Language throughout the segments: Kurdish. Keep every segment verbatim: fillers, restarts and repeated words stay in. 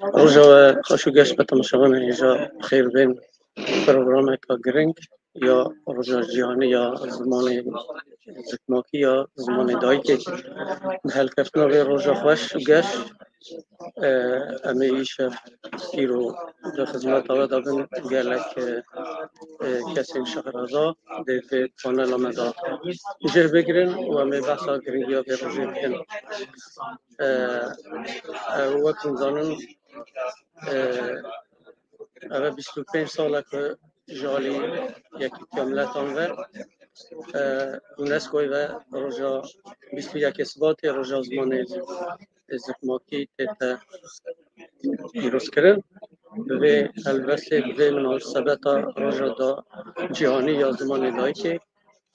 Roja we xweş û geş be temaşevanên hêja xêr bên programeka giring ya Roja Cîhanî ya Zimanê Zikmakî ya Zimanê Dayikê. Bi helkeftina vê roja xweş û geş, e, em ê îşev îro di xizmeta we de bin, gelek, e, e, kesên şehraza dê vê panela me de cih bigirin û em ê behsa giringiya vê rojê bikin. E, e, wek hûn zanin, e, ev e bîst û pênc sal e ku ji alî Yekîtiya Miletan ve, e, UNESCOyê ve roja bîst û yekê Sibatê roja zimanê Zikmakî tête pîrozkirin. Bi vê helbestê, bi vê minasebeta roja da cîhanî ya zimanê dayikê,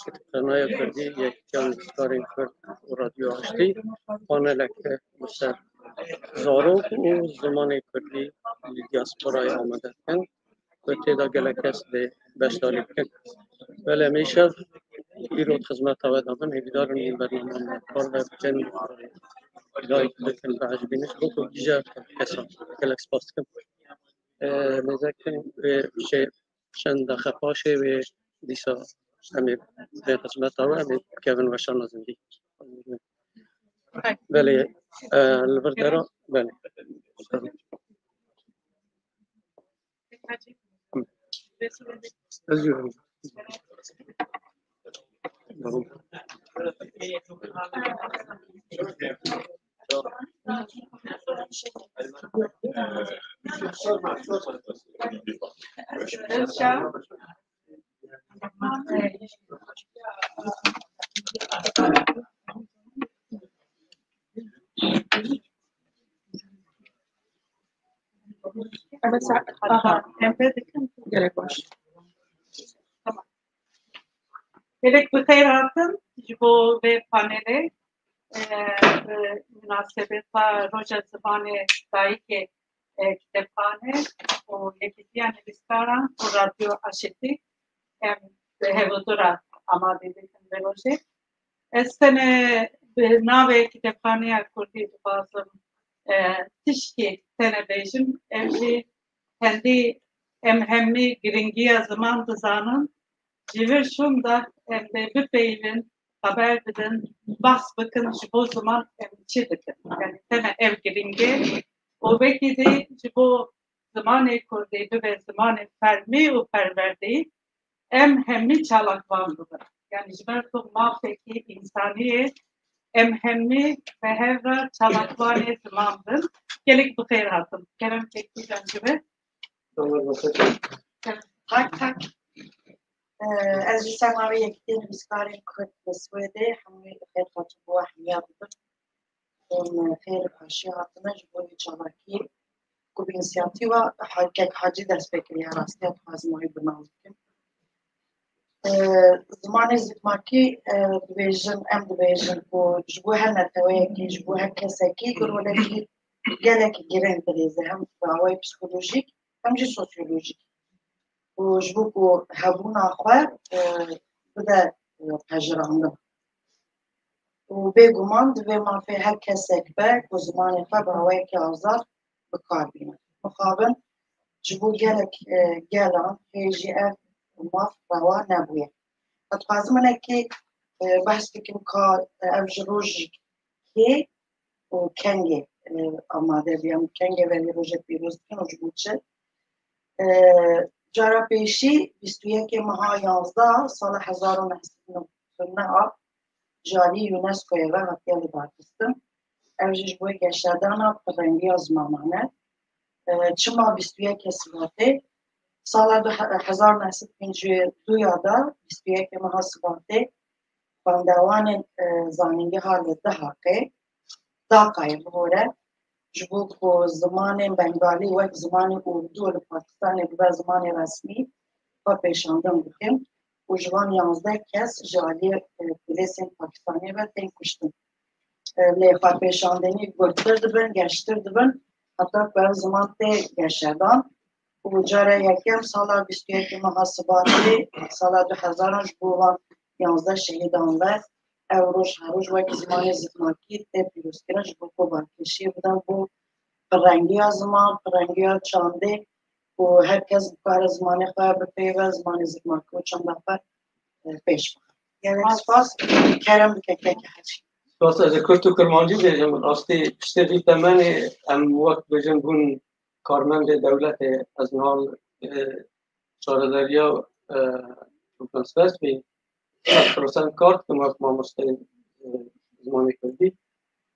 Kitêbxaneya Kurdî, Yekîtiya Nivîskarên Kurd û Radyo Aştî paneleke li ser zarok û zimanê kurdî li diasporayê amade dikin ku tê de gelek kes dê beşdarî bikin. Belê, em îşev îro di xizmeta we de bin, hêvîdar in vê bername me parve bikin, like bikin, biecibînin, ji bo ku gîjer kesan. Gelek spas dikim. Ee, nêzekin, e, şey, çend deqe paşê wê dîsa em ê bên xizmeta we, em ê bikevin weşana zindî. Belê, e, li vir dera, belê. Ez jî. Aha, em vê dikin. Gelek baş. Tamam. Gelek bi xêr hatin ji bo vê panelê. E, bi minasebeta Roja Zimanê Dayikê, e, Kitêbxane û Yekîtiya Nivîskaran û Radyo Aşitî em bi hevdu re amadî dikin vê rojê. Ez tenê bi navê Kitêbxaneya Kurdî dixwazim, e, tişkî tenê bêjim. Ev jî hindî em hemî giringiya ziman dizanin. Ji vir şûnde em dê bipeyivin, xeber bidin, behs bikin ji bo ziman em çi dikin. Yani tenê ev giring e û wekî dî ji bo zimanê kurdî bibe zimanê fermî û perwerdî, em hemî çalakvan bibin. Yani ji ber ku mafekî însanî ye, em hemî bi hev re çalakvanê ziman bin. Gelek bi xêr hatin. Kerem kekî can ji we. Tak tak. Ee, ez ji ser navê Yekîtiya Nivîskarên Kurd li Swêdê hemû xêr hatin bo hemiya dibim. Em xêr paşê hatine ji bo vê çalakî ku bi înisiyatîfa Ha-, kek Hacî dest pê kiriye, rastiya dixwazim wî bi nav bikim. Ee, zimanê zikmakî, e, dibêjin, em dibêjin ku ji bo her neteweyekî, ji bo her kesekî bi rolekî gelekî giring dileyze, hem bi awayî psîkolojîk hem jî sosyolojîk. Û ji bo ku hebûna xwe, e, bide, e, pejirandin. Û bêguman divê mafê her kesek be ku zimanê xwe bi awayekî azad bi kar bîne. Mixabin ji bo gelek, e, gelan hê jî ev maf rewa nebûye. Ez dixwazim hinekî, e, behs bikim ka, e, ev ji rojî kê û kengê, e, amade bûye. Em kengê ve vê rojê pîroz dikin û ji bo çi? E, cara pêşî bîst û yekê meha yanzdeh sala hezar û neh sed û newid û neh ji alî UNESCOyê ve hatiye lidarxistin. Ev jî ji bo geşedana pirrengiya zimanan e. E, çima bîst û yekê Sibatê? Sala du he-, hezar neh sed pêncî û du ya de bîst û yekê meha Sibatê xwendevanên, e, zanîngeha li Dihaqê, Daqayê bihore, ji bo ku zimanên Bengalî wek zimanê Urdu li Pakistanê bibe zimanê resmî, xwe pêşandin bikin û ji van yanzdeh kes ji aliyê, e, polêsên Pakistanê ve tên kuştin. E, lê xwepêşandenî gurttir dibin, geştir dibin, heta ku ev ziman tê geşedan. Û cara yekem sala bîst û yekê meha Sibatê, sala du hezaran ji bo van yanzdeh şehîdan ve ev roj her roj wek zimanê zikmakî tê pîrozkirin, ji bo ku balkêşiyê bidin bo pirrengiya ziman, pirrengiya çandê û her kes bikare zimanê xwe bipeyve, zimanê ziman û çanda xwe, e, pêş bixe. Gelek spas, kerem bike keke her şey. Spas, ez ê kurt û kirmancî bêjim. Rastî piştê vî temenê em wek bêjin bûn karmendê dewletê, ez niha, e, şaredariya, e, Turkmenspes bî, sed prosent kar dikim wek mamosteyê, e, zimanê kurdî.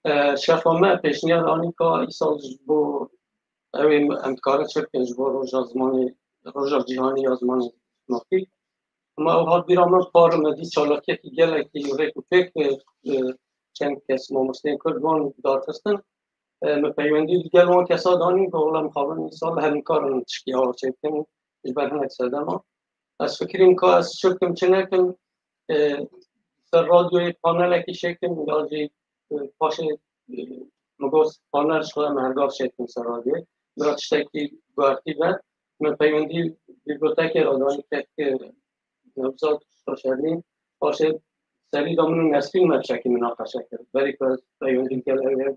E, şefa me pêşniyar anî ka îsal ji bo ew ê em dikarin çi bikin ji bo roja zimanê, roja cîhanî ya zimanê Tirkî. Ama ew hat bîra min par me dî çalakiyekî gelekî rêk û pêk, e, e, çend kes mamosteyên kurd wan darxistin. E, me peywendî li gel wan kesa danî, ku wela mixabin îsal her nikarin tiştî awa çêbikin ji ber hinek sedema. Ez fikirîm ka ez çi bikim, çi nekim, e, ser radyoyê panelekî çêkim, ya jî, e, paşê, e, min got panel ji xwe em her gar çêkim ser radyoyê. Bira tiştekî guhertî be. Me peywendî bibliotekê re danî, kek, e, Nevzat Şaşernî, paşê serî da min û Nesrîn me tiştekî minaqeşe kir. Berî ku ez peywendî digel ew ê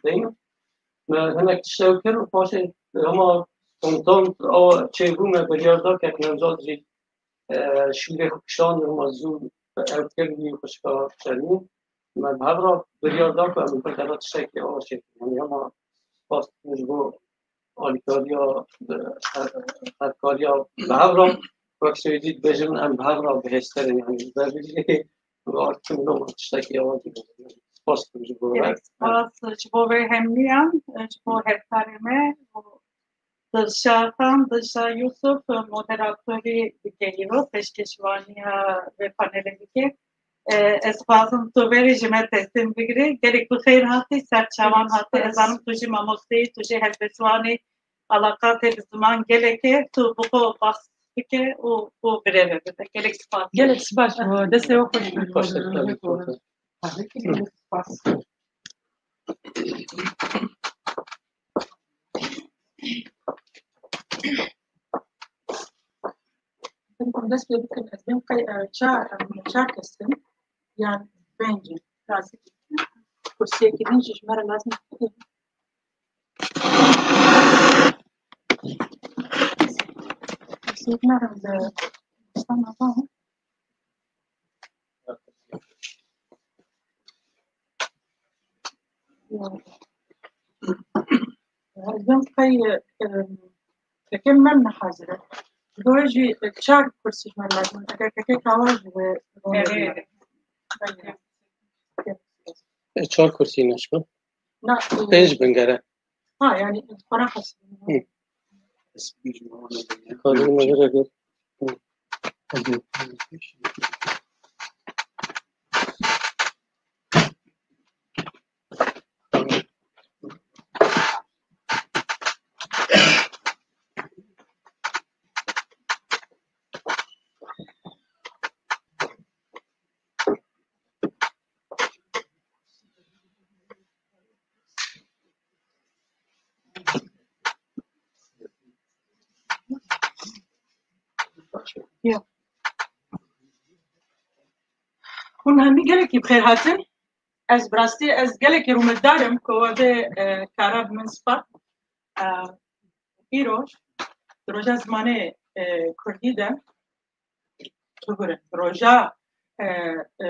deynim. Me hinek tişt ew kir û paşê hema spontan awa çêbû me biryar da kek Nevzat jî, e, şûrê xwe kişand, hema zû ew kir wî xwişka Şernî. Me bi hev re biryar da ku em bi hev re tiştekî awa çêkin. Yanî hema spas dikim ji bo alîkariya, e, her-, herkariya bi hev re, wek Swêdî dibêjin, em bi hev re bihêztir in, yanî ji ber vê jî bi artî min doma tiştekî awa jî bêjin. Spas dikim ji bo we. Gelek spas ji bo vê hemliyan, ji bo hevkarê me û Dilşa Xan, Dilşa Yusuf, moderatorî dike îro, pêşkêşvaniya vê panelê dike. E, ez dixwazim tu verî ji me teslim bigirî. Gelek bi xêr hatî, ser çavan hatî. Ez zanim tu jî mamosteyî, tu jî helbestvanî, alaqa te bi ziman gelek e, tu bi xwe bas bike û, û birêve bibe. Gelek spas. Gelek spas ji bo destê we xweş be. Xweş be, gelek spas. Dest pê bikin, ez bêm qey, e, çar, e, çar kes in, yan pênc in. Lazim. Kursiyekî din jî ji me re lazim. Kursiyek me re li Îstanbul. Hezim qey, e, tekem mem nehazire. Doye jî, e, çar kursî ji me lazim. Eger teke kawa ji we. E, çar kursî neşme. Na, e, pênc bin gere. Ha, yani, para hasıl. Hı. Kadın mecra gel. Hı. Ya. Hûn hemî gelekî bi xêr hatin. Ez bi rastî, ez gelekî rûmetdar im ku we vê, e, kara bi min spa. E, îro, di roja zimanê, e, kurdî de, çi gurin, roja, e, e,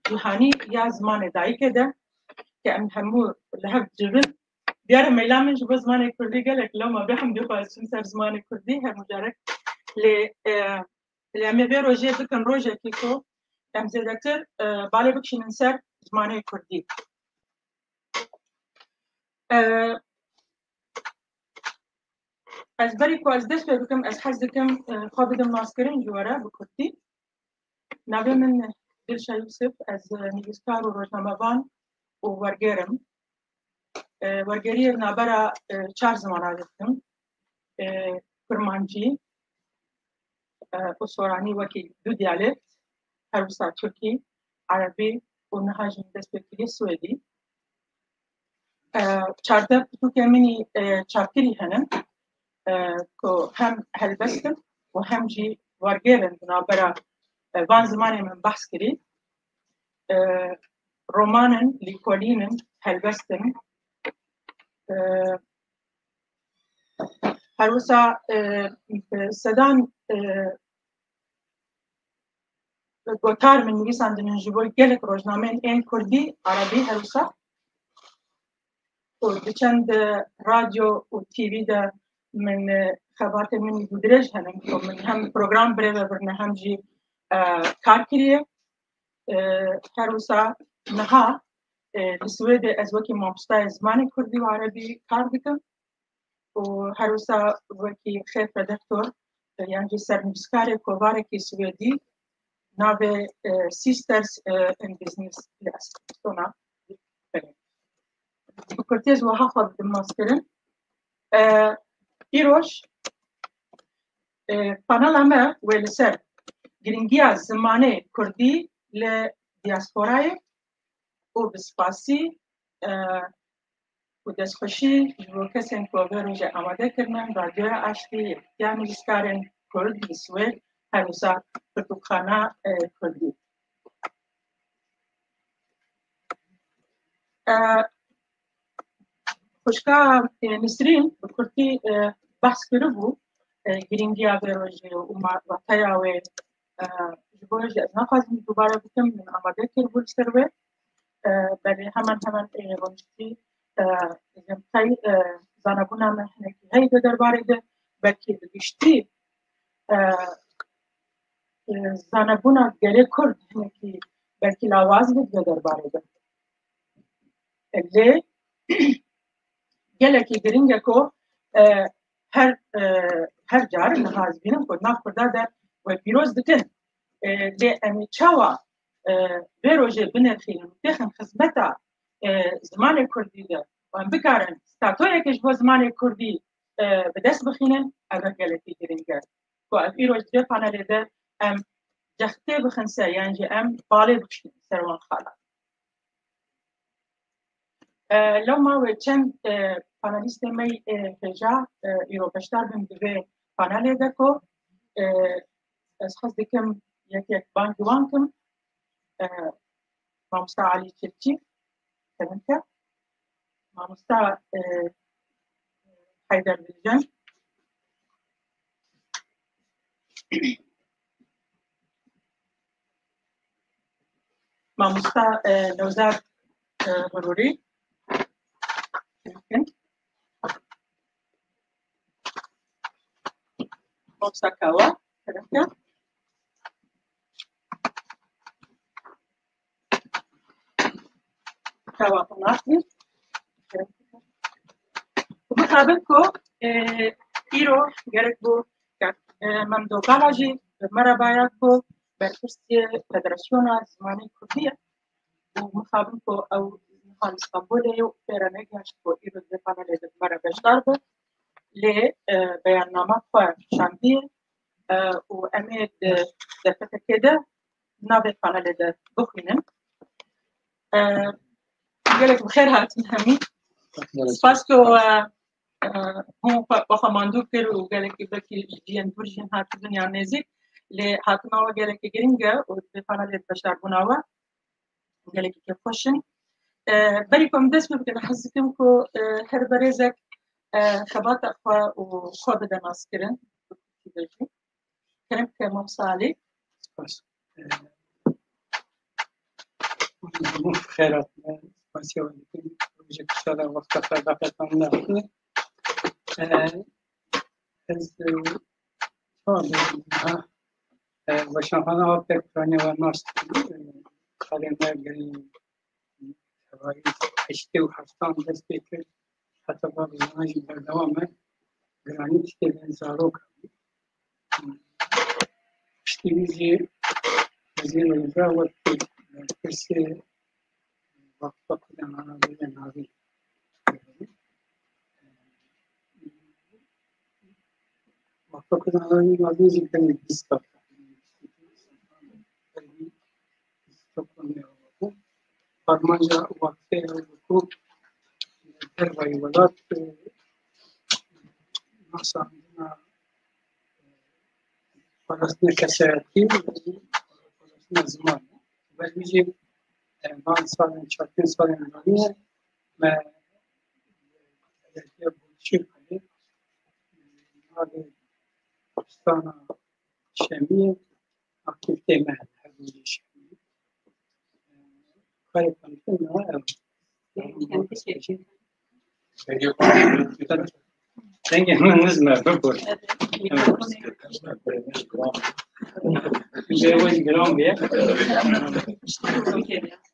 cîhanî ya zimanê dayikê de, ke em hemû li hev civin, diyar e meyla min ji bo zimanê kurdî gelek loma bê hemdî xwe ez çim ser zimanê kurdî her mucarek. Lê, e, lê em ê vê rojê bikin rojekî ku em zêdetir, e, balê bikişînin ser zimanê kurdî. E, ez berî ku ez dest pê bikim, ez hez dikim, e, xwe bidim naskirin ji we re bi kurdî. Navê min Dilşa Yusuf, ez, e, nivîskar û rojnamevan û wergêr im. E, wergeriyê navbera, e, çar zimana dikim. E, kurmancî, e, û soranî wekî du diyalekt, her wisa tirkî, erebî û niha jî min dest pê kiriye swêdî. E, çardeh pirtûkên min î, e, çapkirî hene, e, ku hem helbest in û hem jî wergêr in di navbera, e, van zimanê min behs kirî. E, roman in, lîkolîn in, helbest in. E, her wisa, e, sedan, e, gotar min nivîsandin ji bo gelek rojnameyên ên kurdî, erebî her wisa. Û di çend radyo û T V de min, e, xebatên min ê dirêj hene ku min hem program birêve birine hem jî, e, kar kiriye. E, her wisa niha, e, li Swêdê ez wekî mamostayê zimanê kurdî û erebî kar dikim. Û her wisa wekî xêrxwedektor, e, yan jî sernivîskarê kovarekî Swêdî navê, e, Sisters, e, in Business li Eskiştona. Bi kurtî ez wiha xwe didim naskirin. E, îroj, e, panela me wê li ser girîngiya zimanê kurdî li diasporayê û bi spasî, e, û destxweşî ji bo kesên ku vê rojê amade kirine, Radyoya Aştî, Yekîtiya Nivîskarên Kurd li Swêd, her wisa Pirtûkxana, e, Kurdî. E, xwişka, e, Nisrîn bi kurtî, e, behs kiribû, e, girîngiya vê rojê û ma-, wateya wê. E, ji bo jî ez naxwazim dubare bikim, min amade kiribû li ser wê. E, belê hemen hemen, e, rûniştî, e, ji qey, e, zanebûna me hinekî heye di derbarê de, belkî bi giştî, e, e, zanebûna gelê Kurd hinekî belkî lawaz be di derbarê de. E, lê gelekî girîng e ku, e, her, e, her car niha ez bînim ku nav Kurda de we pîroz dikin. E, lê em ê çawa, e, vê rojê binirxînin û têxin xizmeta, e, zimanê Kurdî de, em bikarin statoyeke ji bo zimanê Kurdî, e, bi dest bixînin, ev gelekî girîng e. Ku ev îroj di vê panelê de em cextê bixin ser, yan jî em balê bixînin ser wan xalan. E, lewma wê çend, e, panelîstê me, e, hêja, e, îro beşdar bin di vê panelê de ku, e, ez hez dikim yek yek bang wan kim, e, Mamosta Elî Çilçî, kerem ke. Mamosta, e, Heyder Bilgen. Mamosta, e, Newzad, e, Xurûrî. Mamosta Kawa. Kawa Pınarlı. Mixabin ku, e, îro gerek bû, e, Memdo Gala jî merhebaya ku berpirsê Federasyona Zimanê Kurdî ye. Û mixabin ku ew niha li Stenbolê ye û pê re negihişt ku îro di vê panelê de bi me re beşdar be. Lê, e, beyannama xwe şandiye, e, û em ê di derfetekê de navê panelê de bixwînin. E, gelek bi xêr hatin hemî. Spas ku, e, e, hûn xwe, xwe mandû kir û gelekî belkî ji cihên dûr jî hatibin yan nêzîk. Lê hatina we gelekî giring e û di vê panelê de beşdarbûna we gelekî kêfxweş in. E, berî ku em dest pê bikin, hez dikim ku, e, her berêzek, e, xebata xwe û xwe bide naskirin. Kerem ke Mam Salih. Spas. E, hûn bi xêr hatine. Spasiya we dikim. Rojek inşallah wexta xwe daxetan nexne. E, ez, e, çawa bêjim niha? E, weşanxana Apek Piraniya we nas, e, karê me girî tevayî heştê û heftan dest pê kir. Heta va vizana jî berdewam e. Giranî tiştê bin zarokan. Piştî wî jî Wezîr Rêza wekî berpirsê Vakfa Kurdan Anadoluyê navîn. Vakfa Kurdan Anadoluyê navîn jî demê bîst sal. Armanca vakfê ew bû ku dervayî welat, e, nasandina, e, parastina kesayetî û parastina ziman. Ber wî jî, e, van salên, çar pênc salên danî ye me, e, Derya Boçî Kulê, navê Stana Şemiyê, aktivitê me hene, hevûrê Şemiyê. Karê konuştum ya, evet. Dengê min niz me, bibur. Dengê wê giran bûye.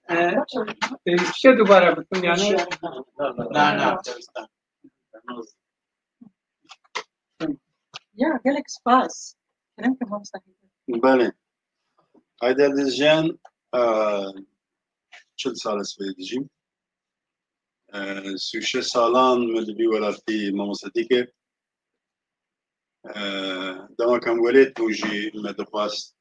Ee, e, bir şey dubare bitim yani. Na, na. Ya, gelek spas. Kerem ki, mamosta. Belê. Haydar Dizcan, e, çil sal ez vê dijîm. E, sî û şeş salan min li vî welatî mamostetî kir. E, dema ku em welêt bûn jî me dixwest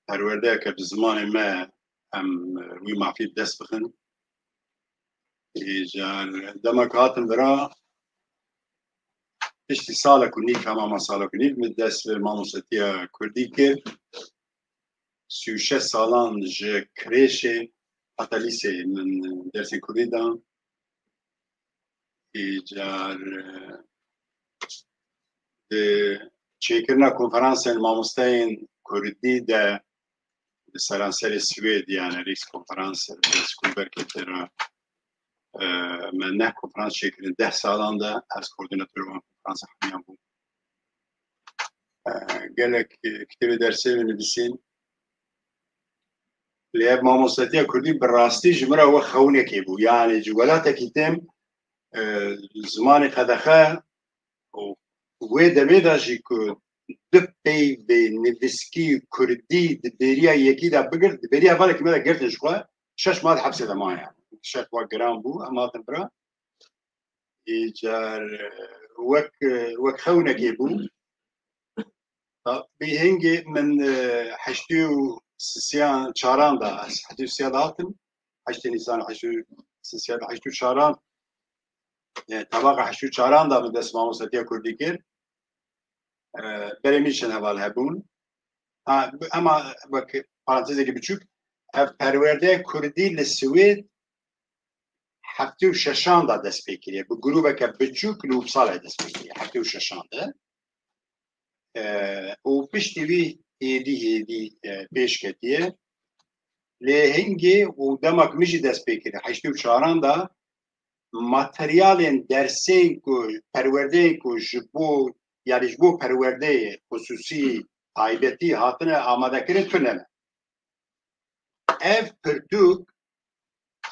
perwerdeyeke bi zimanê me em, e, wî mafî bi dest bixin. Îcar dema ku hatim vira, piştî salek û nîv, hema ma salek û nîv, min dest bi mamostetiya kurdî kir. Sî û şeş salan ji kreşê heta lîseyê min dersên kurdî dan. Îcar, e, di çêkirina konferansên mamosteyên kurdî de li seranserê Swêd, yani Rikskonferanser, Skolverket re, e, me neh konferans çêkirin deh salan de, ez koordînatorê wan konferansa hemiyan bûm. E, gelek, e, kitêbê dersê min nivîsîn. Lê ev mamostetiya kurdî bi rastî ji min re wek xewinekê bû. Yani ji welatekî têm, e, zimanê qedexe û wê demê de jî ku du peyvê nivîskî kurdî di bêriya yekî de bigirt, di bêriya hevalekî me de girtin ji xwe, şeş mah di hepsê de maye. Şert wek giran bû, em hatin vira. Îcar, e, wek, e, wek xewnekê bû. Bi hingê min, e, heştê û sisiyan çaran da, ez heştê û sisiyan da hatim. Heştê Nîsan heştê û sisiyan, heştê û çaran, e, tebaqa heştê û çaran da min dest mamostetiya kurdî kir. E, berê min çend heval hebûn. Ha, bi-, ema wek parantezekî biçûk, ev perwerdeyê kurdî li Swêd heftê û şeşan da dest pê kiriye. Bi grûbeke biçûk li Uppsala dest pê kiriye. Heftê û şeşan de. E, û piştî wî hêdî hêdî, e, pêş ketiye. Lê hingê û dema ku min jî dest pê kir, heştê û çaran da materyalên dersên ku, perwerdeyên ku ji bo, yani ji bo perwerdeyê xisûsî taybetî hatine amadekirin tune ne. Ev pirtûk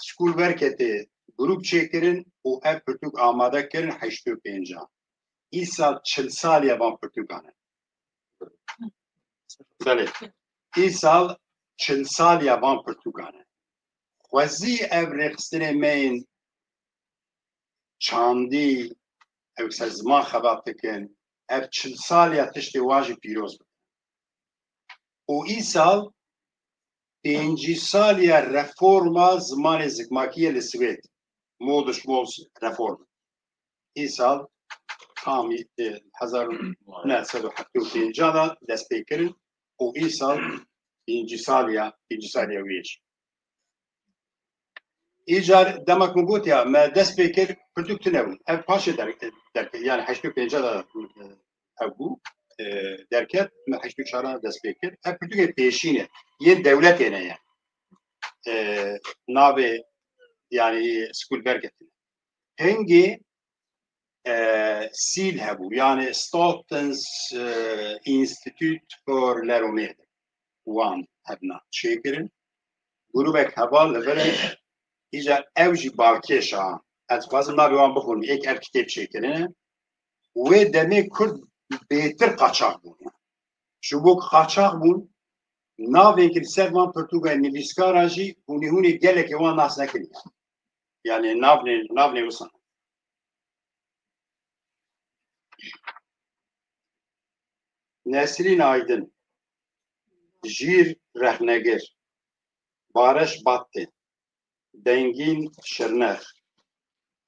Skolverketê grûp çêkirin û ev pirtûk amade kirin heştê û pêncan. Îsal çil saliya van pirtûkan e. Belê. Îsal çil saliya van pirtûkan e. Xwezî ev rêxistinê me yên çandî, ew ser ziman xebat dikin, ev çil saliya tiştê wan jî pîroz bikin. Û îsal pêncî saliya reforma zimanê zikmakî ye li Swêd. Modersmålsreform. Îsal tam, e, hezar û neh sed û heftê û pênc de dest pê kirin û îsal pêncî saliya, pêncî saliya wê jî. Îcar dema ku min gotiya, me dest pê kir, pirtûk tune bûn. Ev paşê der-, derket, yani heştê û pênc de, e, ev bû, e, derket, me heştê û çar de dest pê kir. Ev pirtûkê pêşîn e, yên dewletê ne ye. E, navê, yani, Skolverketê. Hingê, e, SIL hebû, yani Statens, e, Institut för Läromedel. Wan hebna çêkirin. Grûbek heval li vir e, îcar ew jî balkêş a. Ez dixwazim navê wan bixwim, êk ev kitêb çêkirine. Wê demê Kurd bêtir qaçax bûn. Ji bo ku qaçax bûn, navên ku li ser van pirtûka nivîskara jî hûnê hûnê gelekê wan nas nekiriye. Yani navnê, navnê wisa. Nesrîn Aydin, Jîr Rexnegir, Bareş Battê, Dengîn Şirnex,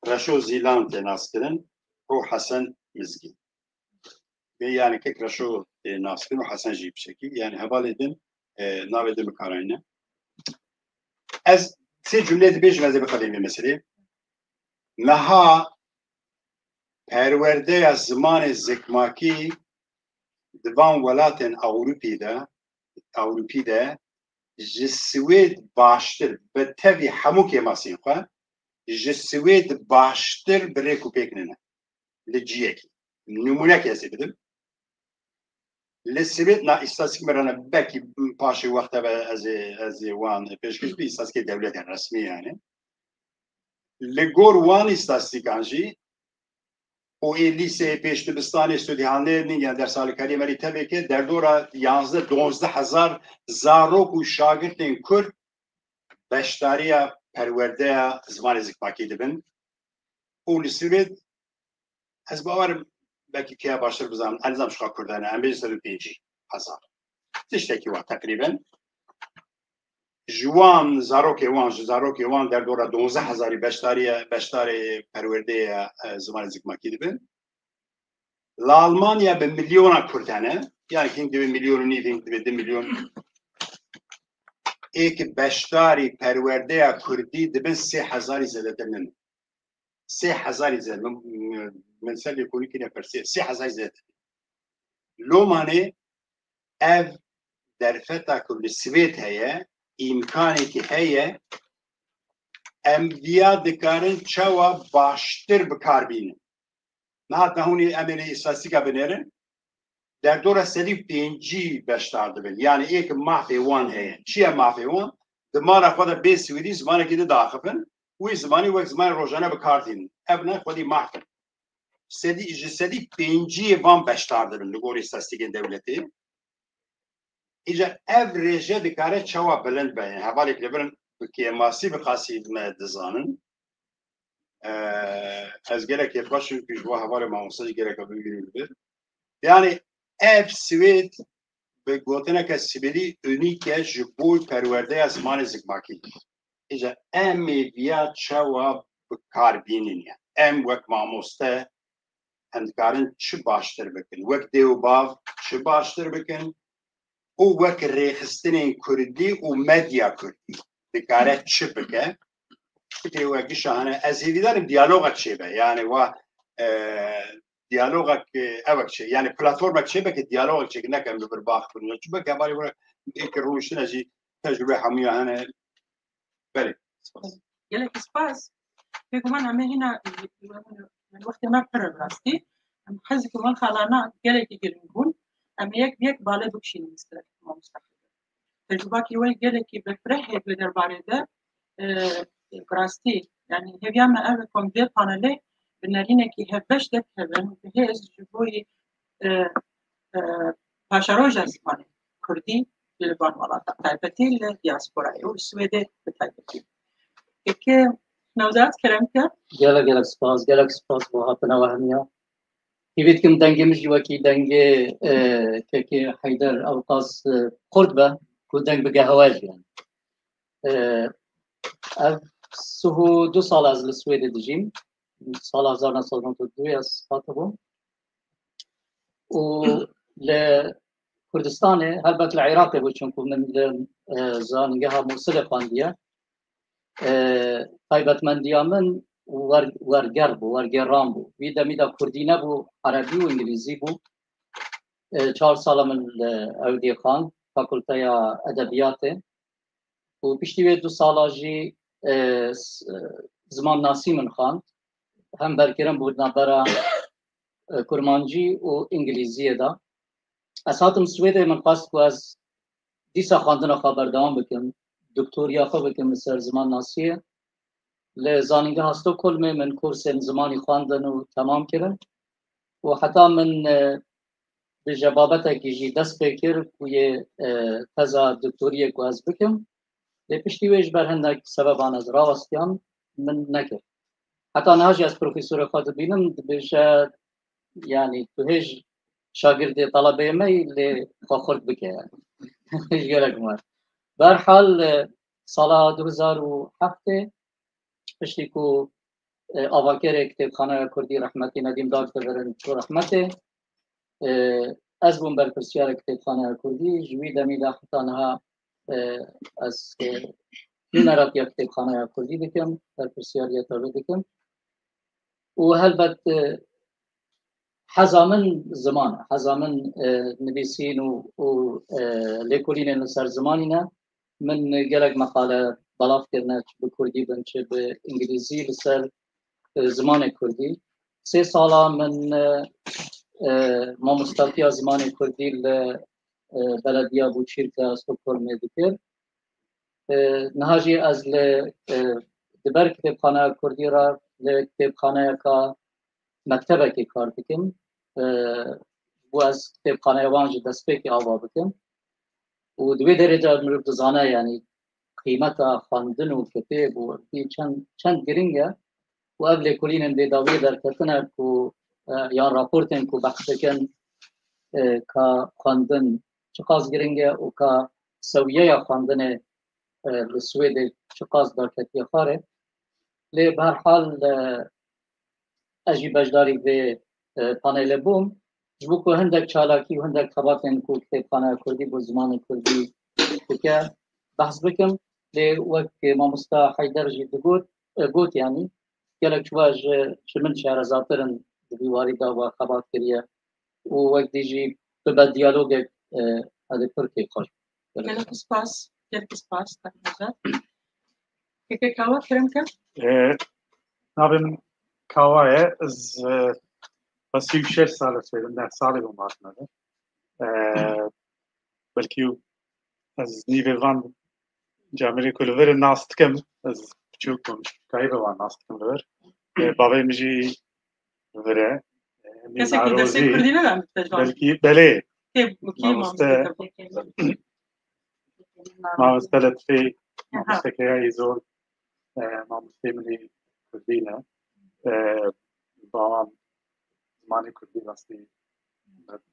Reşo Zîlan tê naskirin û Hesen Mizgîn. Bê, yani kek Reşo tê naskirin û Hesen jî pişekî. Yani hevalê din, e, navê din bikarayne. Ez sê cumleyê dibêjim, ez ê bixebêm vê meselê. Meha perwerdeya zimanê zikmakî di van welatên Ewropî de, Ewropî de ji Swêd baştir, bi tevî hemû kêmasiyên xwe, ji Swêd baştir bi rêk û pêk nîne. Li ciyekî. Nimûnekê ez ê bidim. Li Swêd na îstatîstîk me re ne, belkî paşê wexta be ez ê, ez ê wan pêşkêş bi îstatîstîkê dewletên resmî yani. Li gor wan îstatîstîkan jî û ê lîseyê pêş dibistanê studî halnêrîn ya dersalîkariyê me rî tevêke derdora yanzdeh, duwazdeh hezar zarok û şagirtên Kurd beşdariya perwerdeya zimanê zikmakî dibin. Û li Swêd ez bawer im belkî kêya baştir bizanim, ez nizam çiqa Kurd hene, em bêjin sed û pêncî hezar. Tiştekî wa teqrîben. Ji wan zarokê wan, ji zarokê wan derdora duwazdeh hezarî beşdariye, beşdarê perwerdeya, e, zimanê zikmakî dibin. Li Almanya bi milyona Kurd hene. Yani hing dibe milyon û nîv, hing dibe du milyon. Ê ki beşdarî perwerdeya Kurdî dibin sê hezarî zêdetir nin. Sê hezarî zêdetir. Min, min ser lêkolînê kiriye pirsê. Sê hezarî zêdetir. Lomanê ev derfeta ku li Swêd heye, îmkanekî heye, em viya dikarin çawa baştir bi kar bînin. Niha te hûnî em ê îstatîstîka binêrin, derdora sedî pêncî beşdar dibin. Yani ê ki mafê wan heye. Çi ye mafê wan? Di mala xwe de bê Swêdî zimanekî din diaxifin, wî zimanî wek zimanê rojane bi kar tînin. Ev ne xwedî maf in. Sedî, ji sedî pênciyê van beşdar dibin li gorî îstatîstîkên dewletê. Îca ev rêje dikare çawa bilind be? Yani hevalek li vir in bi kêmasî bi qasî me dizanin. Ee, ez gelek kêfxweş im ku ji bo hevalê mamoste jî gelek bimînin li vir. Yani ev Swêd bi gotineke Swêdî unîk e ji bo perwerdeya zimanê zikmakî. Îca em ê viya çawa bi kar bînin ya? Em wek mamoste em dikarin çi baştir bikin? Wek dê û bav çi baştir bikin? Û wek rêxistinên Kurdî û medya Kurdî dikare çi bike? Fikirê we gişa hene. Ez hêvîdar im diyaloga çêbe. Yani wa, e, diyalogek, e, ewek çê. Yani platformek çêbe ki diyalogek çêke, nekem li vir bax bin. Çi bike hevalê we ê ki rûniştine jî tecrûbe hemûya hene. Belê. Gelek spas. Bêguman em ê hîna, wextê me pir e bi rastî. Em hez dikim van xalana gelekî giring bûn. Em ê yek bi yek bale bikişînin li ser mamoste. Tecrûbakî we gelekî berfireh heye di derbarê de, e, bi rastî. Yani hêviya me ev e ku em vê panelê bi nerînekî hevbeş derkevin, bi hêz ji bo yî, e, e, paşeroja zimanê Kurdî li van welatan, taybetî li diasporayê û li Swêdê bi taybetî. Kekê Newzat, kerem ke. Gelek, gelek spas, gelek spas bo hatina we hemiya. Hîvî dikim dengê min jî wekî dengê, e, kekê Heyder ewqas, e, xurt be ku deng bige hewe jî yani. E, ev sih û du sal ez li Swêdê dijîm. Sala hezar neh sed û newed û du ez hatibûm. Û li Kurdistanê, helbet li Iraqê bû, çunku min li, e, zanîngeha Mûsilê xwendiye. E, taybetmendiya min wer-, werger bû, wergêran bû. Vî demî de kurdî nebû, erebî û îngilîzî bû. E, çar sala min li ewdî xwend, Fakulteya Edebiyatê. Û piştî wê du sala jî, e, s-, e, zimannasî min xwend. Hem berkirin bû navbera, e, kurmancî û îngilîziyê de. Ez hatim Swêdê, min xwest ku ez dîsa xwendina xwe berdewam bikim, doktoriya xwe bikim li ser zimannasiyê. Li Zanîngeha Stockholmê min kursên zimanî xwendin û temam kirin. Û heta min, e, bi je babetekî jî dest pê kir ku yê, e, teza doktoriyê ku ez bikim. Lê piştî wê ji ber hindek sebeban ez rawestiyam, min nekir. Heta niha jî ez profesorê xwe dibînim, dibêje, yani tu hêj şagirdê talebeyê me yî, lê xwe xurt bike yani. Hêj gelek me. Berhal, e, sala du hezar û heftê, piştî ku, e, avakerê kitêbxaneya Kurdî rehmetî Nedîm Dagdevirin çû rehmetê, e, ez bûm berpirsiyarê kitêbxaneya Kurdî. Ji wî demî de heta niha, e, ez, e, nûneratiya kitêbxaneya Kurdî dikim, berpirsiyariya tevlî dikim. Û helbet, e, Heza min ziman e. Heza min, e, nivîsîn û, û, e, lêkolînên li ser zimanî ne. Min gelek meqale belav kirine, çi bi kurdî bin, çi bi îngilîzî, li ser, e, zimanê kurdî. Sê sala min, e, e, mamostatiya zimanê kurdî li, e, Belediya Bûçîrka Stockholmê dikir. E, niha jî ez li, e, di ber kitêbxaneya kurdî re li kitêbxaneyeka mektebekê kar dikim. E, ji bo ez kitêbxaneya wan ji destpêkê ava bikim. Û di wê derê de mirov dizane, yanî qîmeta xwendin û kitêb û vî çend, çend giring e. Û ev lêkolînên bêdawiyê derketine ku, e, yan raportên ku behs dikin, e, ka xwendin çiqas giring e û ka sewiyeya xwendinê, e, li Swêdê çiqas daketiye xwarê. Lê bi her hal, e, ez jî beşdarî vê, e, panelê bûm. Ji bo ku hindek çalakî û hindek xebatên ku kitêbxaneya kurdî bo zimanê kurdî dike, behs bikim. Lê wek mamosta Heyder jî digot, e, got, yanî gelek çuwa ji, ji min şarezatir in di vî warî de ve xebat kiriye û wek dî jî bibe diyalogek, e, ez ê pir kêfxweş bim. Gelek spas, gelek spas, Kak Necat. Keke Kawa, kerem ke? E, navê min Kawa ye. Ez, e, sî û şeş sal e, sê û neh salê bûm hatime de. E, belkî ez nîvê van camêrê ku li vir nas dikim, ez piçûk bûm, çûkayî ve wan nas dikim li vir. E, bavê min jî li vir e. E, Emîn Kesekî dersê Narozî, kurdî neda min te ji wan? Belkî, belê. Kê, kê Mamoste, mamoste te? Mamoste Letfî, Aha. Mamoste Keya Îzol, e, mamosteyê min ê kurdî ne. E, bawan zimanê kurdî rastî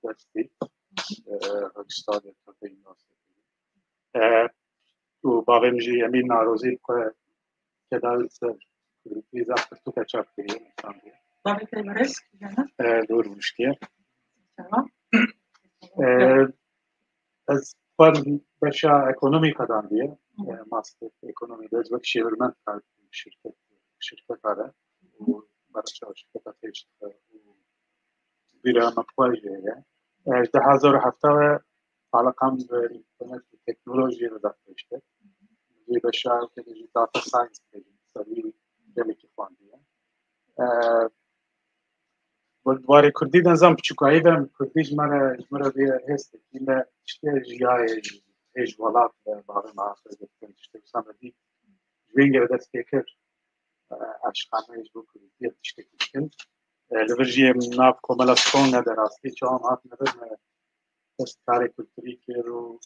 destî, e, Rojistadê Kurdê Üniversitesi. E, û bavê min jî Emîn Narozî xwe kedayî li ser kurdî zaf pirtûke çap kiriye, nivîsandiye. Bavê te birêz kîjan e? E, Dor Rûştiye. Tamam. E, ez xwend beşa ekonomî qedandiye. Hı. E, master ekonomî de ez wek şêwirmend kar dikim şirket, şirketa de. Û bereşa şirketa pêş dixe û bîra me xwe jê heye. E, ji du hezar û hevdeh ve alaqam bi înternet û teknolojiyê ve da pêştir. Jê beşa ke jî data science bêjin, ser wî gelekî xwendiye. E, Bi warê kurdî de nizam piçûkayî ve kurdî ji me re, ji me re vê hêstekî me tiştê jiyayê, hêj welat ve bavê me haste girtin, tiştê wisa me dît. Ji wê gere dest pê kir, e, aşiqane ji bo kurdî tiştekî dikin. E, li vir jî em nav komela Stonge de rastî çawa em hatine vir me dest karê kulturî kir û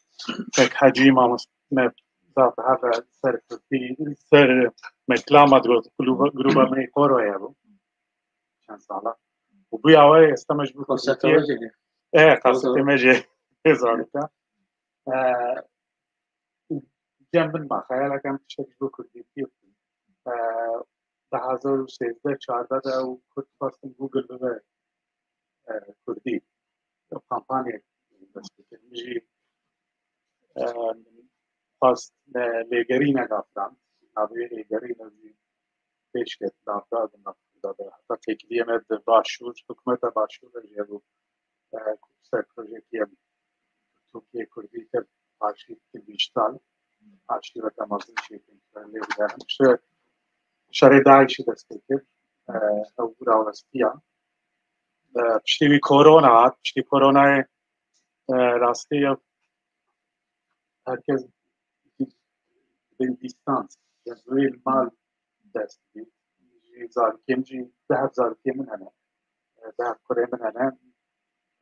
tek hecî mamoste me zaf heve ser kurdî, ser meklama digot, gruba, gruba me Koroye bû. Çend sala. Û bûya we êsta me ji bo Konserta kurdî. We jê. E, kasetê me jê zarika. E, û cem bin ma xeyalek em tiştek ji bo kurdî bikin. E, du hezar û sêzdeh çardeh de û kurd xwestin Google bibe, e, kurdî. Kampanyek dest pê kir. Min jî, e, xwest, e, lêgerînek afirand. Navê lêgerînek jî pêş ket, navdar bû nav kurda de. Heta têkiliyê me di başûr, hikûmeta başûr de jî hebû, e, ku ser projeyekî em Tirkiyê kurdî kir, arşîv kir dîjîtal, arşîveke mezin çêkin, lê bide. Piştî şerê DAIŞ'î dest pê kir, e, ew rawestiya. E, piştî wî korona hat, piştî koronayê, e, rastî ya herkes bin dîstans, ya zûyê li mal dest pê. Jî zarokê min jî, deh zarokê min hene. E, deh kurê min hene.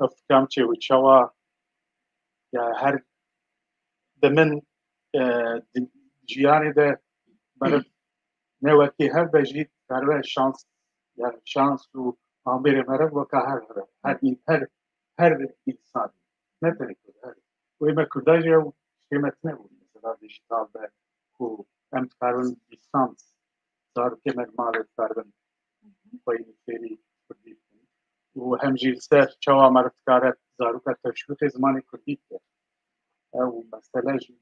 Ev fikram çê û çawa, ya her di min, e, di jiyanê de meriv ne wekî hev be jî, meriv şans, yani şans û amêrê meriv weka hev hebe. Her, her, her însan, ne tenê Kurd, her. Wê me Kurda jî ew şê me tune bû. Mesela dijital be ku em dikarin dîstans zarokê me li malê dikarin xweyî fêrî kurdî bikin. Û hem jî li ser çawa meriv dikare zaroka teşwîqê zimanê kurdî bike. Ew mesele ji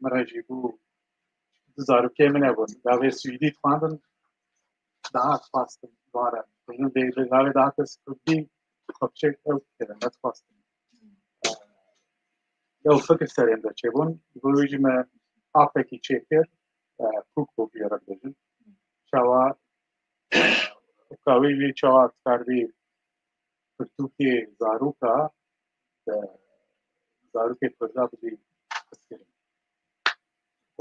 min re jî bû, du zarokê min hebûn. Gavê swîdî dixwendin, daha dixwastin ware bixwînin. Lê gavê dihate kurdî, Xwe çêk ew dikirin, ez xwestim. Ew fikir serê min de çêbûn, ji bo wî jî me apekî çêkir, e, Cookbook jê re dibêjin. Çawa, ka wî jî çawa dikardî pirtûkê zaroka, e, zarokê Kurda bidî piskirin.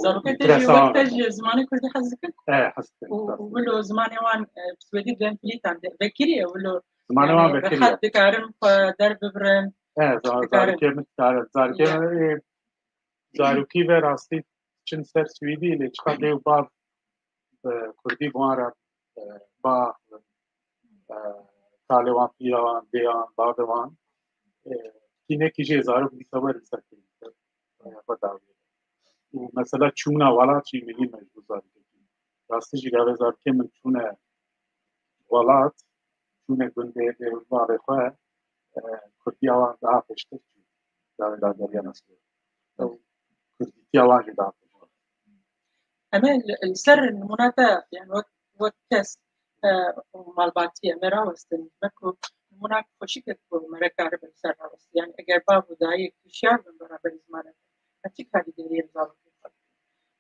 Zarokê te jî wek te ji zimanê Kurdî hez dikin? E, hez dikin. Û, û wilo zimanê wan, e, bi Swêdî dibên plîtan de, vekirî ye wilo. Zimanê wan yani vekirî ye. Rehet dikarin xwe derbibirin. E, za-, dikarin. Zarokê min dikarin. Zarokê min, e, zarokî ve rastî çin ser Swêdî, lê çiqa dê û bav bi Kurdî bi wan re, e, ba, e, kalê wan, pîra wan, dêyan, bavê wan, e, kînekî jê zarok dîsa wer li ser kê, e, xwe dawî. Û mesela çûna welat jî milî mecbûr zarokekî. Rastî jî gavê zarokê min çûne welat, çûne gundê dê û bavê xwe, e, Kurdiya wan daha pêştir çû. Gavê dageriya neslê. Ew Kurdîtiya wan jî daha pêştir. Em ê li, li ser nimûna te, yani wek, wek kes, e, û malbatî em ê rawestin. Me ku nimûna xweşik e ku me re karibe li ser rawestî. Yani eger bav û dayik hişyar bin beraberî zimanê xwe, me çi karîgeriyê li zarokê xwe bikin?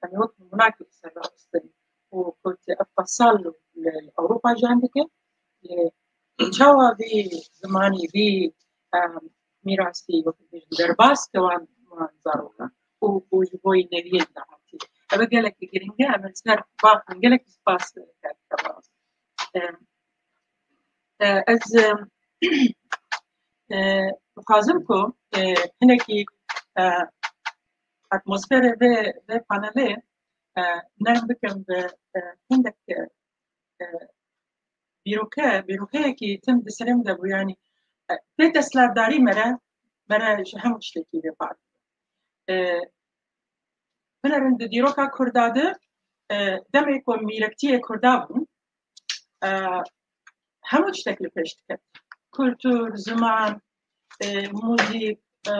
Em ê wek nimûna li ser rawestin. Û ku tu ev qasal li, li Ewropa jan dike, lê çawa vî zimanî, vî, em, mîrasî, wek dibêjin, derbas ke wan, wan zarokan û, û ji bo yî neviyên dahatî. Ev gelekî giring e, em ê ser baxin gelek spas dikim. Em, e, ez, em, e, dixwazim ku, e, hinekî, e, atmosferê vê, vê panelê, e, nerm bikim bi, e, hindek, e, e, bîroke, bîrokeyekî tim di serê min de bû, yanî, e, pê desthilatdarî me re, me re ji hemû tiştekî bê parve. E, binerin di dîroka Kurda de, e, demê ku mîrektiyê Kurda bûn, e, hemû tiştek li pêş diket. Kultur, ziman, e, muzîk, e,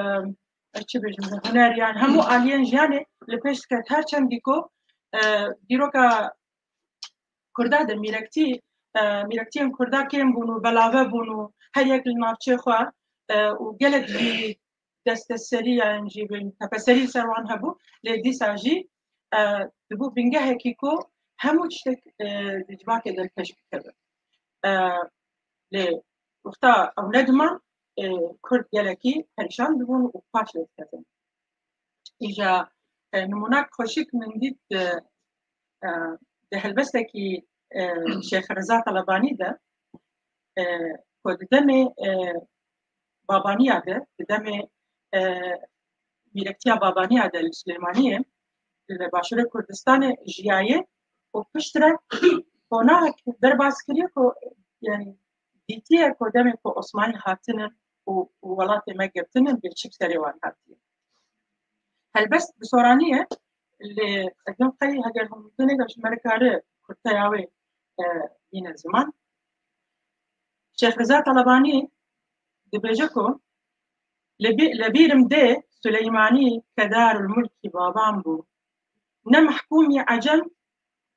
ez çi bêjim, huner, yan hemû aliyên jiyanê li pêş diket. Her çendî ku, e, dîroka Kurda de mîrektî, e, mîrektiyên Kurda kêm bûn û belave bûn û her yek li navçê xwe, e, û gelek jî desteserî yan jî bin tepeserî ser wan hebû, lê dîsa jî, e, dibû bingehekî ku hemû tiştek, e, di civakê de pêş bikeve. E, lê wexta ew nediman, e, Kurd gelekî perîşan dibûn û paş lê diketin. Îja, e, nimûnak xweşik min dît, e, e, di helbestekî, e, Şêx Reza Talebanî de, e, ku di demê, e, Babaniya de, di demê, e, mîrektiya Babaniya de li Silêmaniyê, li Başûrê Kurdistanê jiyaye û piştre qonaxek derbas kiriye ku, yani, dîtiye ku demê ku Osmanî hatinin û, û welatê me girtinin, bê çi bi serê wan hatiye. Helbest bi soranî ye, lê ez ê qey heger hûn binêre ji me re kare kurteya wê, e, bîne ziman. Şêx Reza Talebanî dibêje ku li bî-, li bîrim dê Suleymanî kedarul mulkî baban bû. Ne mehkûmî Ecem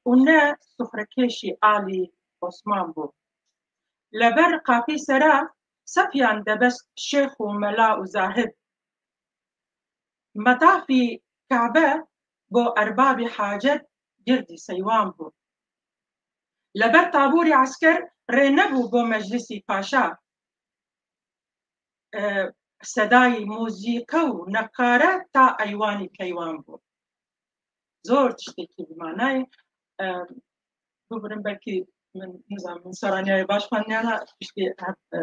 û ne sufrekêşî alî Osman bû. Leber qapî sera sefiyan debest şêx û mela û zahid. Metafî Kabe bo erbabî hacet girdî seywan bû. Leber tabûrî esker rê nebû bo meclisî paşa. E, sedayî muzîke û neqare ta eywanî keywan bû. Zor tiştekî bi manayê. E, Bibirin belkî min, nizanim, min soraniyayê baş xwendiyana, tiştê, e,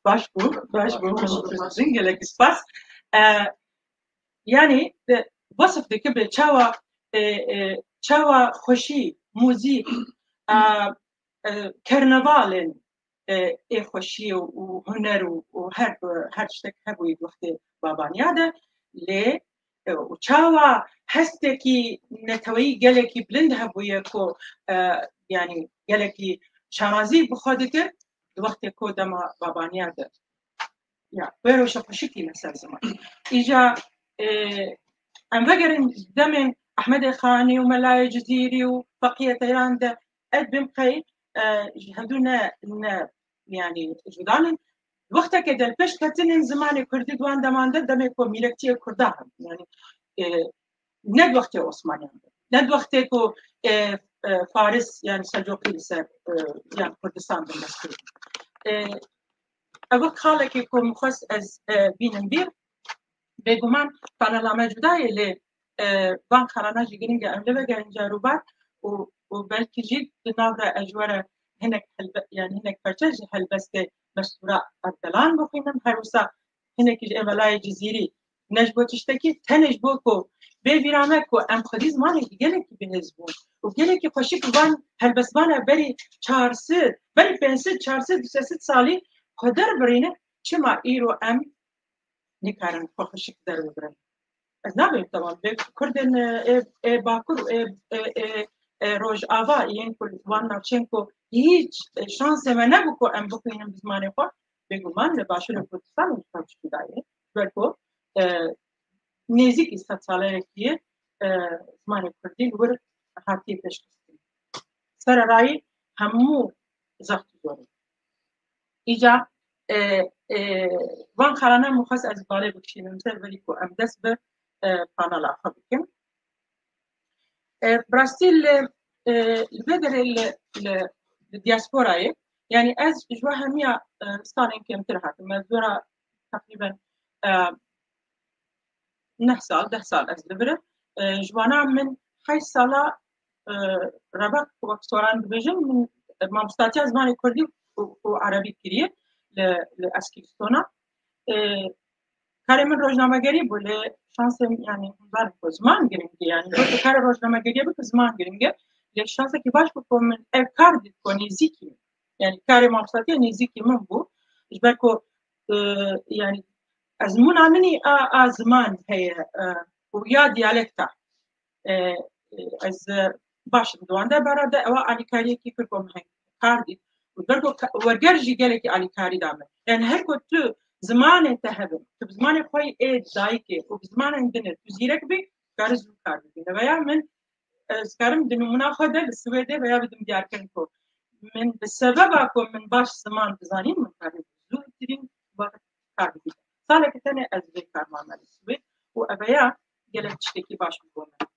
baş bû, baş bû, min gelekî spas. E, yanî, e, wesif dike bi çawa, e, e, çawa xweşî, muzîk, e, e, kernevalên, e, ê xweşiyê û huner û, û her, her tiştek hebûyî di wextê Babaniya de, lê, e, û çawa hestekî neteweyî gelekî bilind hebûye ku, e, yanî gelekî şanazî bi xwe dikir di wextê ku dema Babaniya de. Ya, wê rewşa xweşik tîne ser ziman. Îja, e, em vegerin demên Ehmedê Xanî û Melayê Cizîrî û Feqiyê Teyran de, ez bêm qey, e, ji hevdû ne, ne, yanî, cuda ne. Wextekê de li pêş ketinin zimanê kurdî di wan deman de demê ku mîrekçiyê kurda hebû. Yani e, ne di wextê Osmaniyan be. Ne di wextê ku e, e, Faris yani Selcoqî li ser e, yani Kurdistan bin dest kir. E, ev xalekê ku min xwest ez e, bînim bîr, bêguman panela me cuda ye lê e, van xalana jî giring e em li vegerin carobar û, û belkî jî di nav de ez ji we re hinek helbe, yani hinek perçe ji helbestê Mestûra Erdelan bixwînim. Her wisa hinekî ji êmelayê Cizîrî ne ji bo tiştekî, tenê ji bo ku bê bîra me ku em xwedî zimanekî gelekî bihêz bûn û gelekî xweşik van helbestvana berî çar sed, berî pênc sed, çar sed û sê sed salî xwe derbirîne, çima îro em nikarin xwe xweşik derbibirin? Ez nabêm temam. Bê Kurdên e, ê, ê Bakur û ê, ê, ê, ê Rojava yên ku li wan navçeyên ku hîç e, şansê me nebû ku em bixwînin bi zimanê xwe, bêguman li Başûrê Kurdistan û Kurdistan dayê. Ber ku e, nêzîkî sed saleyekî e, zimanê Kurdî li wir hatiye pêşxistin. Sererayî hemû zext û zorê. Îca e, e, van xalana min xwest ez balê bikişînim ser verî ku em dest bi e, panela xwe bikin. E, bi rastî li, e, li vê derê li, li, li diasporayê, yani ez ji we hemiya e, salên kêmtir hatim. Ez dora teqrîben e, neh sal, deh sal ez li vir im. E, ji wana min heşt sala e, rebaq wek soran dibêjin, min mamostatiya zimanê kurdî û, û erebî kiriye li, li Eskîlistona. E, karê min rojnamegerî bû, lê şansê min, yani hûn zanin ku ziman giring e, yani wek karê rojnamegeriyê bike ziman giring e. Lê şansekî baş bû ku min ev kar dît ku nêzîkî min. Yani karê mamostatiya nêzîkî min bû. Ji ber ku e, yani ezmûna min î a, a ziman heye e, û ya diyalekta. E, e, ez e, baş im di wan de, bara de ewa alîkariyekî kir ku min heng kar dît. Û ber ku ka- werger jî gelekî alîkarî da min. Yani her ku tu zimanê te hebin, tu bi zimanê xwe yê ê dayikê û bi zimanên din e, tu zîrek bî, karî zû kar bibî. Neveya min ez karim di nimûna xwe de li Swêdê veya bidim diyarkirin ku min bi sebeba ku min baş ziman dizanîn, min karî zûtirîn kar bibînim. Salekî tenê ez vê kar mame li Swêd û eveya gelek tiştekî baş bû bo min.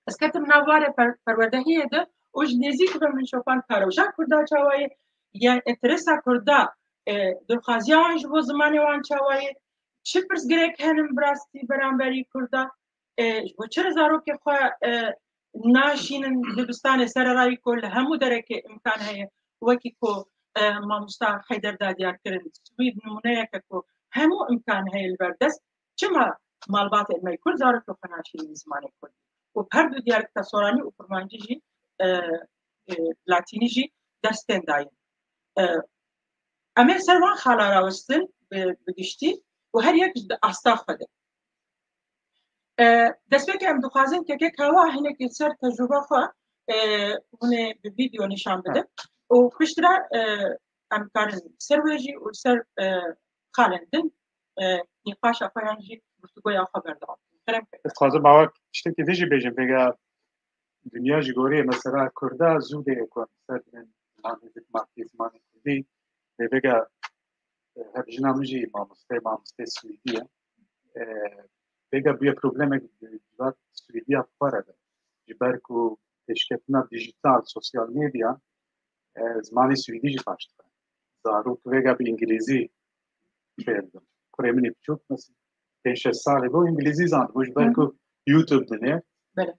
Ez ketim nav warê per, perwerdehiyê de û ji nêzîk ve min şopand ka roja Kurda çawa ye, ya interesa Kurda, e, dilxwaziya wan ji bo zimanê wan çawa ye, çi pirsgirêk henin bi rastî beramberî Kurda, e, ji bo çi re zarokê xwe e, naşînin dibistanê sererayî ku li hemû derekê imkan heye, wekî ku e, mamosta Heyder da diyar kirin, Swîd nimûneyeke ku hemû imkan heye li ber dest, çima malbatên me kurd zarokê xwe naşînin zimanê kurdî? Û her du diyalekta soranî û kurmancî jî e, e, latînî jî destên dayîn. E, em ê ser van xala rawestin bi, bi giştî û her yek ji di asta xwe de. E, destpêkê em dixwazin kekek hewa hinekî ser tecrûba xwe e, hûn ê bi vîdeo nîşan bidin û piştre e, em karin ser wê jî û ser e, xalên din e, nîqaşa xwe yan jî guftûgoya xwe berdewam bikin. Kerem ke. Ez dixwazim awa tiştekî din jî bêjim, vêga dinya ji gorî mesela Kurda zû dê ku em ser bin zimanê diplomatî, zimanê Kurdî, lê vêga e, hevjina min jî mamosteyê, mamosteyê Swêdî ye. E, vêga bûye problemek di civat Swêdiya bi xwe re de. Ji ber ku pêşketina dîjîtal, sosyal medya, e, zimanê Swêdî jî paş dixe. Zarok vêga bi îngilîzî fêr dibin. Kurê min ê biçûk, mesela, pênc şeş salê bû, îngilîzî zandibû, ji ber Hı hı. ku YouTube dinê. Belê.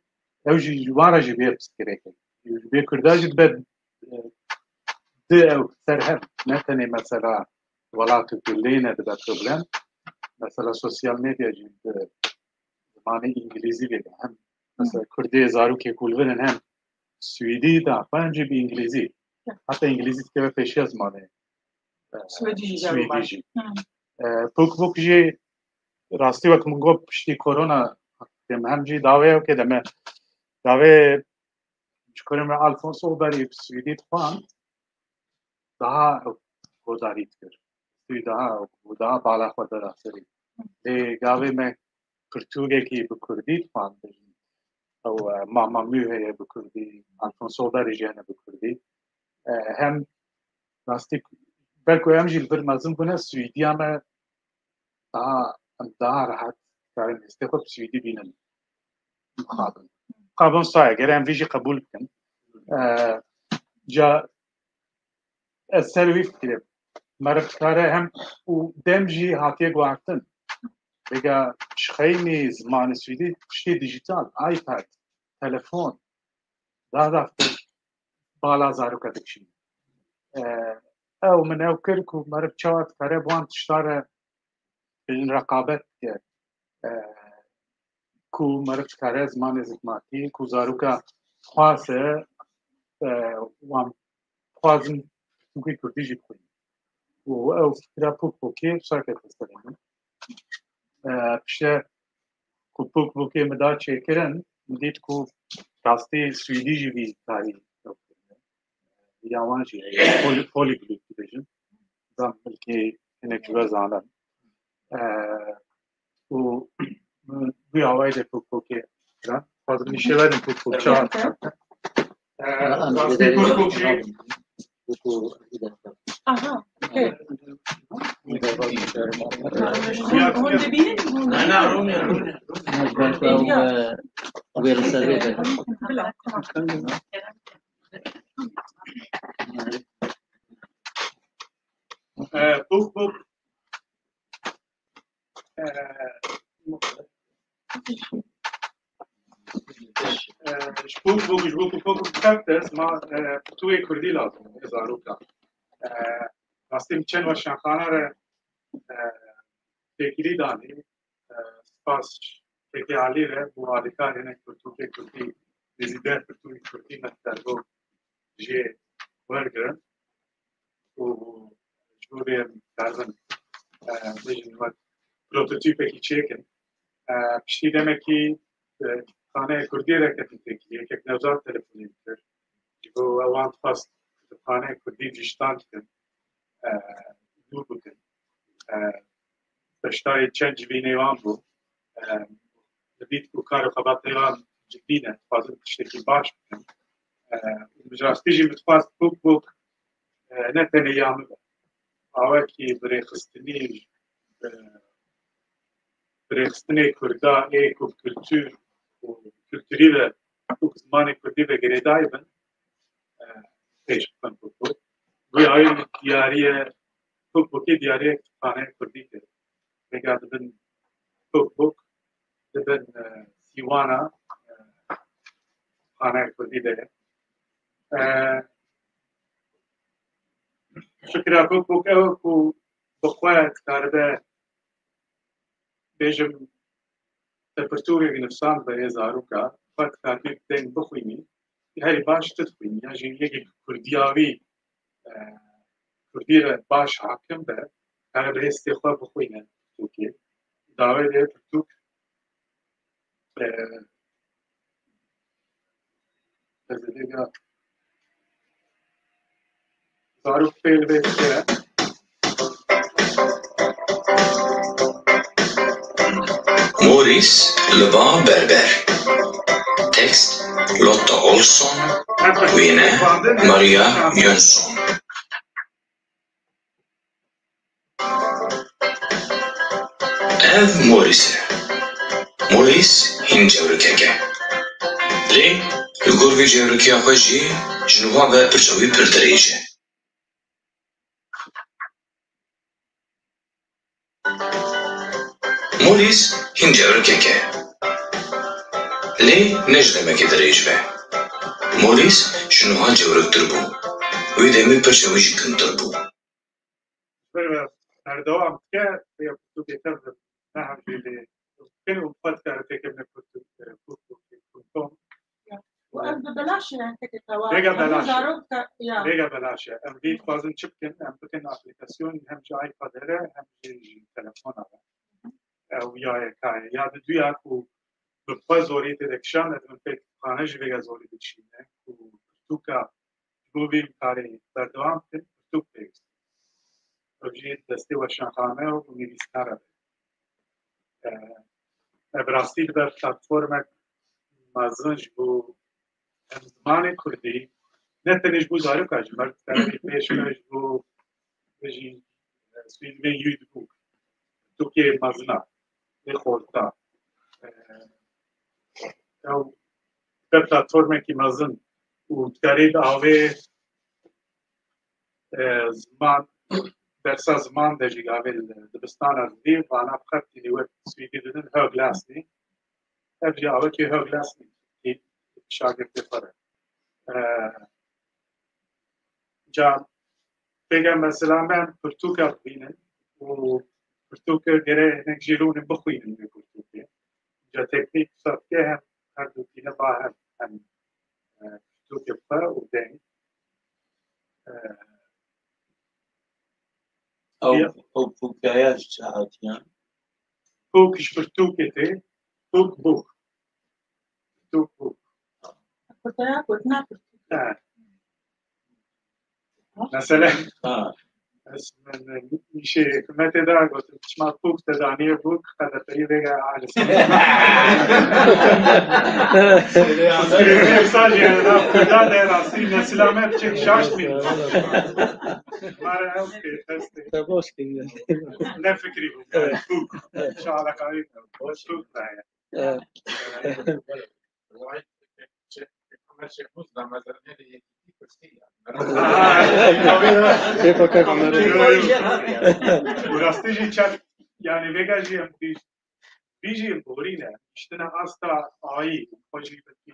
Ew jî ji wan re jî bê pirsgirêk e. Ji bê Kurda jî dibe, e, di ew ser hev, ne tenê mesela welat û kuleyê ne dibe problem. Mesela sosyal medya jî bi zimanê îngilîzî vê de. Hem mesela Hı. Kurdê zarokê ku li vir in hem Swêdî da, xwe hem jî bi îngilîzî. Ya. Heta îngilîzî dikeve pêşiya zimanê, e, Swêdî jî, Swêdî jî. Hı. E, pok pok jî rastî wek min got piştî korona em hem jî dawê ew ke deme dawê ji kurê me Alfons Oberî bi Swêdî dixwand, daha ew godarî dikir. Swêdî daha ew, daha bala xwe dera serî. Lê gavê me pirtûkekî bi Kurdî dixwandin. Ew, e, Mama Mü heye bi Kurdî, Alfons Oberî jî hene bi Kurdî. E, hem rastî Belku em jî li vir mezin bûne, Swîdiya me daha, em daha rehet karin hêstê xwe bi Swîdî bînin. Mixabin. Mixabin saye, gere em vî jî qebûl bikin. E, ca ez ser wî fikirê. Meriv dikare hem û dem jî hatiye guhertin. Vêga ji xeynî zimanê Swîdî tiştê dijital, iPad, telefon, daha da bala zaroka dikişîne. E, ew min ew kir ku meriv çawa dikare bi wan tişta re bêjin reqabet bike. E, ku meriv dikare zimanê zikmakî, ku zaroka dixwaze, e, wan dixwazin pirtûkê kurdî jî bixwînin. Û ew fikra pûk pûkê wisa kete serê min. E, piştre ku pûk pûkê min da çêkirin, min dît ku rastî Swîdî jî vî karî ew kirine. Ya wan jî heye. Poly-, polyglot dibêjin. Zan belkî hinek ji we zanin. E, û bi awayê de pûk pûkê kirin. Xwazim nîşe verin pûk pûk çawa. E, rastî pûk pûkê Aha, okey. Hûn, hûn dibînin hûn Ana, Romya, Romya. Belka ew, e, wê li ser vê be. Bila, tamam. E, pûk pûk. E, e, ji bo, ji bo, ji bo ku pûk bikevte, ma, e, pirtûkê kurdî lazim e, zaroka. E, rastî min çend weşanxana re, e, têkilî danî, e, spas Kekê Alî re, bo alîkarî hinek pirtûkê kurdî, nêzî deh pirtûkê kurdî me dergo jê wergirin. Û ji bo vê em dikarin, e, bêjin wek prototîpekî çêkin. E, piştî demekî, e, kütüpxaneya kurdî re ketin têkilî, yekek Nevzat telefonê min kir. Ji bo ewan dixwest kütüpxaneya kurdî dijital bikin, e, dûr bikin. E, beşdarî çend civînê wan bû. E, dibît ku kar û xebatê wan cidî ne, dixwazin tiştekî baş bikin. E, bi rastî jî min dixwest bûk bûk, e, ne tenê ya min be. Awekî bi rêxistinî, e, bi rêxistinê Kurda ê ku bi kultur û kulturî ve û bi zimanê Kurdî ve girêdayî bin, e, pêş bixin bûk bûk. Wî awî diyariye, bûk bûkê diyariye kütüpxaneyê Kurdî kir. Vêga dibin bûk bûk, dibin, e, sîwana, e, kütüpxaneyê Kurdî de ye. E, fikra bûk bûk ew ku bi xwe dikaribe bêjim, te pirtûkek nivîsand be yê zaroka, xwe dikaribî bi deng bixwînî, herî baş tu dixwînî, ya jî yekî kurdiyavî, e, kurdî re baş hakim be, kare bi hêstê xwe bixwîne pirtûkê. Dawê de pirtûk, e, ez ê vêga zarok pê li vê fikire. Morîs li ba berber. Tekst Lotta Olsson, wêne Maria Jönsson. Ev Morîs e. Morîs hîn cewrikek e. Lê li gor vê cewrikiya xwe jî ji niha ve pirça wî pir dirêj e. Morîs hîn cewrikek e. Lê ne ji demekê dirêj be. Morîs ji niha cewriktir bû. Wê demê pirça wî jî kintir bû. Ji ber ve berdewam dike, vê pirtûkê tev ne hevjê lê bikin û xwe dikare têkevine pirtûk, e, pirtûk, pirtûk. Ya. Û ev bi belaş e, herkekê tewa. Vêga belaş e. Zarok te, ya. Vêga belaş e. Em vî dixwazin çi bikin? Em bikin aplikasyon hem ji iPad re hem jî ji telefona re. Ew ya yeka ye. Ya diduya ku bi xwe zorî tê de kişand, ez min pê kütüphane jî vêga zorî dikişîne. Ku pirtûka ji bo vê karê berdewam bikin, pirtûk pêwîst. Ev jî destê weşanxane û nivîskara be. E, ev rastî dibe platformek mezin ji bo hem zimanê kurdî, ne tenê ji bo zaroka, ji ber pêş ve ji bo, Bijî, e, Swîdî bê Ljudbok. Tirkiyê mezin e. Lê xorta. E, ew be platformekî mezin û dikarî di avê, e, ziman, dersa ziman de jî gavê li dibistana didî, vana bi qet tînî wek Swîdî didin, högläsning. Ev jî awekî högläsning, şagirtê xwe re. E, Ca pêge mesela me em pirtûka bibînin û pirtûke gere hinek jî rûnin bixwînin wê pirtûkê. Ca teknîk qisa dike hem her du tîne ba hev hem, e, pirtûkê bi xwe û deng. E, Ew, ya- ew pûkaya ji çi hatiye? Pûk ji pirtûkê tê. Pûk bûk. Pirtûk bûk. Kurtaya gotina pirtûk. He. Mesela Ha. ez min, min îşê hikûmetê de gotin, çima pûk te daniye bûk, qedepeyî vêga aciz. Mesaj yani, da Kurda de rastî nesila me biçek şaş bîn. Mare ew ki, destê. Te baş kiriye. Ne fikrî bû, yani, pûk. Şarekarî. Pûk da ya. Evet. Rivayet Şêx Mehmet Şêxmûs da mezarnê de yekîtî kursî ya. Pê fakat Û rastî jî çar, yani vêga jî em bîj-, bîjî borî ne. Giştine asta ayî, xwe jî belkî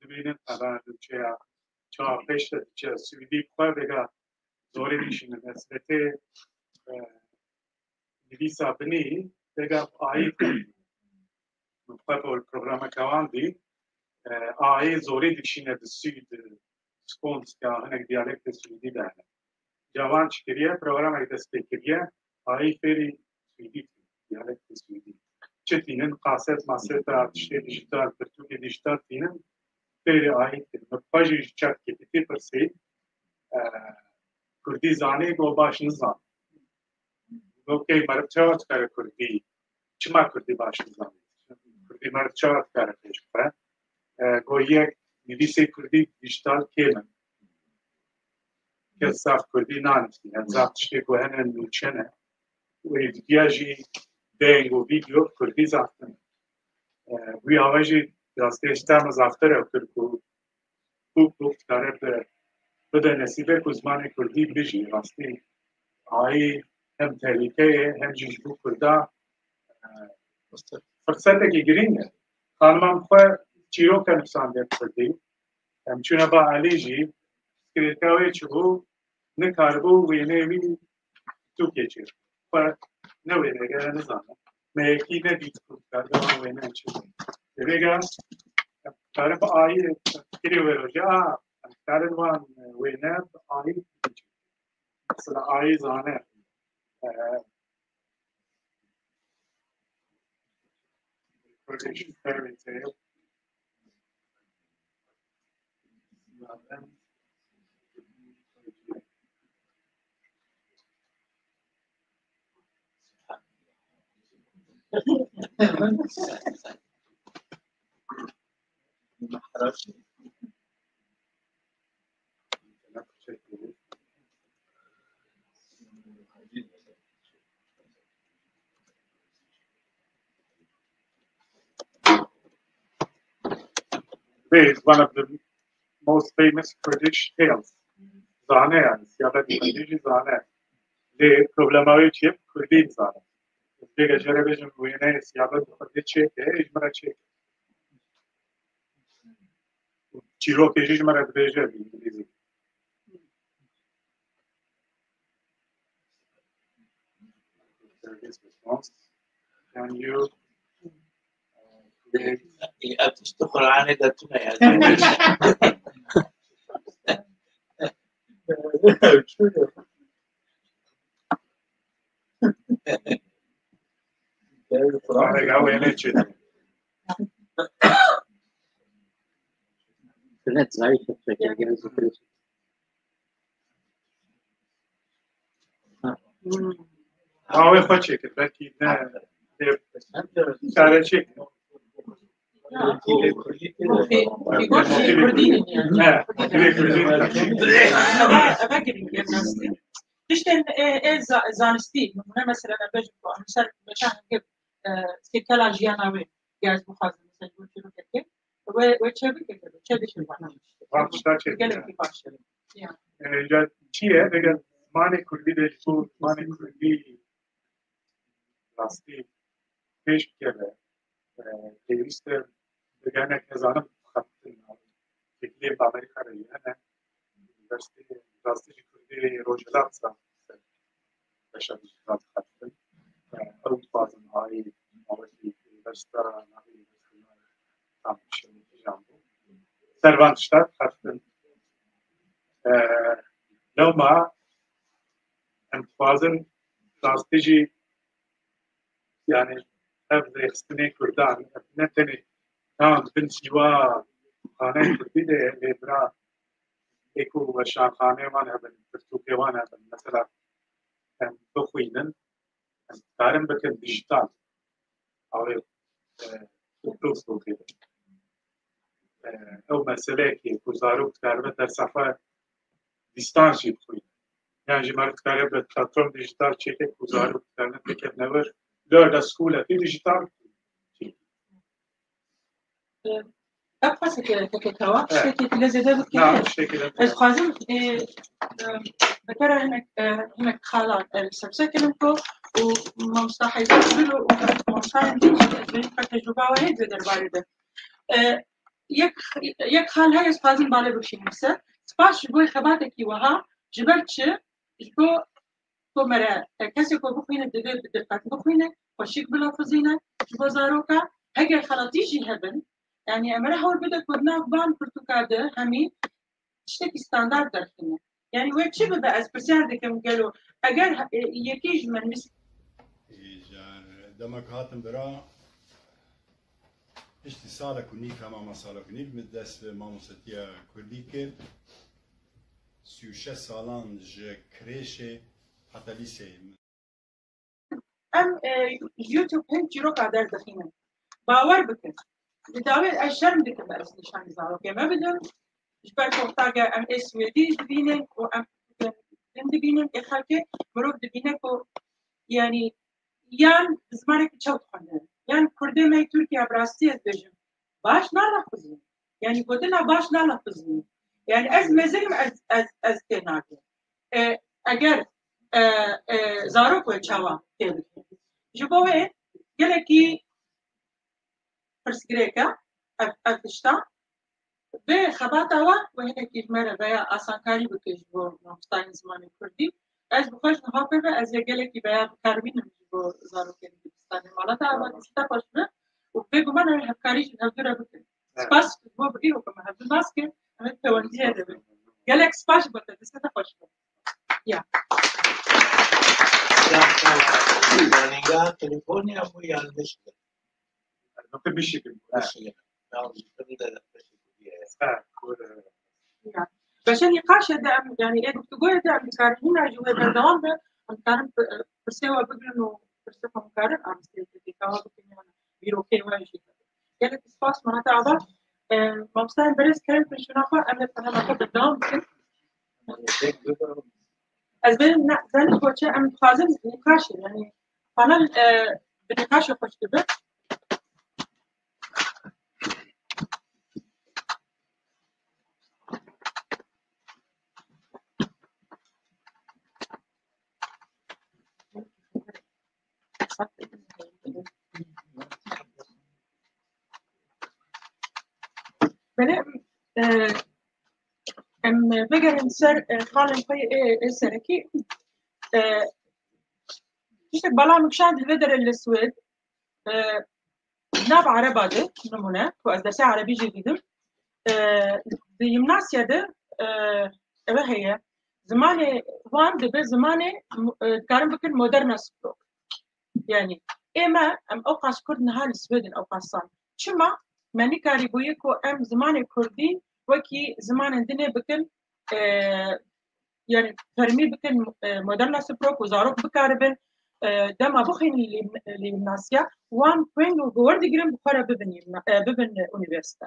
dibînin qeber diçe ya, çawa pêş de diçe, Swîdî bi xwe vêga zorê dişînin. Esretê, e, nivîsa binî vêga ayî min xwe li programeke wan dî, e, ayî zorî dikişîne di Swîd, Skånska, hinek diyalektê Swîdî de hene. Ca wan çi kiriye, programek dest pê kiriye, ayî fêrî Swîdî, diyalektê Swîdî. Çi tînin, kaset, maseta, tiştê dijital, pirtûkê dijital tînin, fêrî ayî tînin. Min xwe jî ji ChatGPT pirsî, e, Kurdî zanî, got baş nizan. Got key meriv çawa dikare Kurdî? Çima Kurdî baş nizanî? Kurdî meriv çawa dikare pêş bixe? E, got yek nivîsê Kurdî dijital kêm in. Kes zaf Kurdî nanivîsîne. Zaf tiştê ku hene nûçe ne. Û êdîtiya jî deng û vîdeo Kurdî zaf tune. E, wî ava jî rastî ji te me zaftir ew kir ku bûk bûk dikare bi-, bide nesîbek û zimanê kurdî bijî. Rastî ayî hem tehlîke ye hem jî ji bo kurda, e, firsetekî girîng e. Xanima min xwe çîroke nivîsandiye bi kurdî. Em çûne ba Elî jî, pirsgirêka wê çi bû, nikaribû wêneyê wî Tirkiyê çêbû. Xwe ne wênegere nizane. Me yekî nedît ku karibe wan wêne çi bû. Lê vêga em karin bi ayî fikirê wê roje, a, em karin wan wêne bi ayî bikin. Mesela ayî zane, e, Kurdish fairy tale. Is one of the most famous Kurdish tales. Zane yani, siyabet Kurdî jî zane. Lê problema wê çi ye? Kurdî zane. Vêga jere bêjim wêne siyabet Kurdî çêke, ji min re çêke. Çîrokê jî ji min re dibêje bi îngilîzî. Service response. Can you, uh, create Ev tişt di Qur'anê de tune ye. Qur'anê ya wê ne çi? Sünnet zayıf tutacak yani. Ha, wê xwe çêkir, belkî ne, ne, çare çêkir. Fîgor jî Kurdî ne. Ne, Kurdî ne. Eve, eve girîng e, rastî. Tiştên ê, ê za- zanistî, nimûne mesela em bêjin ku em ser meşa hingir e, sêkela jiyana wê, ger ez bixwazim, mesela ji bo çîrokekê, wê, wê çêbike, çêdike vana. Van tişta çêdike. Gelekî baş e. Ya. E, ya çi ye? Eger zimanê kurdî de ji bo zimanê kurdî rastî pêş bikeve, e, pêwîst e, bi gelek hezaran xebitî, têkiliyên bi Amerîka re jî hene. Üniversiteyê rastî ji kurdî Rojhilat zaf ser beşa dijîtal dixebitîn. E, ew dixwazin ayî mawekî üniversite navê üniversite tam şenikîjan bû. Ser van tişta dixebitîn. E, lewma em dixwazin rastî jî, yani, ev rêxistinê kurdan, ev ne tenê tam bin şîwa xaneyê kurdî de ye, lê bira ê ku weşanxaneyê wan hebin, pirtûkê wan hebin, mesela em bixwînin, em karin bikin dijital. Awê, e, doz doz de. E, ew meseleyekê ku zarok dikaribe dersa xwe dîstans jî bixwîne. Yan jî meriv dikare bi platform dijital çêke ku zarok dikaribe bikevne wir. Li erdê skûlekî dijital çêke. Ev qaseke teke tawa, Evet. Tiştekî lê zêde bikeve. Na, tiştekî lê Ez dixwazim, e, e, bi te re hinek, e, hinek xalan, e, li ser bisekinin ku û mamosta Heyder Bilo û mamostayên din jî ez bêjim ka tecrûba we heye di derbarê de. E, yek, yek xal heye ez dixwazim balê bikişînim ser. Spas ji bo xebatekî wiha, ji ber çi? Ji bo ku mere, e, kesê ku bixwîne divê bi diqet bixwîne, xweşik bilafizîne ji bo zaroka. Heger xelatî jî hebin, yani em re hewl bide ku di nav van pirtûka de hemî tiştekî standard derxîne. Yani wê çi bibe, ez pirsyar dikim gelo eger, e, yekî ji me nivîs- Îcar, dema ku hatim bira, piştî salek û nîv, hema salek û nîv, min dest bi mamostetiya kurdî kir. Sî û şeş salan ji krêşê heta lîseyê. Em, e, YouTube hin çîroka derdixînin. Bawer bikin. Li dawê ez şerm dikim ez nîşanî zarokê me bidim. Ji ber ku heta ge em ê Swêdî dibînin û em din dibînin ê xelkê, mirov dibîne ku, yani, yan bi zimanekî çew dixwendin, yan kurdê me yê Tirkiye, bi rastî ez bêjim, baş nalafizin. Yani gotina baş nalafizin. Yani ez mezinim, ez, ez, ez tênakim. E, eger, e, e, zarok wê çawa têbikin. Ji bo wê gelekî pirsgirêk e ev, ev tişta. Vê xebata we, we hinekî ji me re veya asankarî bike ji bo mamostayên zimanê kurdî. Ez bi xwe ji niha pê ve ez ê gelekî veya bikarbînim ji bo zarokên Kurdistanê. Mala te ava dîsa xweş be û bêguman em ê hevkarî ji hevdu re bikin. Evet. Spas ji bo bi îro ku me hevdu nas kir, em ê pêwendiyê de bin. Gelek spas ji bo te, dîsa te xweş be. Ya. Zanîngeha telefonê ya bû yan nişkir? Doktor Bişik. Bişik. Ya, ji bin de Bişik diye. Ha, kur, e, Ya. Beşe nîqaşê de em, yani ê guftûgoyê de em dikarin hîna jî wê berdewam be, em dikarin pi-, pirsê we bigirin û pirsê xwe em karin aristeyê T T K we bikin, yani bîrokê we jî. Gelek spas, mana te ava. E, mamostayên berêz kerim pêşûna xwe, em ê panela xwe berdewam bikin. Ez bêjim, ne, zanî boçe em dixwazin nîqaşê, yani panel, e, bi nîqaşê xweş dibe. Belê, e, em vegerin ser, e, xalên xwe yê, ê serekî. E, tiştek bala min kişand li vê derê li Swêd. E, nav Ereba de, nimûne, ku ez dersê Erebî jî didim. E, di yimnasya de, e, eve heye. Zimanê wan dibe zimanê, e, dikarin bikin moderna sprok. Yani, ê me, em ewqas Kurd niha li Swêdin ewqas sal. Çima me nikarîbûye ku em zimanê Kurdî wekî zimanên dinê bikin, e, yani, fermî bikin, e, moderna sprok û zarok bikaribin, e, dema bixwînin li, li yimnasya, wan point û bi wer digirin bi xwe re bibin yimna-, e, bibin unîversîte.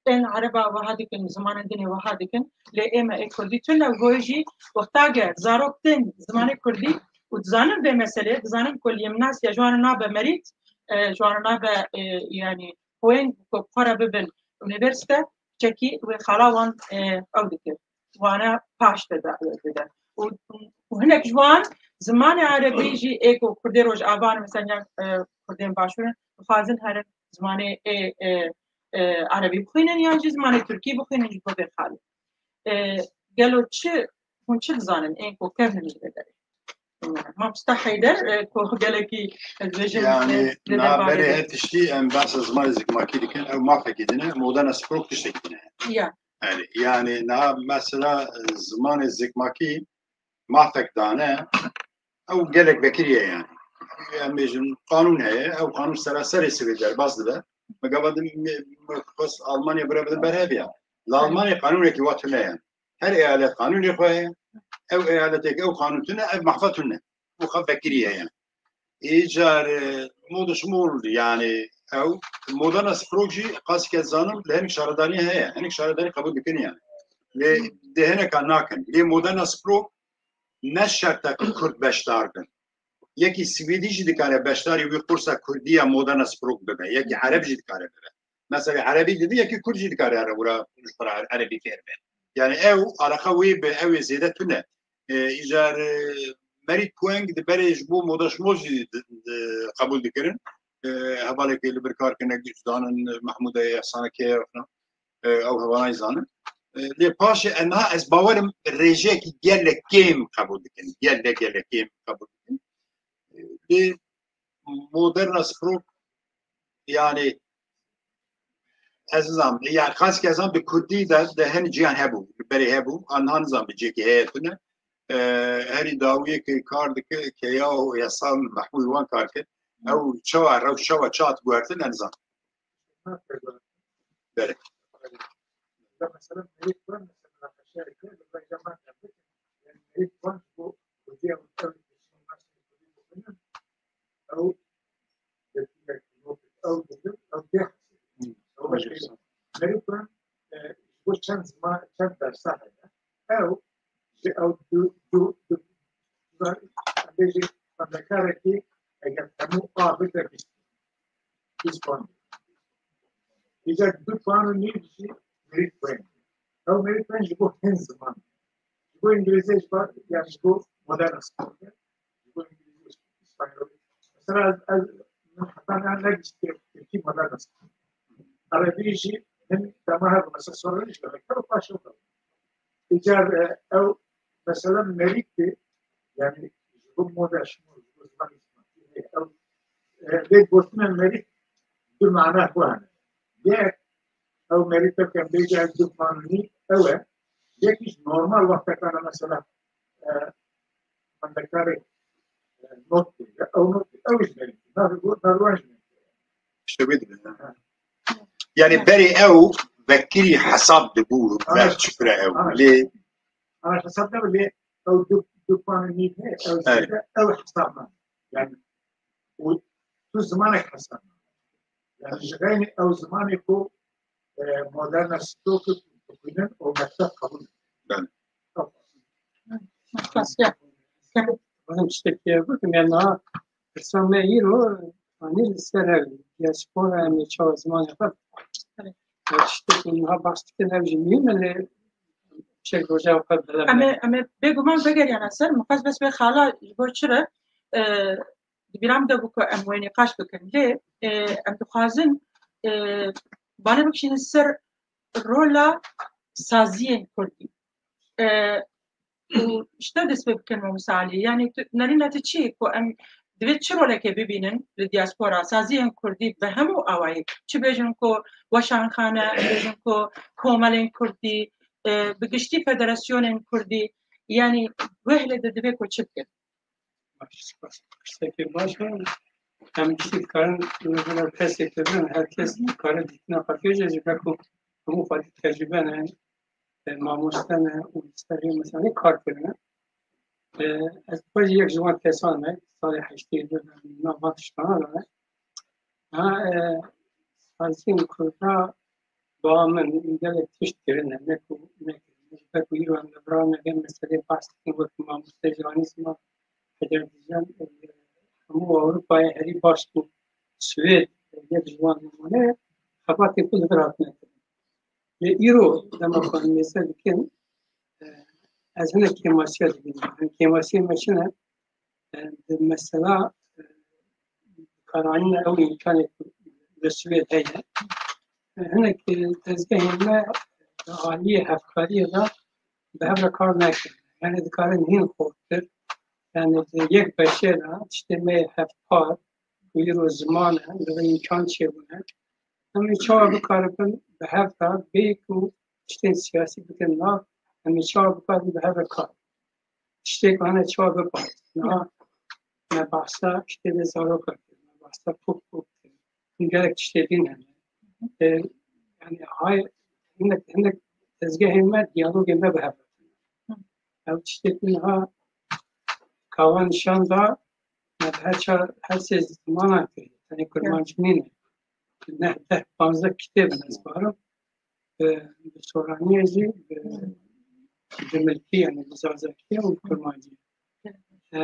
ên ereba wiha dikin, zimanên din ê wiha dikin, lê ê me ê kurdî tune û goyê jî wexta ge zarok tên zimanê kurdî û dizanin vê meselê, dizanin ku liyemnasiya ji wan nabe merît, e, ji wan nabe, e, yanî xwên ku xwe re bibin unîversîte, çekî wê xala wan, e, ew dikir. Wana paş de da-, dide. Û, û hinek ji wan zimanê erebî jî ê ku Kurdê Rojava ne, mesela, e, Kurdên Başûr in, dixwazin herin zimanê ê, e, e, erebî bixwînin yan jî zimanê tirkî bixwînin ji bo vê xalê. E, gelo çi, hûn çi dizanin ên ku kevin ji vê derê? Mamosta Heyder, e, ku gelekî ez dibêjim, Yani, e, li na derbarê berê de. Her tiştî em behsa zimanê zikmakî dikin, ew mafekî din e, modern språk tiştekî din e. Ya. Yani, yani, na mesela, e, zimanê zikmakî mafek dane, ew gelek vekirî ye yani. Em bêjin, qanûn heye, ew qanûn seraserê sivê derbas dibe. Me gava din, me, me xwest Almanya bire bidin ber hev ya. Li Almanya qanûnekî wa tune ye. Her eyalet qanûnê xwe heye. Ew eyaletê ku ew qanûn tune, ev mahfa tune. Û xwe vekirî heye. Îcar, e, modişmol, yani, ew modern språk jî qasî ke zanim li hinek şaredarî heye. Hinek şaredarî qebûl dikin yani. Lê di hineka nakin. Lê modern språk ne şert e ku Kurd beşdar bin. Yekî Swêdî jî dikare beşdarî wî kursa Kurdî ya modern språk bibe. Yekî Ereb jî dikare bibe. Mesela Erebî didî, yekî Kurd jî dikare erewra ji xwe re Erebî fêr be. Yani ew alaqa wê bi ew ê zêde tune. E, îcar, e, merît ku eng di berê ji bo modişmol jî di, di, qebûl dikirin. E, hevalekê li bir kar kirine, zanin Mehmûdê, Ehsanekê, e, ew hevalan jî zanin. E, lê paşê em niha ez bawerim rêjeyekî gelek kêm qebûl dikin. Gelek, gelek kêm qebûl dikin. E, lê modern språk, yani, ez nizam, yani, qas kezan bi kurdî de, de hin ciyan hebû, berê hebû, an han nizam bi cêkê heye tune. E, herî dawiyê ke kar dike, ke ya o yasal Mehmûd wan kar kir, ew çawa, rew çawa çat guhertin, ez nizam. Belê. Mesela, ew, ew, ew, ew, ew, Merî Kur'an, e, ji bo çend ziman, çend dersa heye. Ew, ji ew du, du, du, em bêjin xwendekarekî eger hemû A bike bîst, bîst puan. Îcar du puan û nîv jî Merî Kur'an. Ew Merî Kur'an ji bo hin ziman. Ji bo îngilîzê, ji bo, yani ji bo modern spor. Ji bo îngilîzî, îspanyolî. Mesela ez, ez, min heta niha negihiştiye tirkî modern spor. Erebî jî hin dema hebû, mesela sorunê jî gerek hebû, paşê hebû. Îcar, e, ew mesela merîtê, yani ji bo modern spor, ji bo zimanê îspanyolî, ew, e, vê gotina merît du mana xwe hene. Yek, ew merît ew ke em bêjin ew du kanunî ew e. Yekî jî normal wextekana mesela, e, xwendekarê, e, not dê. Ew not, ew jî merît. Nav, nav wan jî merît. İşte wê dibe. Ha. Yani berê ew vekirî hesab dibû, Ama ber çi kure ew. Ama Lê Ama hesab ne lê ew du, du puan nîv heye, ew Evet. zêde, ew hesab ne. Yani û tu zimanek hesab ne. Yani ji xeynî ew zimanê ku, e, modern spor ku dixwînin û mekteb qebûl. Belê. Xwestiya. Hozim tiştekî gotim, yani niha pirsa me îro, hani li ser ev diaspora, em ê çawa zimanê xwe, yani tiştekî niha baş dikin, ev jî muhîm e, lê çek roja xwe bile Em ê, em ê bêguman vegeriyana ser, min xwest bes vê xala ji bo çi re, e, di bîra min de bû ku em wê nîqaş bikin. Lê, e, em dixwazin, e, bale bikişînin ser rola saziyên kurdî. E, û ji te dest pê bikin, Mamosta Alî. Yanî tu, nerîna te çi ye ku em divê çi rolekê bibînin li diaspora, saziyên kurdî bi hemû awayî? Çi bêjin ku weşanxane, em bêjin ku komelên kurdî, e, bi giştî federasyonên kurdî, yanî wê hilê de divê ku çi bikin? Baş, spas. Tiştekî baş e. Em jî dikarin li vir kesek de bin, her kes dikare dîtina xwe pêşe jî, belku hemû xwedî tecrûbe ne, e, mamoste ne û li ser vê meseleyê kar kirine. E, ez xwe jî yek ji wan kesan me, salê heştê û du de nav van tiştana de me. Ha, e, saziyên kurda ba min gelek tişt kirine, ne ku nekirin. Ji ber ku îro em li vir me gel meselê behs dikin, wek mamoste Janî Sima Hecer Dijan, e, hemû Ewropayê herî baş bû. Swêd, e, yek ji wan nimûne, xebatê ku li vir hatine kirin. Lê îro dema ku em mêze dikin, e, ez hinek kêmasiya dibînim. Yanî kêmasiyê me çi ne? E, di mesela, e, karanîna ew îmkanê ku li Swêd heye. E, hinek, e, dezgehên me di aliyê hevkariyê de bi hev re kar nekirin. Yani dikarin hîn xurttir. Yani di yek beşê de tiştê me yê hevpar, ku îro ziman e, li vê îmkan çêbûne. Em ê çawa bikaribin bi hev re bê ku tiştên siyasî bikin nav, em ê çawa bikaribin bi hev re kar. Tiştê ku hene çawa biparêzin. Niha me behsa tiştê vê zaroka kir, me behsa pûk pûk kir. Hûn gelek tiştê din hene. E, yani hay hinek, hinek tezgehên me diyalogên me bi hev re. Ew tiştê ku niha kavan nîşan da, me bi her çar, her sê zimanan kiriye. Tenê kurmancî nîne. Neh, deh, panzdeh kitêb in ez barim. Bi, bi soraniyê jî, bi, bi milkî, yani bi zazakî û bi kurmancî. E,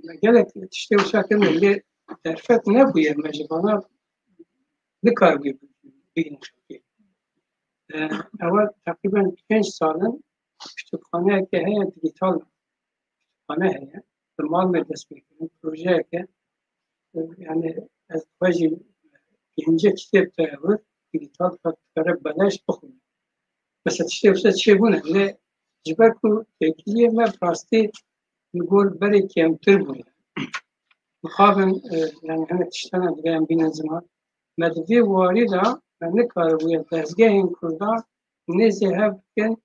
me gelek tiştê wisa kirine, lê derfet nebûye, me ji vana nikaribûye bigihîne xelkê. E, ewa teqrîben pênc sal in, kitêbxaneyeke heye, digital kitêbxane heye. Bi mal me dest pê kirin, projeyeke, e, yani ez xwe jî pênce kitêb te vir, digital dikare beleş bixwîne. Mesela tiştê wisa çêbûne, lê ji ber ku têkiliyê me bi rastî li gor berê kêmtir bûye. Mixabin, e, yani hinek tiştana dibe em bînin ziman. Me di vê warî de me nikaribûye dezgehên Kurdan nêzê hev bikin,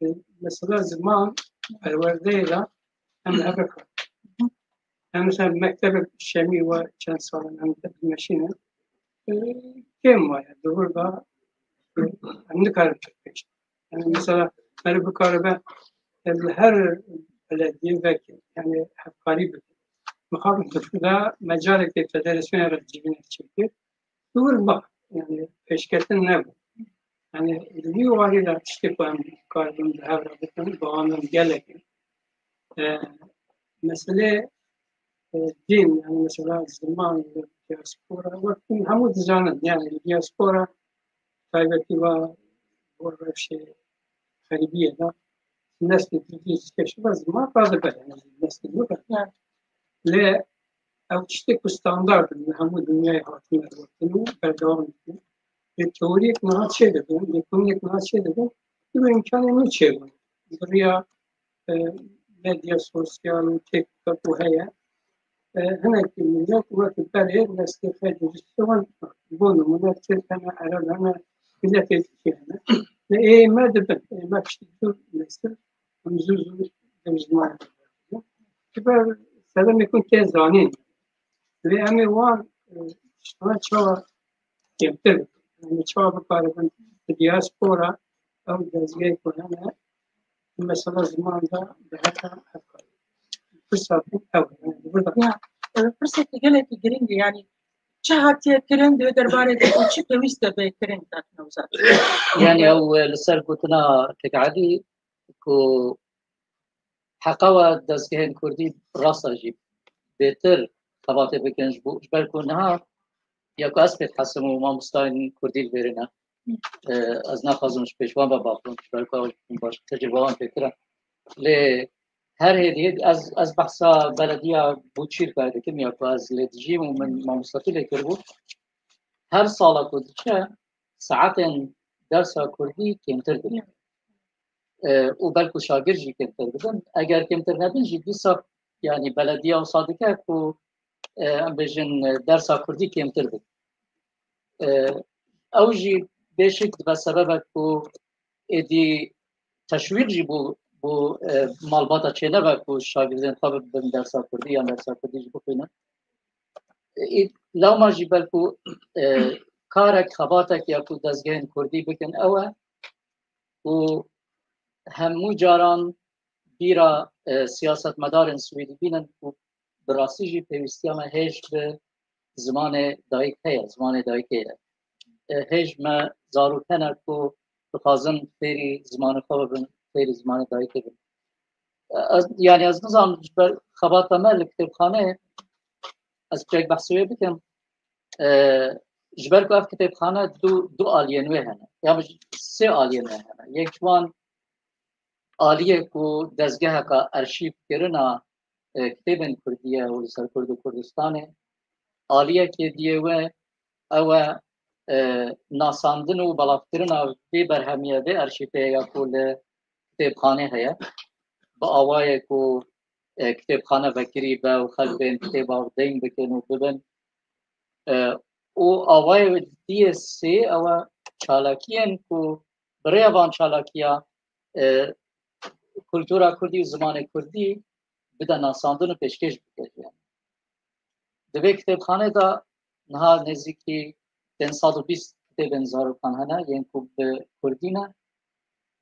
e, mesela ziman perwerdeyê de em li hev re kar. Em mesela mektebek Şemî we çend sal in em dimeşînin. E, kêm maye, di wir de, e, em nikarin çi pêş. Yani mesela meriv bikaribe, e, li her belediyê veke, yani hevkarî bike. Mixabin tu de mecalekê federasyonê re civînek çêkir. Dûr bak, yani pêşketin nebû. Yani li wî warî de tiştê ku em karibin bi hev re bikin, bi wan em gelek in. E, meselê, e, din, yani mesela ziman, diaspora, wek hûn hemû dizanin, yani diaspora taybetî va bo rewşê xerîbiyê de neslê dî keşibe ziman radibe, yani neslê nû re. Ya. Lê ew tiştê ku standard in, li hemû dinyayê hatine gotin û berdewam dikin. Lê teoriyek niha çêdibin, lêkolînek niha çêdibin, bi îmkanê nû çêbûn. Bi riya, e, medya sosyal û têkoka ku heye, e, hinek millet wekî berê neslê xwe dirust wan, bo nimûne Tirk hene, Ereb hene, miletê dî hene. Lê ê me dibin, ê me piştî zû nesil, em zû zû dem ji me re. Ji ber sedemê ku tê zanîn. Lê em ê wan, e, tiştana çawa kêmtir bikin? Em ê çawa bikaribin bi diaspora ew dezgehê ku hene, mesela ziman de bi hev re hevkarî. Pirsa din ew e. Yani burada Ya, e, pirsekî gelekî girîng e. Yani çi hatiye kirin di wê derbarê de û çi pêwîst e bê kirin, Kak Newzat? Yani ew, e, li ser gotina Kek Elî ku heqa we dezgehên kurdî rasta jî bêtir xebatê bikin ji bo, ji ber ku niha ya ku ez pê dihezim û mamostayên kurdî li vêrê ne. E, ez naxwazim ji pêş wan ve bapim, ji ber ku ew baş tecrûbe wan pêtir e. Lê her hêdî ez, ez behsa belediya Boçîrkayê dikim ya ku ez lê dijîm û min mamostatî lê kiribû. Her sala ku diçe saetên dersa kurdî kêmtir dibe. E, û belku şagird jî kêmtir dibin. Eger kêmtir nebin jî dîsa, yani belediya wisa dike ku, e, em bêjin, e, dersa kurdî kêmtir bike. E, ew jî bêşik dibe sebebek ku êdî teşwîq jî bû, bû, e, malbata çênebe ku şagirdên xwe bibin dersa kurdî yan dersa kurdî jî bixwînin. Ê, lewma jî belku, e, karek, xebatek ya ku dezgehên kurdî bikin ew e û hemû caran bîra, e, siyasetmedarên Swêdî bînin ku bi rastî jî pêwîstiya me hêj bi zimanê dayik heye, zimanê dayikê ye. e, hêj me zarok hene ku dixwazin fêrî zimanê xwe bibin, fêrî zimanê dayikê bin. E, ez, yani ez nizanim ji ber xebata me li kitêbxaneyê, ez piçek behsê wê bikim. E, ji ber ku ev kitêbxane du, du aliyên wê hene. Ya sê aliyên wê hene. Yek ji wan aliyê ku dezgeheka erşîv kirina, e, kitêbên kurdî ye û li ser Kurd û Kurdistanê. Aliyekê diyê wê ew e, e, nasandin û belavkirina vê berhemiyê, vê erşîvê ya ku li kitêbxanê heye. Bi awayê ku, e, kitêbxane vekirî be û xelk bên kitêba deyn bikin û bibin. E, û awayê diyê sê ew e çalakiyên ku bi rêya van çalakiya, e, kultura kurdî û zimanê kurdî bide nasandin û pêşkêş bike. Di vê kitêbxanê de niha nêzîkî pênc sed û bîst kitêbên zarokan hene, yên ku bi kurdî ne,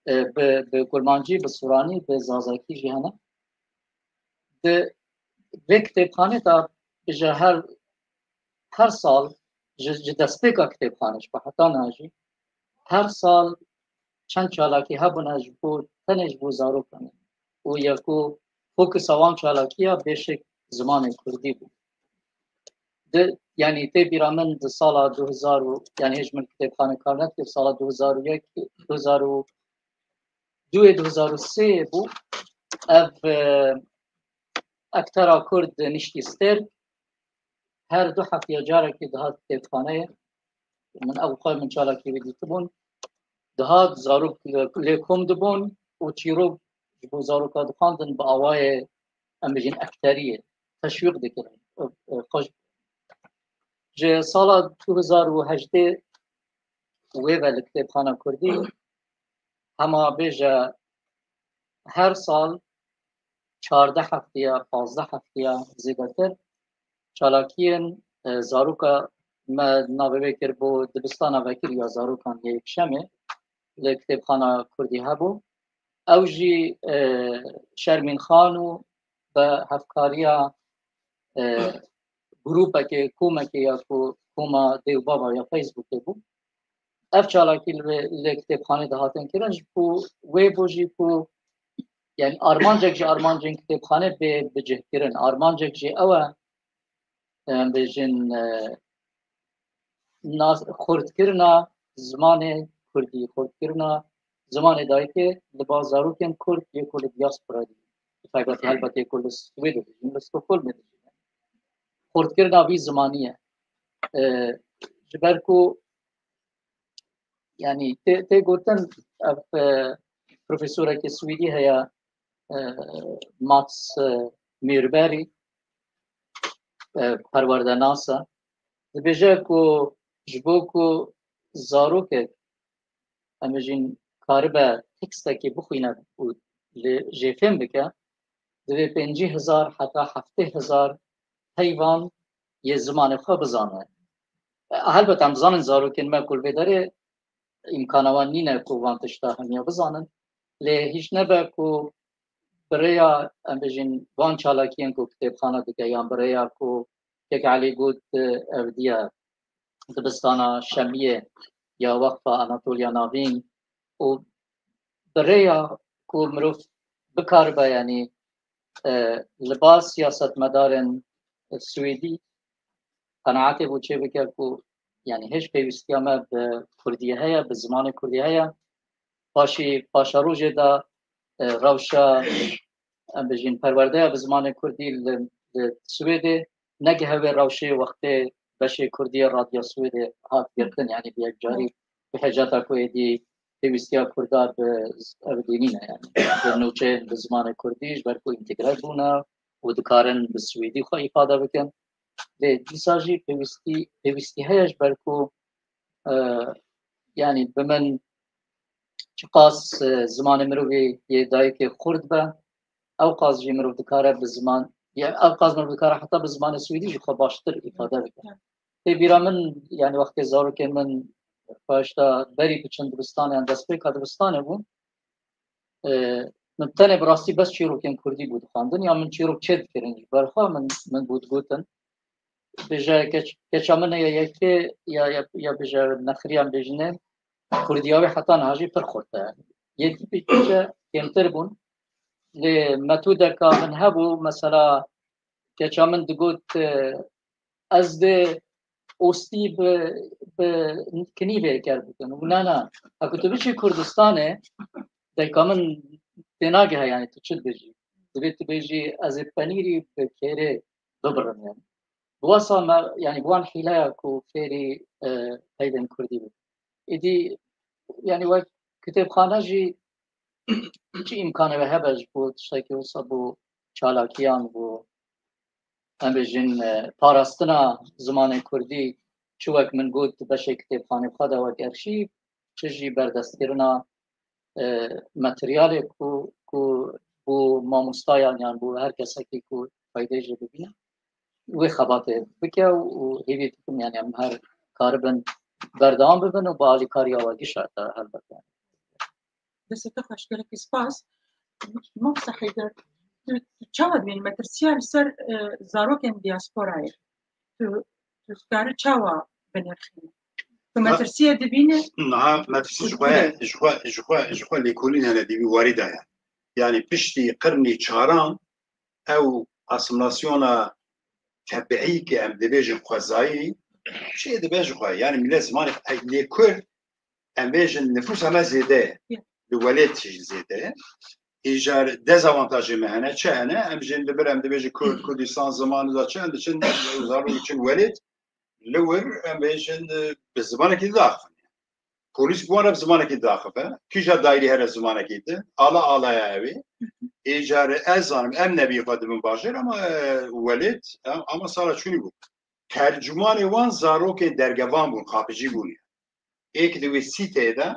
e, bi, bi kurmancî, bi sûranî, bi zazakî jî hene. Di vê kitêbxanê de ji her, her sal ji, ji destpêka kitêbxanê ji xwe heta niha jî her sal çend çalakî hebûne ji bo, tenê ji bo zarokan û ya ku fokusa wan çalakiya bêşek zimanê kurdî bû. Di, yani tê bîra min di sala du hezar û, yani hêj min kitêbxane kar nekir, sala du hezar û yek, du hezar û du ê du hezar û sê bû. Ev, e, ektera Kurd Niştî Stêrk her du heftiya carekê dihat kitêbxaneyê. Min ew xwe min çalakî wî dîtibûn. Dihat zarok lê kom dibûn û çîrok ji bo zaroka dixwendin bi awayê, em bijîn, ekteriyê teşwîq dikirin. Xweş. Ji sala du hezar û hejdê wê ve li kitêbxana kurdî hema bêje her sal çardeh heftiya, pazdeh heftiya zêdetir çalakiyên, e, zaroka me navê wê kir bo dibistana vekirî ya zarokan yê Yekşemê li kitêbxana kurdî hebû. Ew jî, e, Şermîn Xan û bi hevkariya, e, grûpekê, komekê ya ku koma dê û bava ya Facebookê bû. Ev çalakî li, li kitêbxanê de hatin kirin, ji ku wê bû jî ku, yani armancek ji armancên kitêbxanê bê bicihkirin. Armancek jî ew e, em bêjin, e, nas-, xurtkirina zimanê kurdî, xurtkirina zimanê dayikê li ba zarokên kurd yê ku li diaspora de, bi taybetî helbet yê ku li Swêdê dijîn, li Stockholmê dijîn. Xurtkirina vî zimanî ye. E, ji ber ku, yani tê, tê gotin, ev, e, profesorekî swêdî heye, e, Mats, e, Myrberg, e, perwerdenas e. Dibêje ku ji bo ku zarokek, em bijîn, karibe tekstekê bixwîne û li jê fêm bike, divê pêncî hezar heta heftê hezar peyvan yê zimanê xwe bizane. E, helbet em dizanin zarokên me ku li vê derê îmkana wan nîne ku van tişta hemiya bizanin. Lê hîç nebe ku bi rêya, em bijîn, van çalakiyên ku kitêbxana dike yan bi rêya ku kek Elî got, e, ev diye dibistana Şemiyê ya Weqfa Anatoliya Navîn û bi rêya ku mirov bikaribe, yanî, e, li ba siyasetmedarên Swêdî qenaetê bû çêbike ku, yanî hêj pêwîstiya me bi kurdiyê heye, bi zimanê kurdî heye. Paşî, paşerojê de, e, rewşa, em bijîn, perwerdeya bi zimanê kurdî li, li Swêdê negihe wê rewşê wextê beşê kurdî yê Radyo Swêdê hat girtin, yanî bi yekcarî bi hêjata ku êdî pêwîstiya kurda bi z-, ev dî nîne, yanî bi nûçeyên bi zimanê kurdî, ji ber ku întegre bûne û dikarin bi swêdî xwe îfade bikin. Lê dîsa jî pêwîstî, pêwîstî heye, ji ber ku, e, yanî bi min çiqas, e, zimanê mirovî yê dayikê xurt be, ew qas jî mirov dikare bi ziman, ya ew qas mirov dikare heta bi zimanê swêdî jî xwe baştir îfade bike. Tê bîra min, yanî wextê zarokên min paşta berî biçin dibistanê yan destpêka dibistanê bûn, e, min tenê bi rastî bes çîrokên kurdî bû dixwendin, ya min çîrok çêdikirin ji ber xwe, min, min bû digotin. bêje keç, keça min heye yekê ya, ya, ya bêje nexiriyan bêjine, Kurdiya wê heta niha jî pir xurt e. Yekî pêşî kêmtir bûn. Lê metodeka min hebû, mesela keça min digot, e, ez dê ostî bi, bi kinî vê ker bikim. Û na, na, heke tu biçî Kurdistanê, dayka min tênagehe, yani tu çi dibêjî? Divê tu bêjî, ez ê penîrî bi kêrê bibirim, yani. Bi wesa me, yani bi wan hîleya ku fêrî, e, peydên Kurdî bû. Îdî, yani wek kitêbxane jî çi îmkanê we hebe ji bo tiştekî wisa bo çalakiyan, bo, em bêjin, e, parastina zimanê Kurdî, çi wek min got, beşê kitêbxanê xwe de wek erşîv, çi jî berdestkirina, e, materyalê ku, ku bo mamostayan yan bo her kesekî ku faydeyê jê bibîne, wê xebatê bike û, û hêvî dikim, yani em her karibin berdewam bibin û bi alîkariya we gişa te helbet, yani. Destê te xweş, gelekî spas. Mamosta Heyder, tu, tu çawa dibînî metirsiya li ser, e, zarokên diasporayê? Tu, tu dikarî çawa binirxînî? Tu metirsiya dibînî? Niha metirsî ji xwe, ji xwe, ji xwe, ji xwe lêkolîn hene dîvî warî daye. Yani piştî qirnî çaran ew asimilasyona tebiî ke em dibêjin xwezayî, çi dibe ji xwe? Yani millet zimanê, lê Kurd, em bêjin nifûsa me zêde ye. Li welêt jî zêde ye. Îcar dezavantajê me hene. Çi hene? Em jî li vir em dibêjin Kurd, Kurdistan, ziman da çi? Em diçin, zarok diçin welêt. Li wir em bêjin, e, bi zimanekî diaxivin. Polîs bi wan re bi zimanekî diaxive. Kîja daîrî here zimanekî di. Ala alaya ew ê. Îcar ez zanim, em nebî xwe dibin bajêr ama, e, welêt, em, ama sala çûnî bû. Tercûmanê wan zarokên dergevan bûn, xapicî bûn. Êk di wê sîteyê de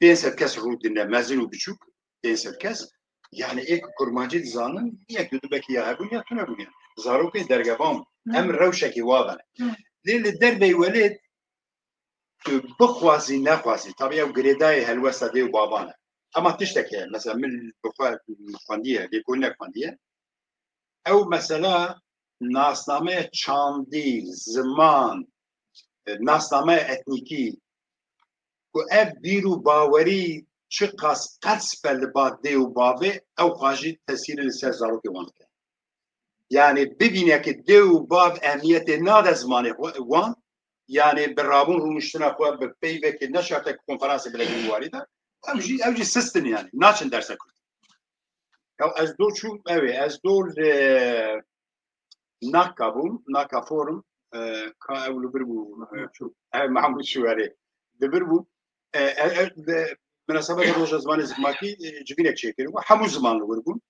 pênc sed kes rû dine, mezin û biçûk, pênc sed kes. Yani êk kurmancî dizanin, yek du belkî ya hebûn ya tune bûn yani. Zarokê dergevan bûn. Em rewşekî wa vene. Lê li derveyî welêt tu bixwazî nexwazî, tabî ew girêdayê helwesta dê û bavan e. Ema tiştek heye, mesela min bi xwe xwendiye, lêkolînek xwendiye. Ew mesela nasnameya çandî, ziman, e, nasnameya etnîkî, ku ev bîr û bawerî çiqas qels be li ba dê û bavê, ew xwe jî tesîrê li ser zarokê wan dike. Yani bibîne ki dê û bav ehmiyetê nade zimanê xwe, wan, yani bi rabûn rûniştina xwe, bi peyvekê neşartek konferansê bile warî de, ew jî, ew jî sist in yani, naçin dersa Kurdî. Ya ez do çûm, ew ê, ez do li Naka bûm, Naka Forum, e, ka ew li vir bû, e, ev Mahmûd Şiwerê. Li vir bû, e, e, e, bi minasebeta Roja Zimanê Zikmakî, e, civînek çêkiribû. Hemû ziman li wir bûn.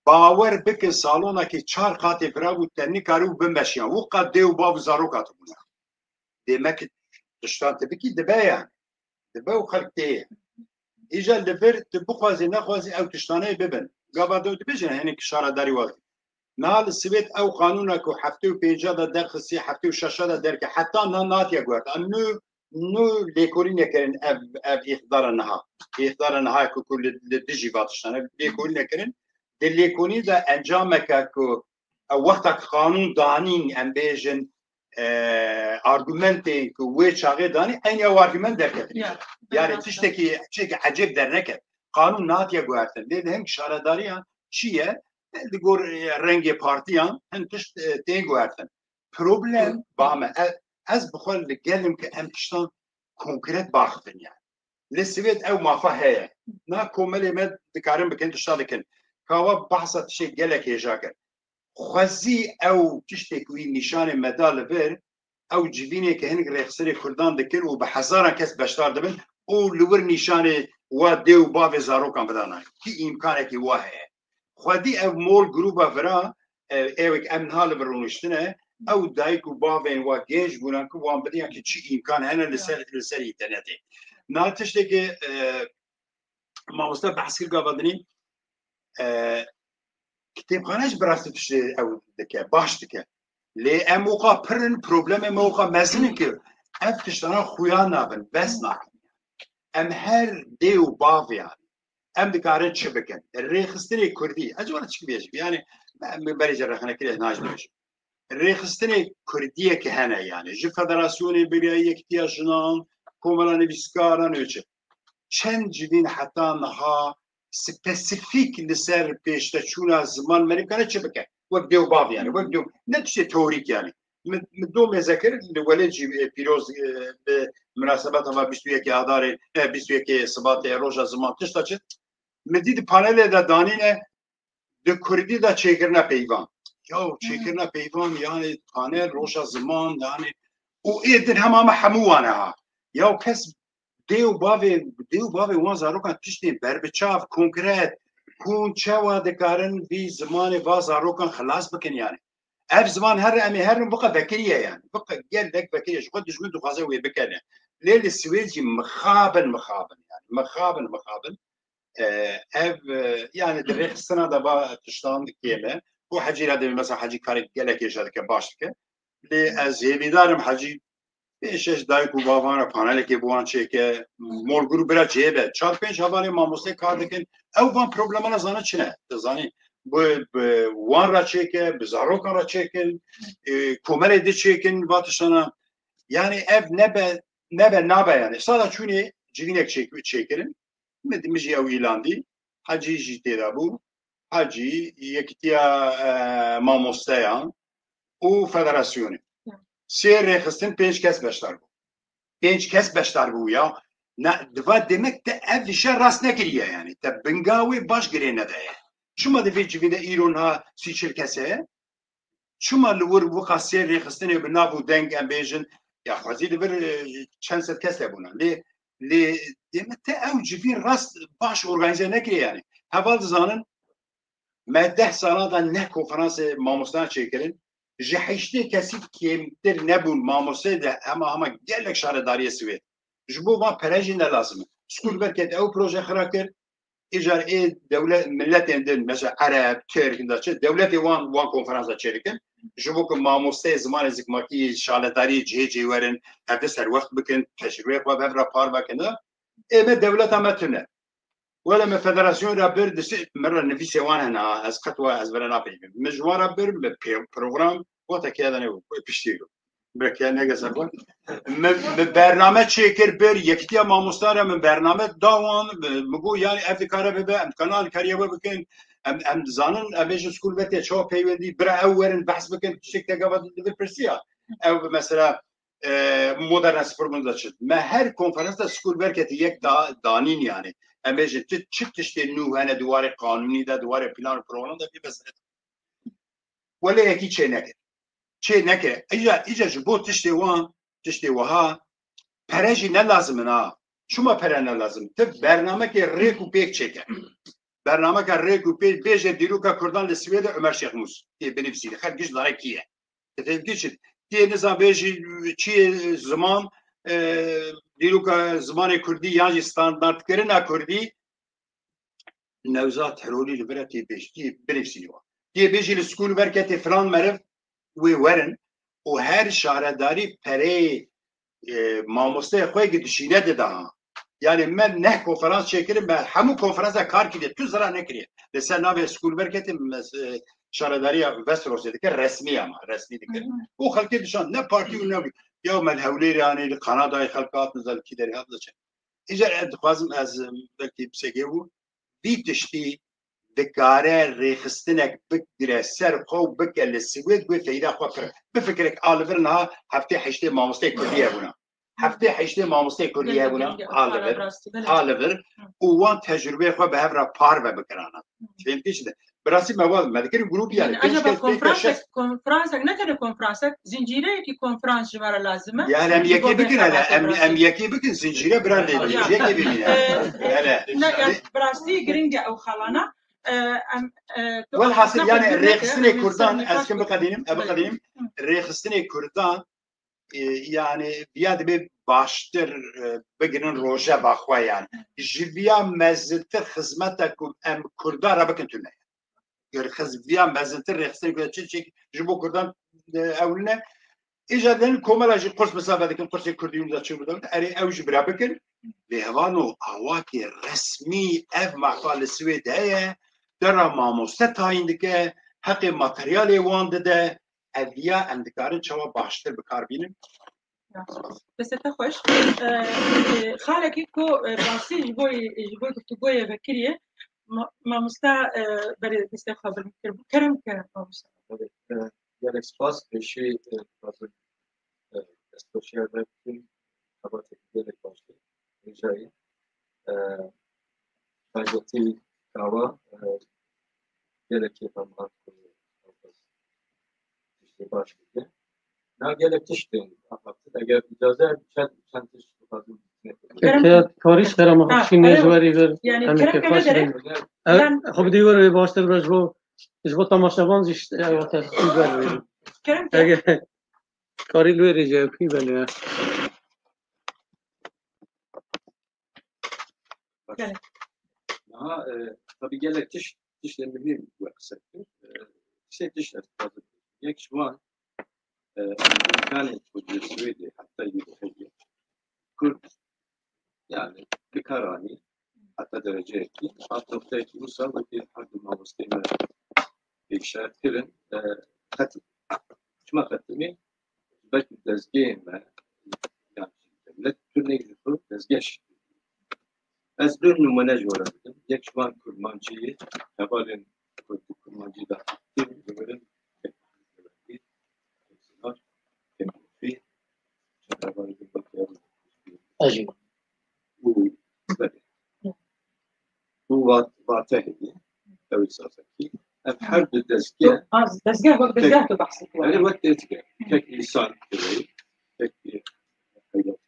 Bawer bikin, salonekî çar qatê vira bû, te nikaribû bimeşiyan. Wika dê û bav û zarok hatibûne. Demek tiştan tu bikî dibe yani. Dibe û xelk tê ye. Îca li vir tu bixwazî nexwazî ew tiştaneyê bibin. Gava de dibêjin hinek şaredarî wazî. Niha li Swêd ew qanûna ku heftê û pênca de derxistî, heftê û şeşa de derke, heta niha natiye guhertin. Em nû, nû lêkolîne kirin ev, ev îqdara niha. Îqdara niha ku, ku li, li dijî va tiştan, ev lêkolîne kirin. Di lêkolînê de encameke ku ew wexta ku qanûn danîn, em bêjin, e, argumentê ku wê çaxê danî, eynî ew argument derketin. Ya, Yani ben tiştekî, tiştekî ecêb derneket. Qanûn natiye guhertin. Lê li hin şaredariyan çi ye? Li gor, e, rengê partiyan hin tişt, e, tên guhertin. Problem ba me. E, ez bi xwe li gel im ke em tiştan konkret baxivin yani. Li Swêd ew mafa heye. Na komelê me dikarin bikin, tişta dikin. Kawa behsa tiştê gelek hêja kir. Xwezî ew tiştê ku wî nîşanê me da li vir, ew civînê ke hinek rêxistinê Kurdan dikin û bi hezaran kes beşdar dibin û li wir nîşanê wa dê û bavê zarokan bidana. Kî îmkanekî wa heye? Xwedî ev mol grûba vira, e, êwek em niha li vir rûniştine, ew dayik û bavên wa genç bûnan ku wan bidiyan ki çi îmkan hene li ser, li ser înternetê. Na tiştekî, e, mamoste behs kir gava dinê, e, kitêbxane jî bi rastî tiştê ew dike, baş dike. Lê em oqa pir in, problemê me oqa mezin in ki ev tiştana xuya nabin, bes nakin. Em her dê û bav yani. Em dikarin çi bikin? Rêxistinê Kurdî. Ez were çi bêjim? Yani, em berê jî rexne kiriye, naş bêjim. rêxistinê kurdiyeke hene, yani ji Federasyonê bigire, Yekitiya Jinan, Komela Nivîskaran û çi. Çend civîn heta niha spesîfîk li ser pêşteçûna ziman merî bikane çi bike? Wek dê û bav yani, wek dê û, ne tiştê teorîk yani. Min, min do mêze kir, li welê jî, e, pîroz, e, li munasebeta va bîst û yekê Adarê, e, bîst û yekê Sibatê, roja ziman tişta çi. Min dî di panelê de danîne, di kurdî de çêkirine peyvan. Ya çêkirine peyvan, yani panel, roja ziman, yani û ê din hema me hemû wan e ha. Ya kes dê û bavê, dê û bavê wan zarokan tiştên berbiçav, konkret, hûn çawa dikarin vî zimanê va zarokan xilas bikin yani. Ev ziman her em ê herin biqe vekirî ye yani. Biqe gelek vekirî ye. Ji xwe dijmin dixwaze wê bikene. Lê li Swêd jî mixabin, mixabin yani. Mixabin, mixabin. E, ev, e, yani di rêxistina de va tiştan kêm e. Û Hecî re divê mesela Hecî karek gelek hêja dike, baş dike. Lê ez hêvîdar im Hecî pêş şeş dayik û bavan re panelekê bi wan çêke, mol grûp bira cihê be. Çar pênc hevalên mamostê kar dikin. Ew van problemana zane çi ne? Dizanî bi, bi wan re çêke, bi zarokan re çêkin, e, komelê di çêkin, va tiştana. Yani ev nebe, nebe nabe yani. Sada çûnê civînek çêk-, çêkirin. Min, min jî ew îlan dî. Hecî jî tê de bû. Hecî, Yekitiya, e, Mamosteyan û Federasyonê. Ya. Sê rêxistin pênc kes beşdar bû. Pênc kes beşdar bû ya. Ne, diva demek te ev işe rast nekiriye yani. Te binga wê baş girê nedaye. Çima di vê civî de îro niha sî çil kes heye? Çima li wir wiqa sê rêxistinê bi nav û deng em bêjin, ya xwezî li vir, e, çend sed kes hebûne. Lê, lê dê me te ew civîn rast baş organîze nekiriye yani. Heval dizanin, me deh salan de neh konferansê mamosteyan çêkirin. Ji heştê kesî kêmtir nebûn mamosteyê de hema hema gelek şaredariyê Swêd. Ji bo van pere jî ne lazim e. Skulverket ew proje xira kir. Îcar ê dewlet, milletên din, mesela Ereb, Tirk, da çi, dewletê wan, wan konferansa çêdikin. Ji bo ku mamosteyê zimanê zikmakî, şaredariyê cihê cihê werin, hevdî serwext bikin, tecrûbeyê xwe bi hev re parve kin. Ê me dewleta me tune. Wele me federasyon re bir, diştê min re nivîsê wan hene ha, ez qet wa ez vere napeyivim. Min ji wan re bir, min pê-, program, wate keye de ne, piştî. Belke ne geze xwe. Min, min bername çêkir bir, Yekitiya Mamosta re min bername da wan, min, min got, yani ev dikare bibe, em dikare alîkariyê we bikin, em, em dizanin, em ê ji skul veke çawa peywendî, bira ew werin behs bikin, tiştek te gava li vir pirsiya. Ev mesela, e, modern spor min de çi. Me her konferans de skul verketî yek da, danîn yani. Em ê ji çi, çi tiştê nû hene di warê qanûnî de, di warê plan û program de bî mesele. Wele yekî çê nekir. Çê nekir. Îca, îca ji bo tiştê wan, tiştê wiha pere jî ne lazim in ha. Çima pere ne lazim? Ti bernamekê rêk û pêk çêke. Bernameke rêk û pêk bêje dîroka Kurdan li Swêdê Ömer Şêxmûs. Tê binivîsî. Xelk giş zane kî ye. Ti fêm kî çi? Tê nizan bêjî çi ye ziman, e, dîroka zimanê Kurdî yan jî standartkirina Kurdî Newzat Herolî li vir e tê bêj-, tê binivîsî wa. Tê bêjî li skûl verketê filan meriv wê werin û her şaredarî pereyê, e, mamosteyê xwe yekî dişîne dida ha. Yani me neh konferans çêkirin, me hemû konferansa kar kiriye, tu zira nekiriye. Li ser navê skûl verketê me, e, şaredariya Westerosê dike, resmî ama, resmî dike. Hı hı. Û xelkê dişan, ne partî û ne, ya me li Hewlêrê anî, li Kanadayê xelk hatin, li kî derê hatin, diçin. Îcar ez dixwazim ez, belkî pisegê bû, vî tiştî dikare rêxistinek bigire ser xwe û bike li Swêd wê feyda xwe pir. Bifikirek a li vir niha heftê heştê mamosteyê Kurdî hebûna. Heftê heştê mamosteyê Kurdî Gelek, hebûna gelek, a li vir, rastî, belê. A li vir Hı. û wan tecrûbeyê xwe bi hev re parve bikirana. Hı. Fêm kişî de. Bi rastî me wan, me dikirin grûp yani. Yani pênc acaba kes, pênc kes, konferansek, şeş. Konferansek, ne tenê konferansek, zincîreyekî konferans ji me re lazim e. Yani em Ji bo yekê bikin hele, bexşî em, em yekê bikin, zincîre bira lê Ya. yekê bimîne. Ee, Hele. ne, ya, bi rastî giring e ew xalana. Ee, em, e, tu Welhasil, yani, rêxistinê Kurdan, ez kim biqedînim, e, biqedînim, Hı. rêxistinê Kurdan, e, yani, viya dibê baştir, e, bigirin rojeva xwe, yani. Ji viya mezintir xizmeta ku em Kurdan re bikin tune. Ger xiz-, viya mezintir rêxistinê ku çi çek ji bo Kurdan, e, ewline. Îca din komela jî qurs misafe dikin, qursê Kurdî wî de çi bidin. Erê ew jî bira bikin. Lê hevano awakê resmî ev mehfa li Swêd heye, dera mamoste tayîn dike, heqê materyalê wan dide, eviya em dikarin çawa baştir bi kar bînin? Destê te xweş. Xalekî ku basî ji bo ji bo guftûgoyê vekiriye, mamosta berê destê xwe bilind kir. Kerem ke mamosta. Gelek spas pêşî dixwazim destxweşiya me bikim. Xebateke gelek baş e. Rêjayî taybetî kawa gelekî xebat tiştê baş dike. Na gelek tiştên axaftin. Eger îcaze çend çend tişt dixwazim. Eke karîş xera me xwe şî nêj werî vir. Yanî kerem ke ne derê? Xwe bidî wir wê baştir be ji bo ji bo temaşevan jî işte ya wate ver wê. Kerem ke. Karî li wê rêjeyekî bene. Niha e, tabi gelek tişt, tiştên muhîm we qise kir. E, sê tişt ez dixwazim. Yek ji wan e, îmkanên ku di Swêdê heta yî heye Kurd yani bi kar anî heta dereceyekî, hat nokteyekî wisa wekî her du mamosteyê me pêşniyar kirin, e, xetim. Çima xetimî? Belkî dezgehê me, yan dewlet tune ji xwe dezgeh şikil. Ez du nimûne ji we re bidim. Yek ji wan kurmancî, hevalên ku di kurmancî de aktif dibirin, Ajî. û û vat, vate heye, ew ê sazekî. Ev her du dezgeh. Az dezgeh wek dezgeh tu behs dikî. Erê wek dezgeh. Tek însan kireyî, tek bir heyet.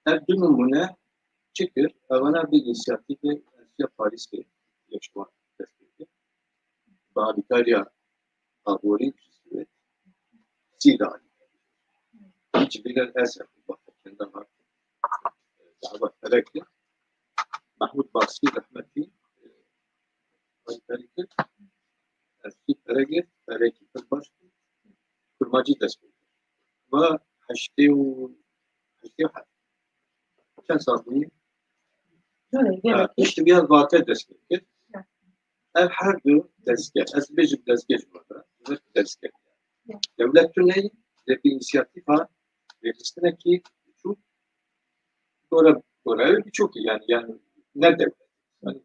Ev du nimûne çi kir? Evana bir însiyatîfê Enstîtuya Parîsê yek ji wan dest pê kir. Bi alîkariya aborî ji Swêd, sî de alîkar. Hiç bîner ez em bafekenda hatin. Dawa terekê. Mahmud Basî rehmetî, e, alîkarî kir. Ez jî pere girt, perekî pir baş bû. Kurmancî dest pê kir. Va heştê û, heştê û heft. Çend sal bûyî? Piştî viya vate dest pê kir. Ev her du dezgeh, ez dibêjim dezgeh ji me re, wek dezgeh. Dewlet tune ye, lê bi însiyatîfa rêxistinekî biçûk, gore, gore biçûk e, yani, yani ne dewlet. Yani,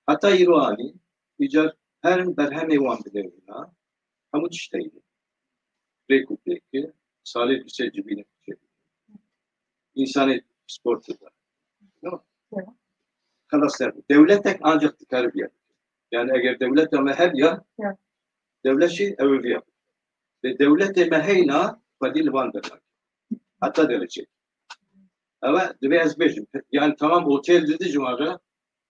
heta îro anî, îcar herin berhemê wan bidewîna, hemû tişt heye. Rêk û pêk e, salê du sê civînê xwe çêdike. Însanê spor dike. Xelas ser. Dewletek ancak dikare biya. Yani eger dewleta me hebiya, dewlet jî ew ê viya. Lê dewletê me heyna xwedî li van dernake. Heta dereceyê. Ew e, divê ez bêjim. Yani tamam otel didi ji wan re,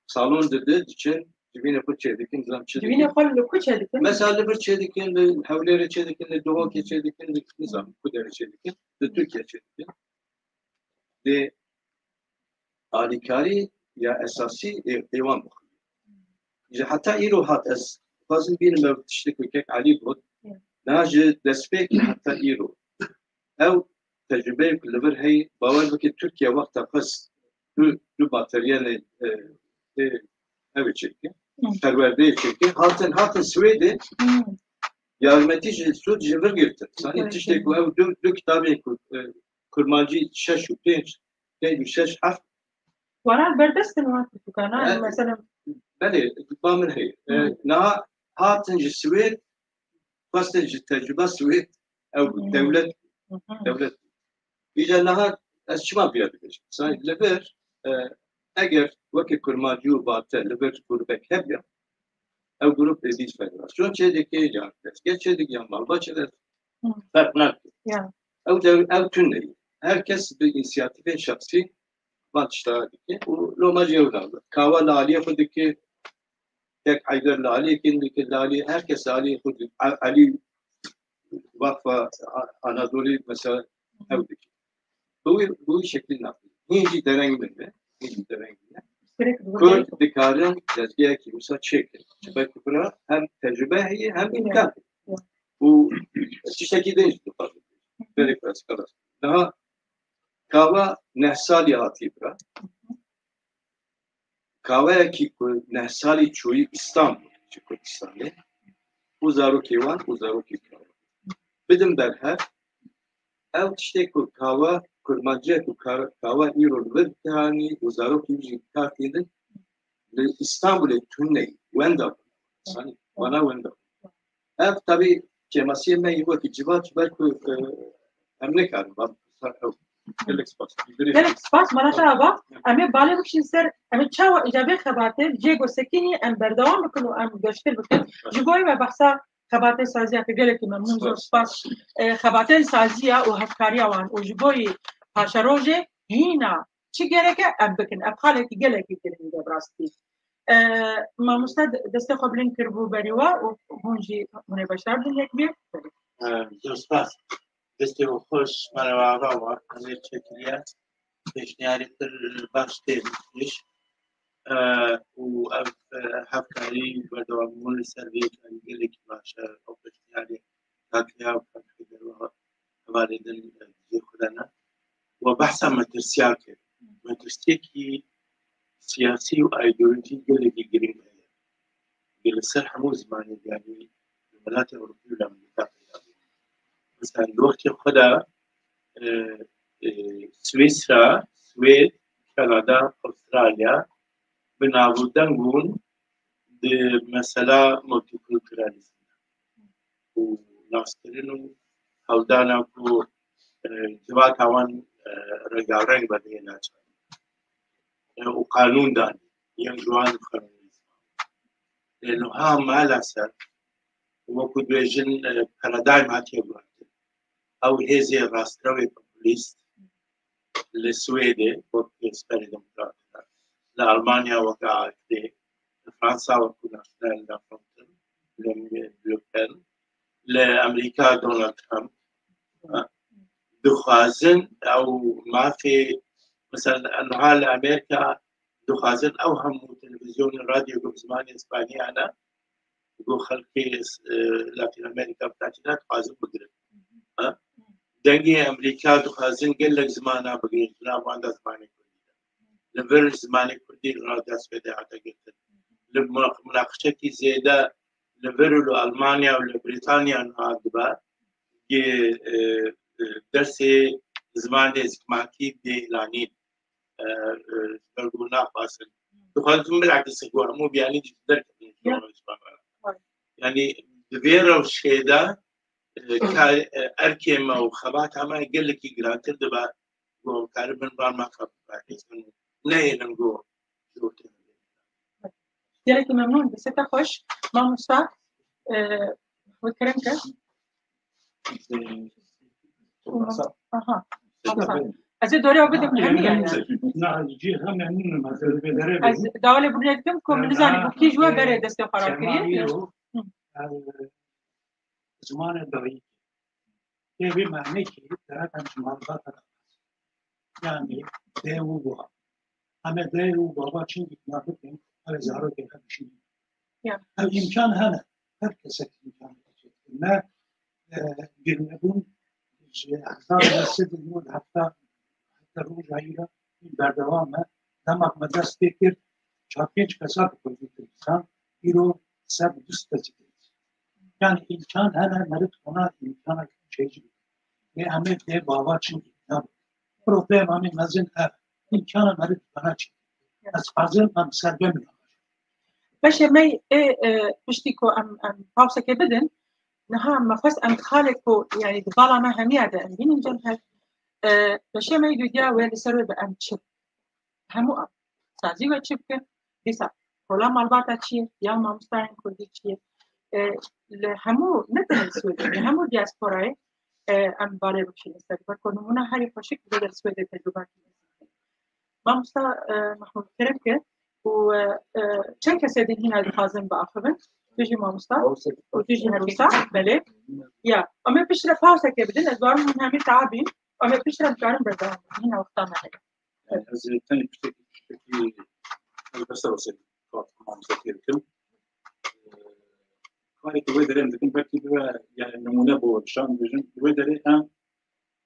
salon didi, diçin, civînê xwe çêdikin, nizam çi dikin. Civînê xwe li ku çêdikin? Mesela li vir çêdikin, li Hewlêrê çêdikin, li Duhokê çêdikin, li nizam ku derê çêdikin, li Tirkiye çêdikin. Dê alîkarî ya esasî ê, ê wan bixwe. Ji heta îro hat ez dixwazim bînim ev tiştek ku kek Elî got. Niha ji destpêkê heta îro. Ew tecrubeyê ku li vir heye, bawer bike Tirkiye wexta xwest du, du bateriyanê, e, e, ew ê çêke, perwerdeyê çêke, hatin, hatin Swêdê yarmetî ji Swêd ji vir girtin. Sanî tiştê ku ew du, du kitabên ku, e, kurmancî şeş û pênc, pênc û şeş, heft. Waran berdestin wan pirtûkan, ha, mesela. Belê, ba min heye. E, niha hatin ji Swêd, xwestin ji tecrübe Swêd, ew bû, dewlet, dewlet. Îca niha ez çima biya dibêjim? Sanî li vir, e, eger wekî kurmancî û bate li vir grûbek hebiya, ew grûp êdî federasyon çêdike, ya dezgeh çêdike, ya malbaçe de ferq nake. Ew de, ew tune ye. Her kes bi însiyatîfên şexsî van tişta dike û loma jî ew nabin. Kawa li aliyê xwe dike, tek Heyder li aliyê kin dike, li aliyê, her kes li aliyê xwe dike. A-, Elî Vakfa A-, Anadolî mesela ew dike. Bi wî, bi wî şeklî nabin. Hîn jî dereng min e, hîn jî dereng min e. Kurd dikarin dezgehekî wisa çêkin. Ji ber ku bira hem tecrübe heye hem îmkan heye. Û tiştekî din jî dixwazim. Berê ku ez xelas. Niha Kawa neh salî hatî bira. Kaweyekî ku neh salî çûyî Îstanbul ji Kurdistanê. û zarokê wan û zarokê kawa. Bidin berhev, ew tiştê ku kawa, kurmanciya ku ka-, kawa îro li vir dihanî û zarokê wî jî kar tînin, li Îstanbulê tune wenda bû. Yanî, wana wenda bû. Ev tabî kêmasiyê me yî wekî civat ji ber ku, e, em nikarin van ser ew. Gelek spas. Gelek spas, Manata Ava. Em ê balê bikişin ser, em ê çawa îca vê xebatê, jê ku sekinî em berdewam bikin û em geştir bikin. Ji bo wê me behsa xebatê saziya kir, gelekî memnûn, zor spas. E, xebatên saziya û hevkariya wan û ji bo yî paşerojê hîna çi gerek e em bikin. Ev xalekî gelekî girîng e bi rastî. E, mamoste de-, destê xwe bilind kiribû berî we û hûn jî hûn ê beşdar bin yek bê. E, zor spas. Destê we xweş, merheba ava we, em ê çêkiriye. Pêşniyarê pir baş tê pêş. E, û ev, e, hevkarî berdewamî li ser vê karî gelekî baş e. Ew pêşniyarê Kakliya û Kakliya Derwa hevalê din, e, dijî xwe de ne. We behsa metirsiya kir. Metirsiyekî siyasî û îdeolojî gelekî girîng heye. Li ser hemû zimanê, yanî li welatê Ewropî û li Amerîka peyda bû. Mesela li wextê xwe de, e, e, Swîsra, Swêd, Kanada, Avustralya bi nav û deng bûn di mesela multikulturalizm de û naskirin û hewldana ku, e, civaka wan, e, rengareng be dihêna çavan, e, û qanûn danî yên ji wan qanûnê ziman. Lê niha maalesef, wekû dibêjin, e, paradigm hatiye guhertin. Ew hêzê rastrewê populîst li Swêdê wek Sverigedemokraterna, li Almanya wek A F D, li Fransa wek Nationale Fronten, li Le Pen, li Amerîka Donald Trump, e, dixwazin ew mafê, mesela niha li Amerîka dixwazin ew hemû televîzyonên radyo ku bi zimanê Spaniya ne, ku xelkê, e, Latîn Amerîka bi tatî ne, dixwazin bigirin. Ha? Dengê Amerîka dixwazin gelek zimana bigirin, ji nav wan de zimanê Kurdî de. Li vir zimanê Kurdî li radya Swêdê hate girtin. Li muna-, munaqişekî zêde li vir û li Almanya û li Brîtanya niha dibe, yê, e, e, dersê zimanê zikmakî dê îlanîn, e, e, ji ber ku naxwazin. Dixwazin bilakis ku hemû biyanî jî derkevin ji Ya. wan. Ya. Yanî di vê rewşê de, e, ka, e, erkê me û xebata me gelekî girantir dibe ku em karibin van mafa biparêzin û nehêlin ku ji ortê me bêjin. Gelekî memnûn, destê te xweş. Mamosta, e, wê kerem ke. Aha. Aha. Ez ê dorê bidim hemî yani. Na, cî hem memnûnim, ez ê vê derê Ez bibim. dawalê bunu ettim, ku min Yani, nizanî bu kî ji we e, berê destê xwe rakiriye. Kemalî ro, Hı. e, zimanê dayîkê. Tê vê manekî, gerek em ji malbata re. Yani, dê û baba. Em ê dê û baba çi îkna bikin, ew ê zarokê xwe bişînin. Ya. Ev îmkan hene. Her kesek îmkan hene. Me, e, girnebûn ji hezar neh sed û nod heft heta roja îro berdewam e. Dema me dest pê kir, çar pênc kesa bi Kurdî didisan, îro ser du sed kesî. Yani îmkan hene, meriv ona îmkana çêjî. Lê em ê dê bava çi îmkan. Problemê mezin ev. Îmkana meriv ona çi. Ez hazir em sergem Beşê me ê, e, piştî ku em, em pawseke bidin, niha me xwest em xalek ku, yani, di bala me hemiya de em bînin cem hev. E, beşê me yê dudiya wê li ser wê bi em çi? Hemû em. Sazî we çi bikin? Dîsa rola malbata çi ye? Ya mamostayên kurdî çi ye? E, li hemû, ne tenê Swêdê, li hemû diasporayê, e, em balê bikişînin ser. Wek ku nimûne herî xweşik li Swêdê tecrûbekî me. Mamosta, e, Mahmûd, kerem ke û, e, e, çend kesê din hîna dixwazin biaxivin? Tu jî mamosta û tu jî her wisa, belê. Ya, em ê piştre pawseke bidin, ez barim hûn hemî tabîn, em ê piştre em karin berdewam bikin. Hîna wexta me heye. Yani ez tenê piştekî, piştekî ez bersa wesê mamosta tê bikim. E, karê ku wê derê em dikin, belkî bibe, yani nimûne bo şan bêjin, wê derê em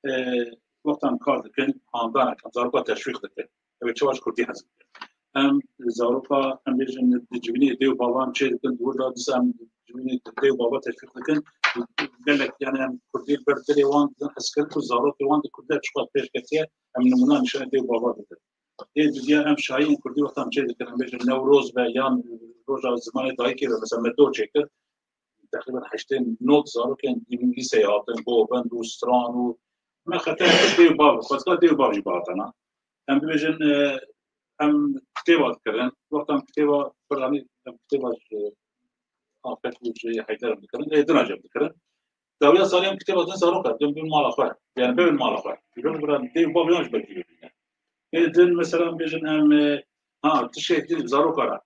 e, wexta em kar dikin, handanek, em zaroka teşwîq dikin. Ew ê çawa ji kurdî hez bikin. Em zaroka, em bêjin, di civînê dê û bavan çê dikin, di wir de dîsa em Ji min dê û bava teşwîq dikin. Gelek, yani, em kurdî li ber dilê wan didin, hezkirin ku zarokê wan di kurdî de çiqas pêş ketiye, em nimûna nîşanê dê û bava didin. Ê didiya em şahiyên kurdî wexta em çê dikin, em bêjin Newroz be yan roja zimanê dayikê be, mesela me dor çêkir, teqrîben heştê nod zarokên lîseyê hatin, govend û stran û me xeter dê û bav, xwezka dê û bav jî bihatana. Em bibêjin, e, em kitêba dikirin. Wexta em kitêba, piranî em kitêba ji Afet û ji Heyder em dikirin. Ê din jî em dikirin. Dawiya salê em kitêba din zaroka, din bin mala xwe. Yani bibin mala xwe. Ji ber dê û bav yan ji ber kî bibîne. Ê din mesela em bêjin em, e, ha, tiştek din zaroka re.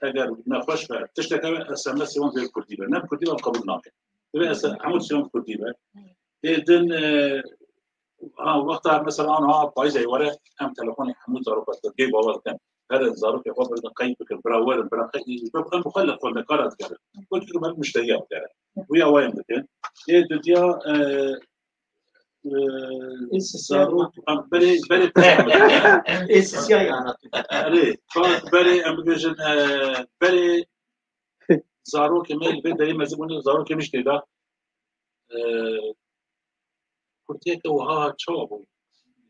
Eger nexweş be, tiştek hebe S M S wan dê kurdî be. Ne kurdî be em qebûl nakin. Divê S M S hemû tiştek kurdî be. Ê din, e, ha, wexta mesela an ha payîzê were em telefonê hemû zaroka dê bawa dikin. Herin zarokê xwe birin qeyd bikin, bira werin, bira qeyd, em bi xwe li xwendekara digerin. Wekî ku ber muşteriya digerin. Wî awayên dikin. Ê didiya, e, e, Ê sisya zarok, ha, berê, berê Ê sisya yana. Erê, berê em bibêjin, e, berê zarokê me li vê derê mezin bûne, zarokê min jî tê de, e, kurtiyeke wiha çawa bû?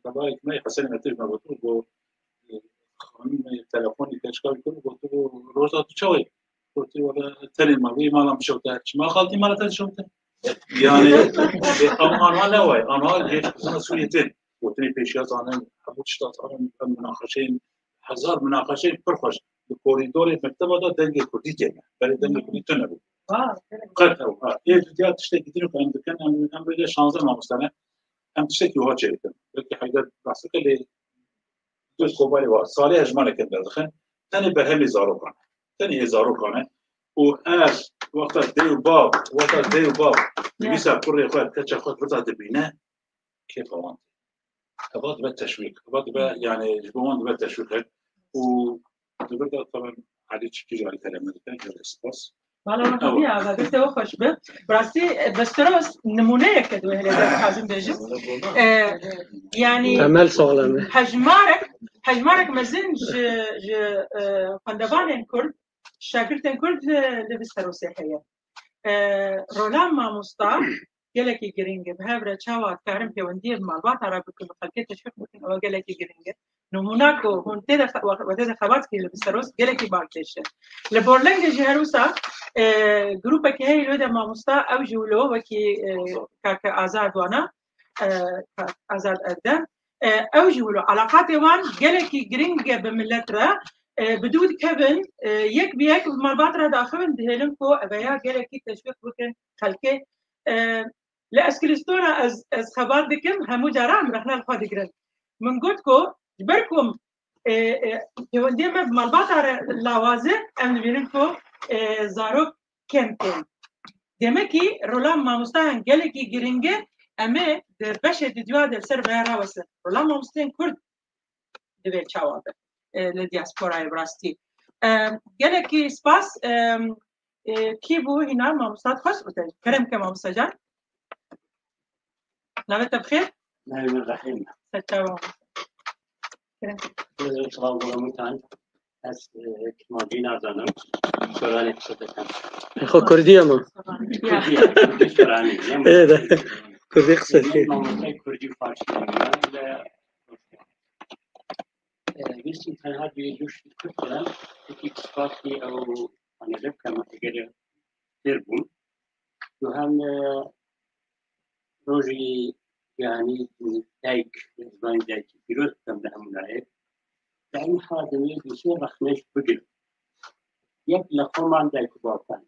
Hevalek me Hesen Etîf me gotu, got, e, xanimê telefonê keçika wî kir, gotu, "Roza tu çawa yî?" Gotu, "Wele tenê me, wî mala min şewte." "Çima xaltî mala te şewte?" Yani, e, ama anha ne wayî, anha geç bizina Sûriyê tên. Gotinê pêşiya zanin, hemû tişta zanin, em minaqeşeyên, hezar minaqeşeyên pir xweş. Li korîdorê mekteba de dengê kurdî têne. Berê dengê kurdî tune bû. Qet ew, ha. Ê didiya tiştekî din ku em dikin, em, em bêje şanzdeh mamoste ne. Em tiştekî wiha çêdikin. Belkî Heyder behs dike lê du kobarê wa salê hejmareke derdixin. Tenê berhemê zarokan e. Tenê ê zarokan e. Û ev wexta dê û bav, wexta dê û bav nivîsa kurê xwe, keça xwe bida dibîne, kêfa wan tê. Eva dibe teşwîq. Eva dibe, yani, ji bo wan dibe teşwîq. Û di vir de taban Elî Çikî jî alî te re me dike. Gelek spas. Mala wan hemiya ava, destê we xweş be. Bi rastî, e, Vesteros nimûneyek e di wê hilê de dixwazim bêjim. E, yani, temel sağlam e. Hejmarek, hejmarek mezin ji, ji, e, xwendevanên Kurd, şagirtên Kurd, e, li Vesterosê heye. E, rola mamosta gelekî giring e. Bi hev re çawa dikarin pêwendiyê bi malbata re bikin, bi xelkê teşwîq bikin, ew gelekî giring e. Nimûna ku hûn tê de xe-, we tê de xebat kir li Vesteros gelekî balkêş e. Li Borlengê jî her wisa, e, grûpekî heye li wê de mamosta, ew jî wilo wekî, e, kake Azad wana, e, Azad Erdem. E, ew jî wilo elaqatê wan gelekî giring e bi milet re. E, bi dû dikevin, e, yek bi yek bi malbat re daxivin, dihêlin ku eveya gelekî teşwîq bikin xelkê. E, li Eskilistona ez, ez xebat dikim, hemû cara em rexna li xwe digirin. Min got ku ji ber ku, e, e, pêwendiyê me bi malbata re lawaz e, em dibînin ku, e, zarok kêm tên. Demekî rola mamostayan gelekî giring e, em ê di beşê didûya de li ser vêya rawesin. Rola mamosteyên Kurd divê çawa be, e, li diasporayê bi rastî. E, gelekî spas, e, e, kî bû hîna mamosta dixwest û te kerem ke mamosta can. Navê te bi xêr? Navê min Rehîm e. Ser çava. Kerem. Selav bo hemûtan. Ez, e, Kirmancî nazanim. Soranî qise dikim. Xwe Kurdî ye ma? Kurdî ye, Kurdî soranî. Ê de. Kurdî qise dike. Mamostay Kurdî û Farsî ye. E, wîstî tenha duyê duş Kurd kirin. Yekî spasî ew, hani, rêv kema eger têr bûn. Duhem, e, rojî, yani, dayik, zimanê dayikî pîroz bikim li hemû nayê. Dayî ha dimê dûsê rexnêş bigir. Yek li xwe man dayik û bav ken.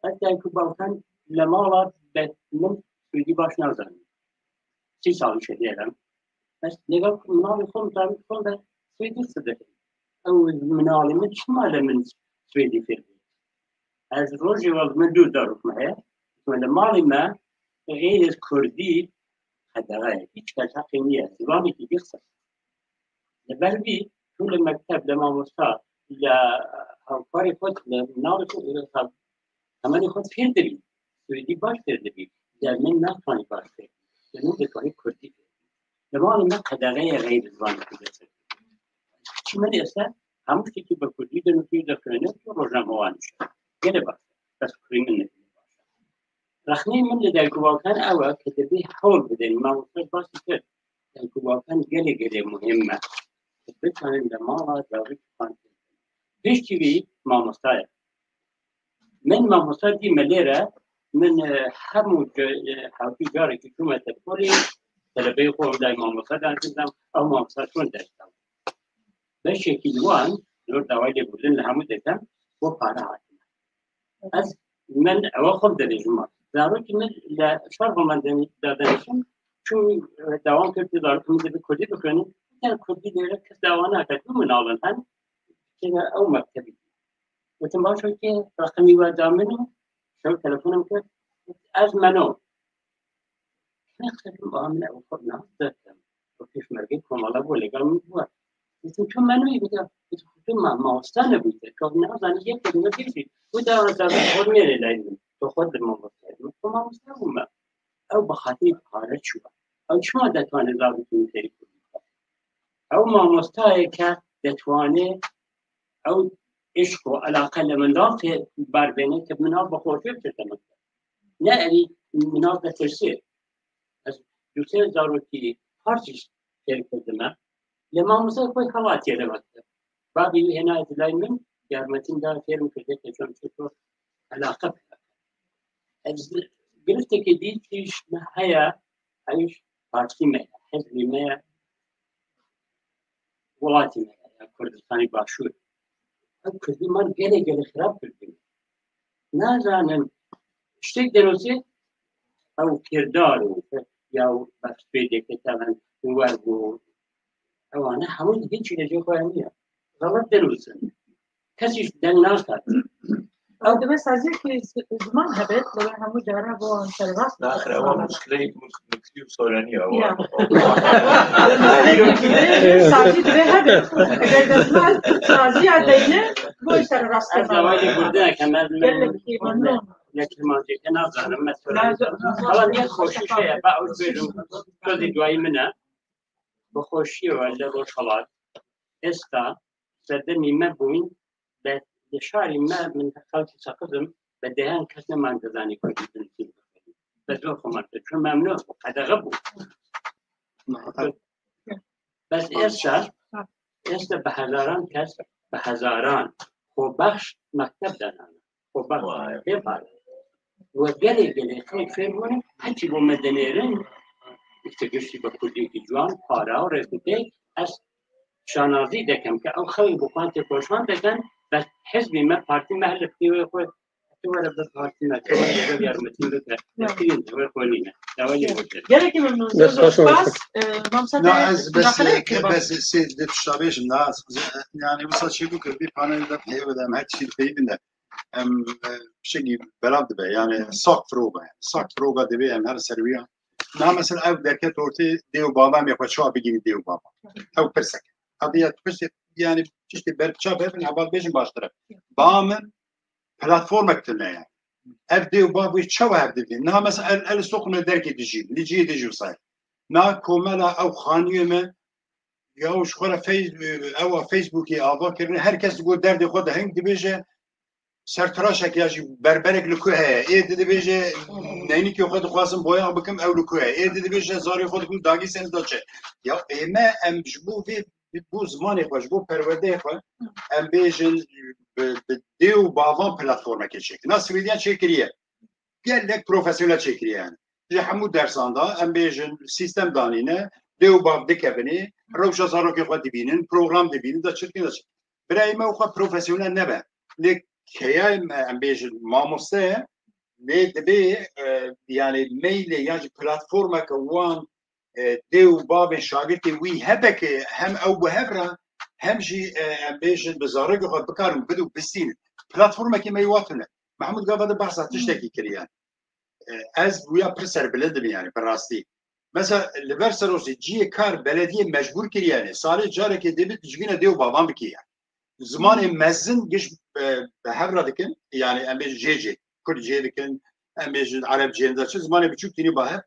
Ez dayik û bav ken li mala be-, min Swêdî baş nazanin. Sî salî şediyerem. Ez lêga ku minalê xwe mitabîk xwe de Swêdî qise dikim. Ew minalê min çima li min Swêdî fêr bû? Ez rojê we li min dû zarok me heye. Li malê me xeyrê Kurdî qedexe ye. Hiç kes heqê niye. Zimanekî dî qise. Li ber vî, tu li mekteb, li mamosta, li hevkarê xwe, li navê xwe, li hev-, hemenê xwe fêr dibî. Swêdî baş fêr dibî. Li min netwanî baş fêr. Li min ditwanî Kurdî fêr. Li malê me qedexeyê xeyrê zimanê Kurdî ser. Çi min êse, hemû tiştekî bi Kurdî dinûsî, dixwîne, tu rojnamewan dişe. Gelê baş. Bes kurî min nebîne baş e. Rexneyê min li dayk û bakan ew e ke dibê hewl bidin, mamoste basî kir. Dayk û bakan gelê gelê muhîm e. Bikarin li mala zarokê xwe. Piştî wî mamosta ye. Min mamosta dî me lê re, min, e, hemû ce-, e, hewtî carekî çûme te polê, telebeyê xwe lay mamosta derdizam, ew mamosta çûn ders da. Beşekî li wan, zor dawayê lêbûrdin li hemû dikim, bo pare hatine. Ez, min ewa xwe dibêjim ma. Zarokî min li şer xwe me de-, dadanişim, çû, e, dawam kir, tu zarokî min dibê kurdî bixwînin, ten kurdî lêre kes dawa nake, tu min alin hen, kêne ew mektebî. Gotim, "Baş e, kê reqemî we da min û şew telefonim kir." Ez meno. Nexerim ba min ew xwe nas dekem. Û pêşmergê komala bû, legal min bû. Gotim, "Tu meno yî?" Gotim, "Tu ma-, mamoste nebûyî te. Tu nazanî yek kelîme bêjî." Û da, da, xwe mêrê lay min. "Tu xwe di mamoste." Min xwe mamoste bûme. Ew bi xatirî pare çûye. Ew çima detwane zarokî min fêrî kurdî? Ew mamostayê ke detwane ew îşq û elaqe li min da fê-, ber bêne ke min ew bi xweşiyê bikirte min. Ne erî min ew detirsê. Ez du sê zarokî par jî fêr kirdime. Lê mamoste xwe hewatiye li mekteb. Bavê wî hêna dilay min, yarmetî min da fêr min kirde ke çend çi elaqe peyda. Ez giriftekê dî tîş me heye, ew partî me ye, hizbî me ye, welatî me ye, ya Kurdistanê Başûr. Ew kurdî man gelê gelê xirab kurdî. Nazanin, tiştek derosê, ew kirdar û ya bextê deke teven wer bû. Ewana hemû hiç ilacê xwe niye. Xelet derûsin. Kesî deng nakat. Ew dibe saziyekî z-, ziman hebe, dibe hemû cara bo serbast. Naxir, ewa muşkileyê muk-, muklî û soranî ye, ewa. Ya. Sazî dibe hebe. Eger destmaz saziya deyne, bo serbast. Ez lawayê burada kem, ez Gelek kî, memnun. Ne kirmancî ke nazanim, mesela. Nazo-, nazo-, Hala ne xoşî şey ye, ba ew bêjim, sözî duayî min e. Bi xweşiyê we li Rojhelat, êsta serdemî me bûyn, be, li şarî me, min xelkî Seqizim, be dehan kes neman dizanî kurdî dinivîsîn. Be zor xwe me kir, çun memnun bû, qedexe bû. Bes êsta, êsta bi hezaran kes, bi hezaran xwebexş mekteb de nane. Xwebexş, Vay. Bê pare. We gelê gelê xelk fêr bûne, heçî bo me dinêrin, îşte giştî bi kurdîkî ciwan, para û rêkûtê, ez şanazî dekem ke ew xelk bi xwe têkoşan dekin, bes hizbî me, partî me hile fikê wê xwe, tu were bi partî me, tu were bi yarmetî bike, Ya. Bes kirin wê xwe nîne. Dawa lê wekir. Gelekî memnun. Dest xweş olsun. Spas, e, Mamsa Na, te ez bes, mudaxele kir bak. Bes sê di tişta bêjim, na, ez, yani, wisa çêbû kir, vî panelê de peyvê de, em her tiştî peyvin de. Em, e, pişekî belav dibe, yani, sak firoga, sak firoga dibe, em her ser wî ya. Na, mesela, ev derket ortê dê û bava em ê xwe çawa bigîrî dê û bava. Ew pirsek. Hadi ya, pirsek, yani, tiştê berpiça bebin, heval bêjin baştir e. Ba min, platformek tune ye. Ev dê û bav wê çawa hev dibîn? Niha mesela el, el soqine derkê dijî, li cihê dijî wisa ye. Niha komela ew xaniyê me, ya ji xwe re Face-, ew a Facebookê ava kirine, her kes digot derdê xwe de hing dibêje, sertiraşek ya jî berberek li ku heye, ê di dibêje neynikê xwe dixwazim boyax bikim, ew li ku heye, ê di dibêje zarê xwe dikim dagî sen da çi. Ya ê me em ji bo vê, bo zimanê xwe, ji bo perwerdeyê xwe, em bêjin bi, bi dê û bavan platformekê çêkir. Na Swêdiyan çêkiriye. Gelek profesyonel çêkiriye yani. Ji hemû dersan de em bêjin sîstem danîne, dê û bav dikevin ê, rewşa zarokê xwe dibînin, program dibînin, da çi dikin, da çi. Birayê me û xwe profesyonel nebe. Lê keya me, em bêjin mamoste ye, lê dibê, e, yani meylê yan jî platformeke wan, e, dê û bavê şagirtê wî hebe ke hem ew bi hev re, hem jî, e, em bêjin bi zarokê xwe bikarin bidû bistînin. Platformekê me yê wa tune. Mehmûd gava de behsa tiştekî kiriye. E, ez wîya pir serbilind im yani, bi rastî. Mesela, li ber serosê cihê kar belediyê mecbûr kiriye, yani, salê carekê dê bit ji bîna dê û bavan bikî yani. Zimanê mezin giş, e, bi hev re dikin, yani, em bêjin jê cê, kurd cê dikin, em bêjin ereb cê, da çi zimanê biçûk tînî ba hev.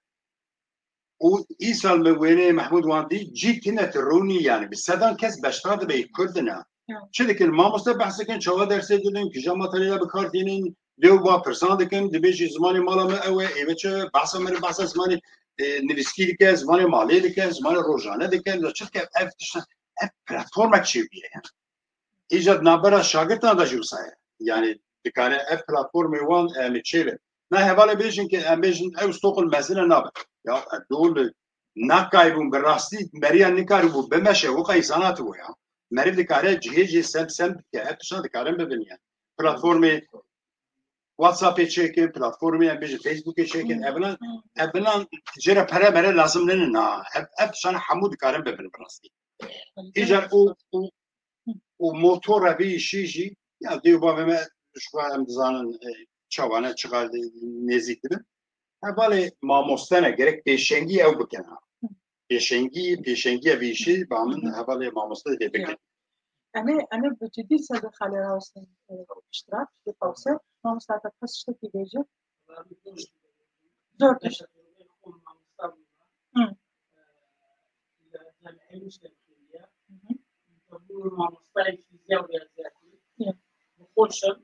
Û îsal me wêneyê Mehmûd wan dî, cî tine ti rûnî, yani, bi sedan kes beşdar dibe, kurd in ha. Ya. Çi dikin? Mamoste behs dikin, çawa dersê didin, kîja materyala bi kar tînin, Dê û ba pirsan dikin, dibêjî zimanê mala me ew e, ê me çi, behsa me re behsa zimanê, e, nivîskî dike, zimanê malê dike, zimanê rojane dike, li çi dike, ev tiştan, ev platformek çêbûye yani. Îca di navbera şagirtan de jî wisa ye. Yani dikare ev platformê wan em ê çêbe. Na hevalê bêjin ki em bêjin ew Stockholm mezin e nabe. Ya, e, dol nakayibûn bi rastî meriyan nikaribû bimeşe, weka îsana tu ya. Meriv dikare cihê cihê sem sem bike. Ev tiştan dikarin bibin yani. Platformê WhatsAppê çêkin, platformê em bêjin Facebookê çêkin. Evinan, evinan jê re pere mere lazim nene na. Ev, ev tiştan hemû dikarin bibin bi rastî. Îcar û, û, û motora vê îşê jî, ya dê û bavê me ji xwe em dizanin, e, çawa ne, çiqas nêzîk dibin. Hevalê mamoste ne, gerek pêşengî ew bikin ha. Pêşengî, pêşengiya vê îşê ba min hevalê mamoste dê bikin. Em ê, em ê bi cidî ser bi xalê rawestin, e, piştre, piştî pawse. Mamoste, te kes tiştekî bêje? Zor tişt. Hı. Hı hı. Mamostayê fîzya û riyaziyatê. Ya. Bi xwe şin,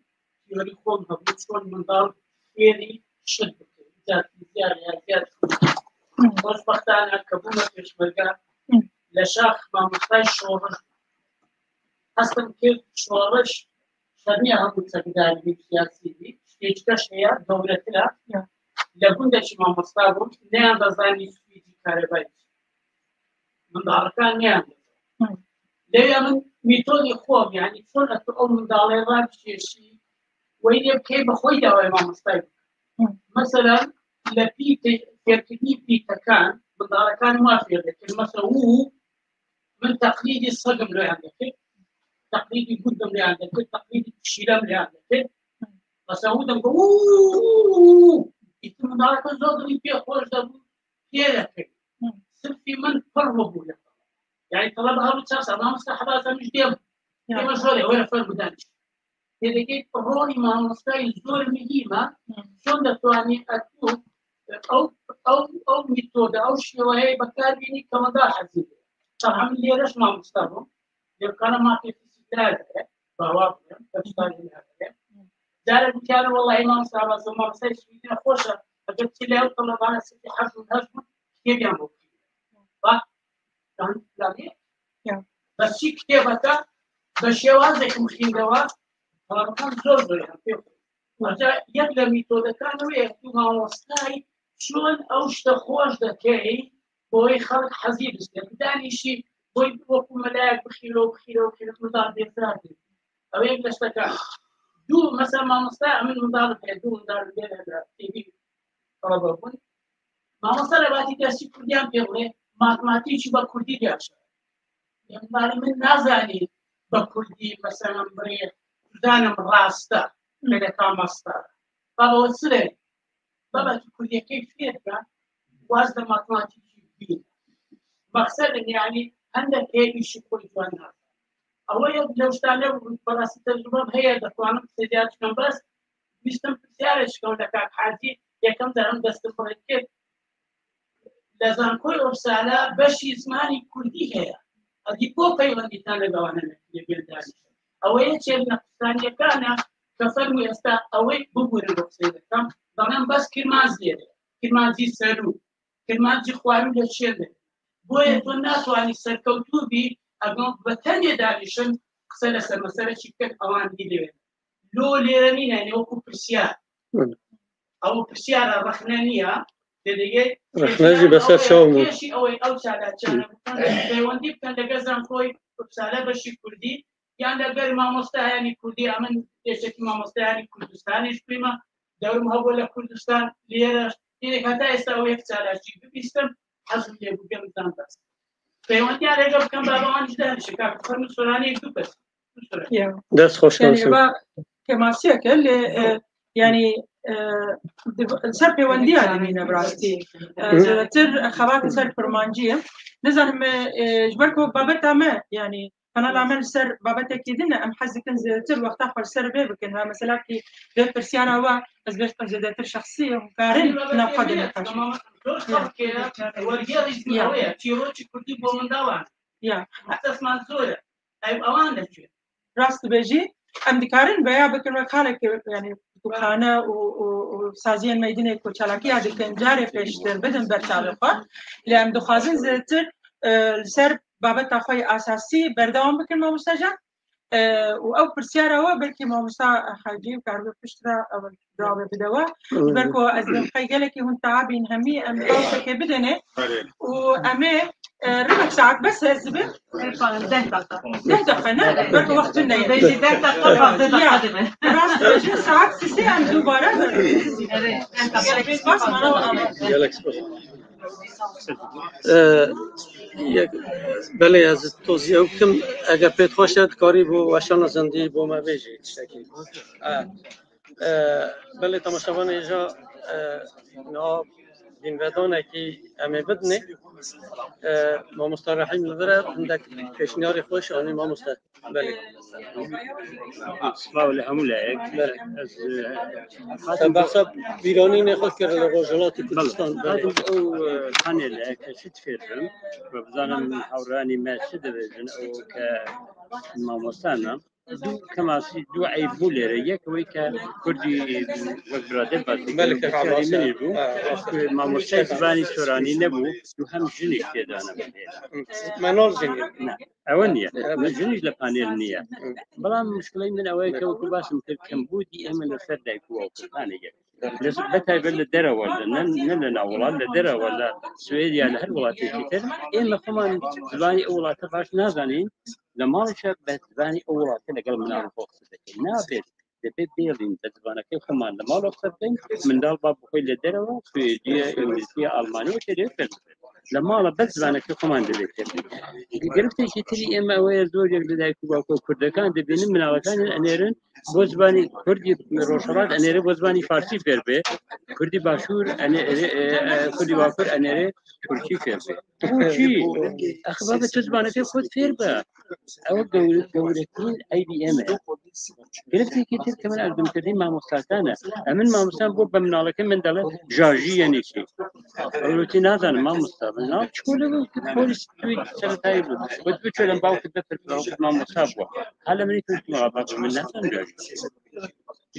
teorî xwe hebû, çon min da fêrî şit bikin. Îcar fîzya, riyaziyat. Hı. Xweşbextane kebûme pêşmerge. Hı. Leşax mamostayê şoriş. Hestim kir şoriş, şermiya hemû çekdarî siyasî bî. Pêşkeş heye, dewletir e. Ya. Li gundekî mamosta bûm, neyan dezanî swîcî karebayî. Min darikan neyan dezanî. Hı. Lewya min metodê xwe, yani çon ez ew mindalê re bişêşî, weyî lê bikey bi xwe dawayê mamostayî bikim. Hı. Mesela, li pî te-, fêrkirinî pîtekan, min darikan ma fêr dikin. Mesela, û, Min teqlîdî segim lêyan dikir, teqlîdî gundum lêyan dikir, teqlîdî kişîlem lêyan dikir. Mesela hûdem ku, "Uuu!" Îtî min dara ku zor dibî pê xweş debû, pê re kir. Sinfî min pir bû bû ya. Yani talebe hebû çar sal, mamosta heba ez hem ji dêm. Ya. Dême şorê, were fer bidan. Têdekê rolî mamostayî zor muhîm e. Hı. Çon detwanî ez û ew, ew, ew metode, ew şêweyeyê bekar bînî kewendar hezî bû. Taha min lêre ji mamosta bûm. Lê kana ma pêxîsî derdere, bawa bûm, hevştarî derdere. Carek dikare wellahî mamosta, mamosta, mamostayê swîdî ne xweş e. Eger çi lê ew talebana sifî heşt bûn, heşt bûn, kêbiyan bû. Bak, yani, yani, Ya. Bes çi kitêbeke bi şêwazek mixîndewa, talabekan zor zor yan pê xwe. Aca yek li mîtodekan wê ye, tu mamostayî çûn ew şte xweş dekey, bo wê xelk hezî bistê. Bidanîşî, bo wê wekû melayek bixîro, bixîro, bixîro, mindar bêzar bê. Ew yek li şteka. Du, mesela mamosta, min mindar bê, du mindar bê, têbî talebe bûn. Mamosta li batî dersî kurdiyan pê bûne, matematîkî be kurdî diyaşa. Em barê min nazanî bi kurdî, mesela, birê, tu zanim rast e, meleka masta. Baba, o çi re? Baba, tu kurdiyekê fêr be, waz de matematîkî bî. Maqsedin, yani, hende pê îşî xwe ciwan nazan. Ew yek lewştane, parasî tecrübem heye, dixwanim qisê ziyad bikim, bes bîstim pirsiyarê şikewne kak Hacî, yekem carim destim bi kir. Li Zankoyê Uppsala beşî zimanî kurdî heye. Edî bo peywendî te li wana nekiriye bêl danîştin. Ew ê çêbine pistaniyekana ke fermû esta ew ê bibûrin bo qisey dikim. Danan bes kirmanc lêre. Kirmancî serû. Kirmancî xwarû de çêbe. Boye tu natwanî serkewtû bî, eger bi tenê danîşin, qise li ser mesele çî bikin, ewan dî lê. Lo lêre nîne, ne wekû pirsiyar. Hı. Ew pirsiyara rexne niya, têdegê Rexne jî beser çaw mû. Kêşî ew ê ew çalakiyan bikin, peywendî bikin, lege Zankoyê Uppsala beşî kurdî, yan leger mamosteyanî kurdî, emin pêşekî mamosteyanî Kurdistanê ji pê me, dewrim hebû li Kurdistan, lêre, yê heta êsta ew yek çalakî bibîstim, hezim lê bikim zan bes. Peywendiya lege bikim, baba wan jî de hemşe, kak, fermi soranê du bes. Ya. Dest xweş Yani, olsun. Eva kemasiyeke lê, e, yani, e, div-, ser pêwendiya dimîne bi rastî. E, Hı. Zêdetir xebatê ser kurmancî ye. Nizanim, e, e, ji ber ku babeta me, yani, kanala me li ser babetekî din e, em hez dikin zêdetir wexta xwe li ser vê bikin. Ha, mesela kî vê pirsiyara we, ez bêjim zêdetir şexsî ye, hûn karin nav xwe de nîqaşin. Zor xelk e, wergêrî Ya. Ew ye, çîrokî kurdî bo min dawan. Ya. Esas man zor e. Ew ewan de çi? Rast dibêjî, em dikarin veya bikin wek halekê, yani, û xane û, û, û saziyên me yê dinê ku çalakiya dikin, carê pêştir bidin ber çavê xwe. Lê em dixwazin zêdetir, e, li ser babeta xwe yê esasî berdewam bikin, mamoste can. E, û ew pirsyara we belkî mamosta Hacî karibe piştre ew cewabê bide we. Ji ber ku ez dibêm xey gelekî hûn teabîn hemî em tawşekê bidêne. Û em ê, e, ribek saet bes ez dibêm. Deh deqa. Deh deqa ne? Belki wextin neyê. Bêjî deh deqa, panzdeh deqa dibe. Rast bêjin saet sisê em dubare. Gelek spas, mana we amet. Gelek spas. Ee, yek, belê ez tozî ew bikim, eger pê xweş e, dikarî bo weşana zindî bo me bêjî tiştekî. Ee, e, belê temaşevanê hêja, e, niha bînvedanekî em ê bidinê. E, mamosta Rehîm li vir e, hindek pêşniyarê xweş anî mamoste. Belê. Spa li hemû layek. Belê. Ez, e, Te behsa bîranînê xwe kir li Rojhilatê Kurdistan. Belê. Hatim ew, e, panele ke çi difêrim, we bizanim hewranî me çi dibêjin, ew ke mamosta ne. Du kemasî, du eyb bû lêre. Yek wê ke Kurdî wek birader basî Belê, kir, Kek Abbas, min bû. Ha, rast. Ku mamostayê zimanî soranî nebû, du hem jinî tê de nebû. Menal jinî. Ne. Ew niye. Min jin jî li panel niye. Belam muşkilê min ew ye ke wekî basim kir, kembûdî em li ser dayik û bav Kurdan heye. Li, bi taybet li derewa de, ne, ne li nav welat, li derewa de, Swêdiya, li her welatekî tê, êm xweman zimanê ew welate baş nazanîn, li mal jî bi zimanê ew welate legel minan xwe qise dikin. Nabe. Dibê bêlîn bi zimanekê xweman li mal qise bikin, mindal ba bi xwe li derewa, Swêdiye, Îngilîziye, Almaniye tê de fêr dibin. Li mala bi zimanekê xweman dibê fêr dibin. Giriftê jî tirî ême ew ye, zor yek li dayik û bavka Kurdekan dibînin, minaletan hene, enêrin bo zimanê Kurdî Rojhilat, enêre bo zimanê Farsî fêr be, Kurdî Başûr, enê-, e, e, Kurdî Bakur, enêre Tirkî fêr be. Û çi? Axir baba tu zimanekê xwe fêr be. Ew gewre-, gewretirîn eybî ême. Giriftekî tir ke min erdimkirdî mamostatan e. Em in mamostan bo bi minaleke min dele jajî yenê kî. Ew rotî nazanim mamosta. Min nav çikole bû ki polîs tu seretayî bû. Wet biçolem baw ki bifir mamosta bû. Hala min tu bak min nazanim jajî.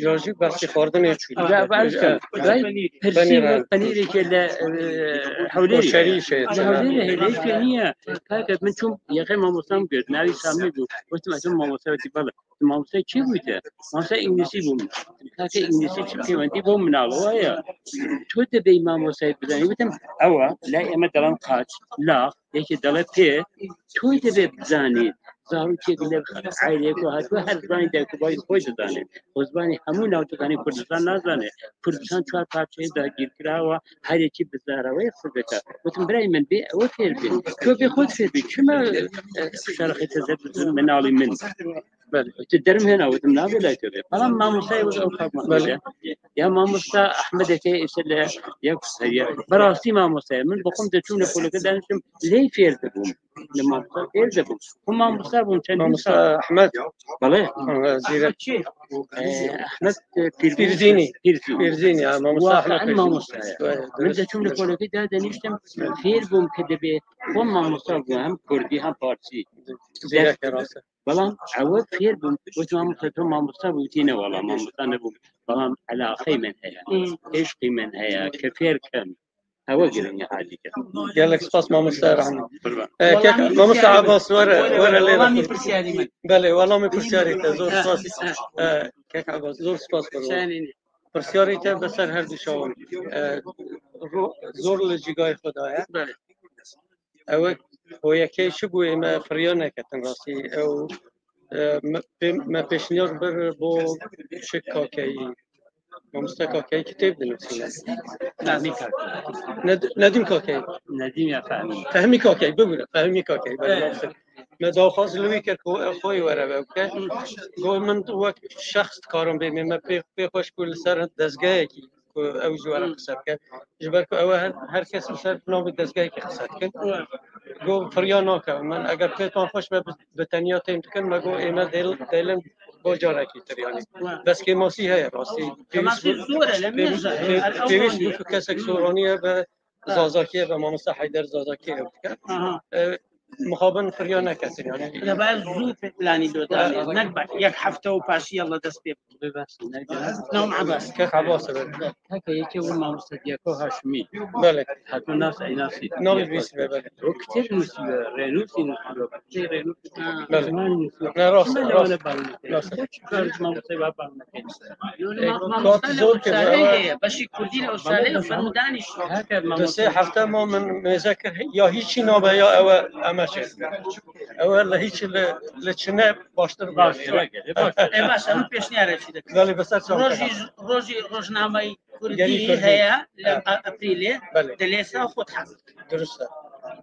Jajî behsî xwarinê çû. Ya, ben işte, ben pirsî ve penîrê ke le, e, hewlêrî. Koşerî şey. Li hewlêrî hêlê şey niye? Kake min çûm yexê mamostam girt. Navî Samî bû. Gotim ez mamosta wekî bala. Mamosta çi bû te? Mamosta îngilîzî bû. Kake îngilîzî çi pêwendî bo min alo ya. Tu dibê mamostayê bizanî. Gotim ewa, la ême dalan qaç, lax, yekê dale pê. Tu dibê bizanî. Zarokê bile aileyê ku hatibû her zimanê dayik û bavê xwe dizane. Û zimanê hemû navçekanê Kurdistan nazane. Kurdistan çar parçeyê dagîrkira wa her yekî bi zara wê xwe dike. Gotim birayê min bê ew fêr bê. Tu bê xwe fêr bê. Çima, e, şerxê te zeb min alî min? Belê. Tu derim hêna gotim nabê lay te bê. Falan mamostayê wek ew kalma. Belê. Ya mamosta Ahmedeke îşte le ya kuseriye. Bi rastî mamostayê min bi xwe de çûm li poleke daniştim. Lê fêr dibûm. Li mamosta fêr dibûm. Ku mamosta bûm çendî Mamosta sal. Ahmed. Belê. Ha, zîrek. Ee, Ahmed, e, Pîrdîn. Pîrdînî. Pîrdîn. Pîrdîn ya, mamosta Ahmed Waqi'en Pîrdîn. Mamosta ya. Evet, evet. Min de çûm li polekê da deniştim. Fêr bûm ke dibê xwe mamosta bûm, hem kurdî hem farsî. Zîrek e, rast e. Belam ew fêr bûm. Gotim mamosta, tu mamosta bû, tîne wala mamosta nebûm. Belam elaqey min heye. Hmm. Eşqî min heye. Ke fêr kem. Ew girîng e hadî ke. Gelek spas mamosta Rahman. Qurban. E, kek, mamosta Abbas, were, were lê. Welamê pirsyarî min. Belê, welamê pirsyarî te. Zor spas. E, kek Abbas, zor spas. Pirsyarî te bi ser her du çawan. E, ro-, zor li cîgayê xwe daye. Belê. Ew e, hoyekê çi bû, ême firiya neketin rastî. Ew, e, me, pê-, me pêşniyar bir bo çi kakeyî. Mamoste Kakeyî kitêb dinivîsîne. Fehmî Kakeyî. Ned-, Nedîm Kakeyî. Nedîm ya Fehmî. Fehmî Kakeyî, bibûre. Fehmî Kakeyî, belê, Evet. Mamoste. Me daxwaz li wî kir ku ew xweyî were ve bike. Got min wek şexs dikarim bê, me pê, pê xweş ku li ser dezgehekî ku ew ji we re qise bike. Ji ber ku ew her, her kes li ser navê dezgehekî qise dikin. Got firiya nake. Min eger pê tan xweş be, bi, bi tenya tên dikin, me got ê me dêl-, dêlin bo carekî tir, yanî. Bes kêmasî heye rastî. Kêmasî zor e, lê pêwîst, pêwîst bû ku kesek soraniye be Zazakî ye, be mamosta Heyder Zazakî ew dike. Aha. E, mixabin firya neketin yani. Leba ez zû planî lo danê. Nek bak, yek hefte û paşî yalla dest pê. Nam Abbas. Kek Abbas evet. Heke yekê wî mamoste Diyako Haşimî. Belê. Heko nas Eynasî. Navê bîsî be belê. O kitêb nusî be, rênusî nusî be. Kitêb rênusî. Belê. Ziman nusî. Ne rast, Kime rast. ne balnike. Rast. Çi kar mamoste wa balnike. E, kat zor kir, ewe- Beşî Kurdî le Usale Ferûdanî şo. Heke Di sê hefte ma min mêze kir ya hîçî nabe ya ewe eme çê. Ewe li hîçî li, li çine baştir Baş bûye. E baş, em pêşniyare çi de. Belê bi ser çav. Rojî, rojî rojnameyî Kurdî Gelî Kurdî. Heye li Evet. Aprîlê Belê. di lêsa xwe dihesib. Durust e.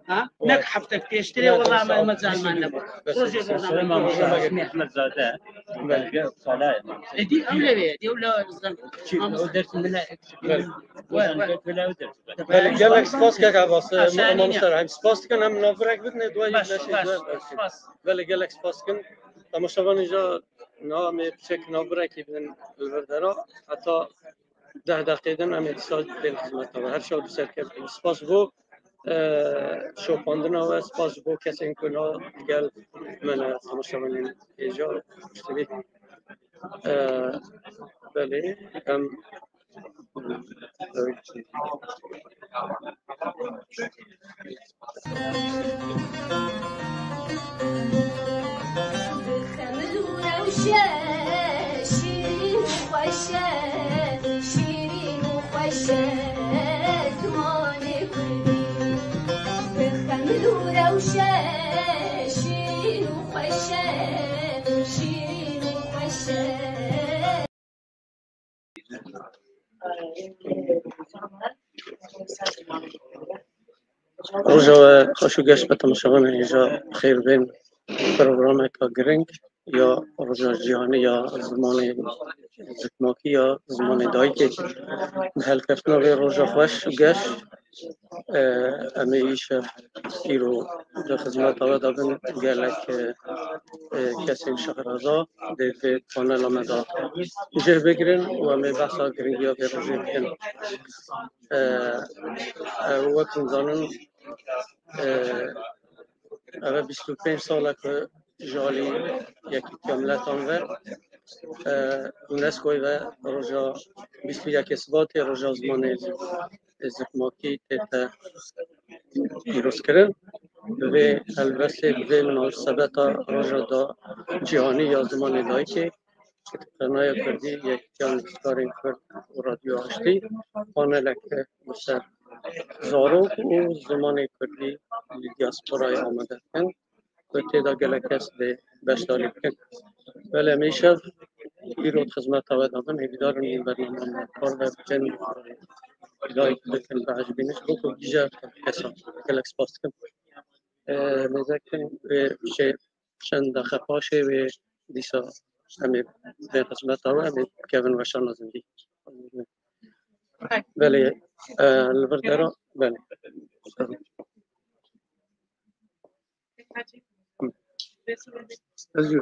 Ha? Evet. Nek heftek pêştirê Evet, wela evet. me me can mende bû. Evet. Rojê Evet. rojname Rojname Kurdî. Kurdî. Mehmet Zade. Belê. Êdî ew lewê, ew le zan. O dersin bile eksik. Evet. Wezan götüle o dersin. Belê, gelek spas kek Abbas. Aşağı Mamoste iniyor. Rahîm. Spas dikin em navbirek bidin ê duayê Baş, neşê baş, duayê. spas. Belê gelek spas dikin. Temaşevanê ja niha em ê piçek navbirekî bidin li vir dera. Heta deh deqê din em ê dîsa bên xizmeta we. Her şew bi ser kevin. Spas bo, e, şopandina we, spas ji bo kesên ku niha gel me ne temaşevanên hêja piştî vê. E, belê, em Xemil û rewşe, şîrîn û xweş e, şîrîn û xweş e, zimanê kurdî. Bi xemil û rewşe, şîrîn û xweş e, şîrîn û xweş e. Roja we xweş û geş be temaşevanê hêja, xêr bên programeka giring ya Roja Cîhanî ya Zimanê Zikmakî ya Zimanê Dayikê. Bi helkeftina vê roja xweş û geş, e, em ê îşev îro di xizmeta we de bin gelek, e, e, kesên şehraza dê vê panela me de cih bigirin û em ê behsa giringiya vê rojê bikin. E, e, wek hûn zanin, e, ev e bîst û pênc sal e ku ji alî Yekîtiya Miletan ve, e, UNESCOyê ve roja bîst û yekê Sibatê roja zimanê zikmakî tête pîrozkirin. Bi vê helbestê, bi vê minasebeta roja da cîhanî ya zimanê dayikê, Kitêbxaneya Kurdî, Yekîtiya Nivîskarên Kurd û Radyo Aştî paneleke li ser zarok û zimanê kurdî li diasporayê amade dikin ku tê de gelek kes dê beşdarî bikin. Belê em îşev îro di xizmeta we de bin, hêvîdar in vî bername me parve bikin, like bikin, biecibînin ji bo ku gîjer kesan. Gelek spas dikim. Mêzekin wê şey çend deqe paşê wê dîsa em ê bên xizmeta we em ê bikevin weşana zindî. Belê, e, li vir dera, belê. Ez jî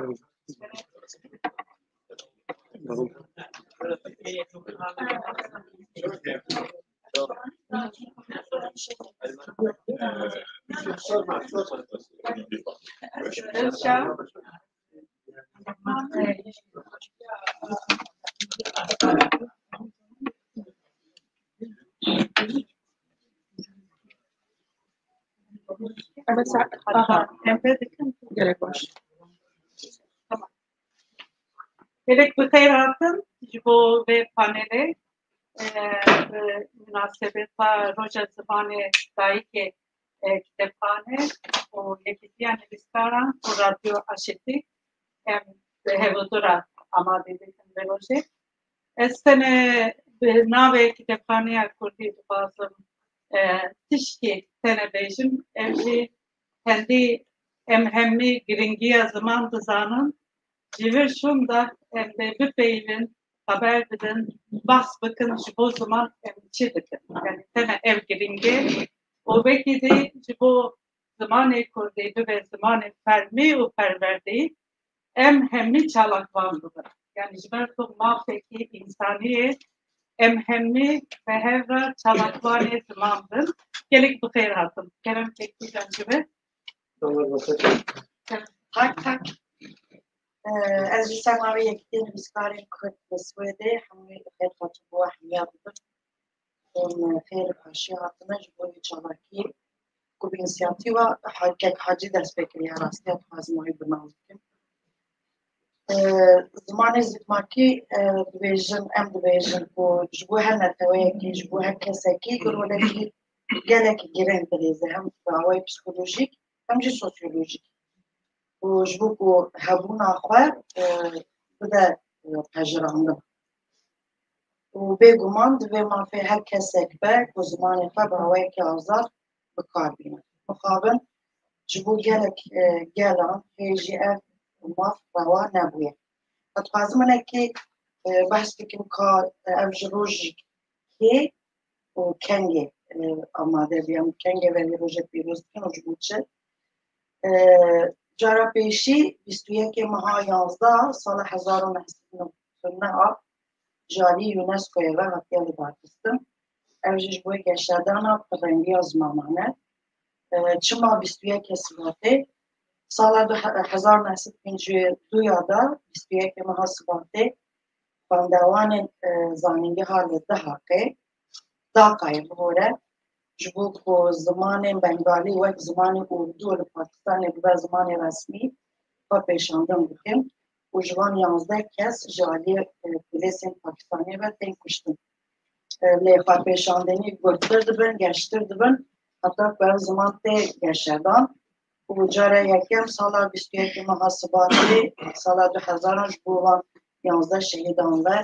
Evet, aha, hem de dikim gerek baş. Tamam. Gelek bi xeyr hatin ji bo vê panelê, e, bi minasebeta Roja Zimanê Dayikê, e, Kitêbxane û Yekîtiya Nivîskaran û Radyo Aşitî em bi hevdu re amade dikin vê rojê. Ez tenê bi navê Kitêbxaneya Kurdî dixwazim, e, tişkî tenê bêjim, ev jî hindî em hemî giringiya ziman dizanin, ji vir şûnde em dê bipeyivin, xeber bidin, behs bikin ji bo ziman em çi dikin. Yanî tenê ev giring e û wekî dî ji bo zimanê kurdî bibe zimanê fermî û perwerdî, em hemî çalakvan bibin. Yanî ji ber ku mafekî însanî ye, em hemî bi hev re çalakvanê ziman bin. Gelek bi xêr hatin. Kerem pêkî can ji we. Tak, tak. Ee, ez ji ser navê Yekîtiya Nivîskarên Kurd li Swêdê hemû xêr xatir bo hemiya dibim. Em xêr paşê hatine ji bo vê çalakiyê ku bi înisiyatîva Ha-, kek Hacî dest pê kiriye, rastiya dixwazim wî bi nav bikim. Ee, zimanê zikmakî, e, dibêjin, em dibêjin ku ji bo her neteweyekî, ji bo her kesekî girolekî gelekî giring dileyze, hem bi awayî psîkolojîk, hem jî sosyolojîk. Û ji bo ku hebûna xwe, e, bide, e, pejirandin. Û bêguman divê mafê her kesek be ku zimanê xwe bi awayekî azad bi kar bîne. Mixabin ji bo gelek, e, gelan hê jî ev maf rewa nebûye. Ez dixwazim hinekî, e, behs bikim ka, e, ev ji rojî kê û kengê, e, amade bûye. Em kengê ve vê rojê pîroz dikin û ji bo çi? E, cara pêşî bîst û yekê meha yanzdeh sala hezar û neh sed û newid û neh a ji alî UNESCOyê ve hatiye lidarxistin. Ev jî ji bo geşedana pirrengiya zimanan e. E, çima bîst û yekê Sibatê? Sala du he-, hezar neh sed pêncî û du ya de, bîst û yekê meha Sibatê, xwendevanên, e, zanîngeha li Dihaqê, Daqayê bihore, ji bo ku zimanên Bengalî wek zimanê Urdu li Pakistanê bibe zimanê resmî, xwe pêşandin bikin û ji van yanzdeh kes ji aliyê, e, polêsên Pakistanê ve tên kuştin. E, lê xwepêşandenî gurttir dibin, geştir dibin, heta ku ev ziman tê geşedan. Û cara yekem sala bîst û yekê meha Sibatê sala du hezaran ji bo van yanzdeh şehîdan ve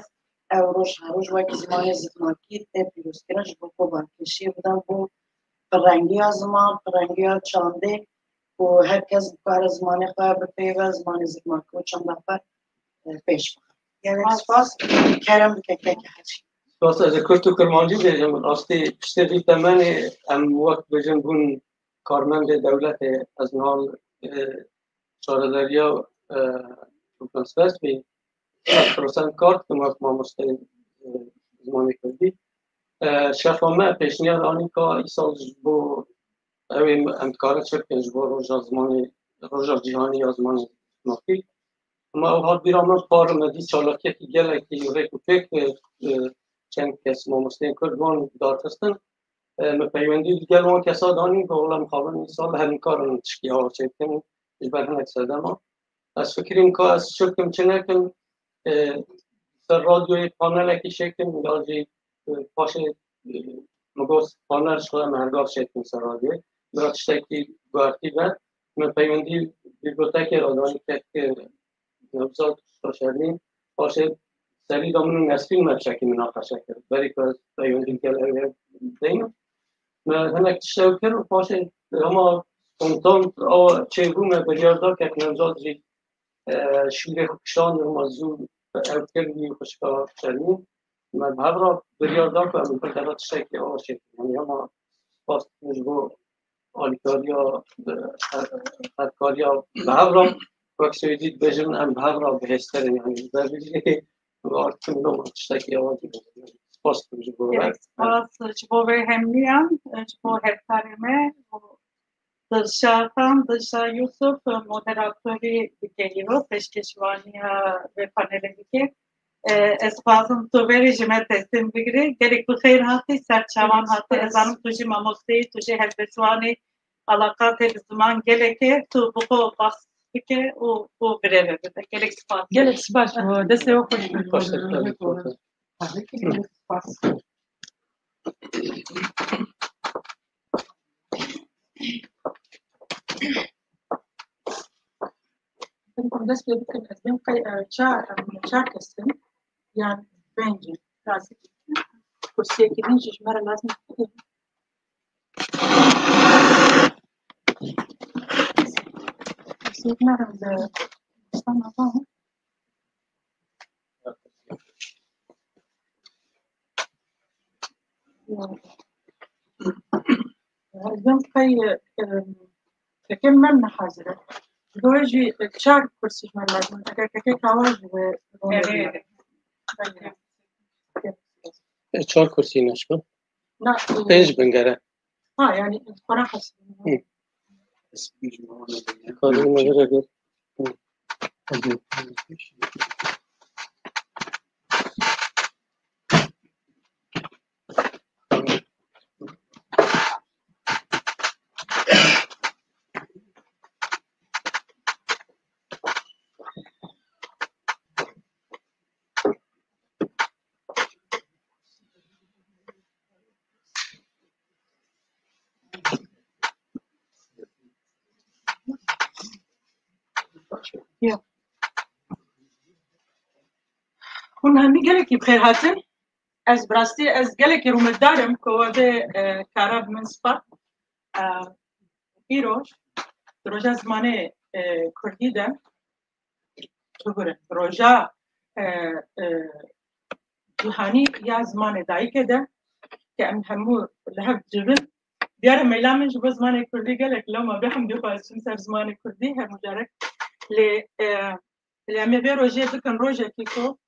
ew roj her roj wek zimanê zikmakî tê pîrozkirin, ji bo ku balkêşiyê bidin bo pirrengiya ziman, pirrengiya çandê û her kes bikare zimanê xwe bipeyve, zimanê zikmakî û çanda xwe, e, pêş bixe. Gelek spas, kerem bike keke Hecî. Spas, ez ê kurt û kirmancî bêjim. Rastî piştê vî temenê em wek bêjin bûn karmendê dewletê, ez niha, e, şaredariya, e, Konferans Resmî, sed prosent kar dikim wek mamosteyê, e, zimanê kurdî. E, şefa me pêşniyar anî ka îsal ji bo ew ê em dikarin çi bikin ji bo roja zimanê, roja cîhanî ya zimanê zikmakî. Ema ew hat bîra min, par me dî çalakiyekî gelekî rêk û pêk, e, e, çend kes mamosteyên kurd van darxistin. E, me peywendî li gel wan kesa danî, got, wela mixabin îsal her nikarin tiştî awa çêbikin ji ber hinek sedema. Ez fikirîm ka ez çi bikim, çi nekim, e, ser radyoyê panelekî çêkim, ya jî, e, paşê, e, min got panel ji xwe me her gar çêkim ser radyoyê. Bira tiştekî guhertî be, me peywendî bibliotekê re danî, kek, e, Nevzat Şaşernî, paşê serî de min û Nesrîn me tiştekî minaqeşe kir. Berî ku ez peywendî digel ew ê deynim. Me hinek tişt ew kir û paşê hema spontan awa çêbû me biryar da kek Nevzat jî, e, şûrê xwe kişand, hema zû ew kir wî xwişka Şermîn. Me bi hev re biryar da ku em bi teva tiştekî awa çêkin. Yanî hema spas dikim ji bo alîkariya, e, her-, herkariya bi hev re, wek Swêdî dibêjin, em bi hev re bihêztir in, yanî, ji ber vê jî, artim no tiştekî awa dibêjin. Spas dikim ji bo we. Gelek spas ji bo vê hemliyan, ji bo hevkarê me û Dilşa Xan, Dilşa Yusuf, moderatorî dike îro, pêşkêşvaniya vê panelê dike. E, ez dixwazim tu verê ji me teslîm bigirî. Gelek bi xêr hatî, ser çavan hatî. Ez zanim tu jî mamosteyî, tu jî helbestvanî, alaqa te bi ziman gelek e, tu bi xwe bas bike û, û birêve bibe. Gelek spas. Gelek spas ji bo destê we xweş be. Baş be, tabii, tabii. Gelek spas. Dest pê bikin, ez bêm qey, e, çar, e, çar kes in, yan pênc in. Lazim. Kursiyekî din jî ji me re lazim. Kursiyek me re li Îstanbul. Em qey, em, kekê me ne hazir e. Ji bo wê jî çar kursî ji me lazim. Eger kekê kawa jî wê rol bigire. E, çar kursî ne ji bo? Na, e, pênc bin gere. Ha, yani, para has. Hı. Xalî Mehir Eger. Ya. Hûn hemî gelekî bi xêr hatin. Ez bi rastî, ez gelekî rûmetdar im ku we vê, e, kara bi min spa. E, îro, di roja zimanê, e, kurdî de, çi gurin, roja, e, e, cîhanî ya zimanê dayikê de, ke em hemû li hev civin. Diyar e, meyla min ji bo zimanê kurdî gelek lewma bê hemdî xwe ez çim ser zimanê kurdî her mucarek. Lê, e, lê em ê vê rojê bikin rojekî ku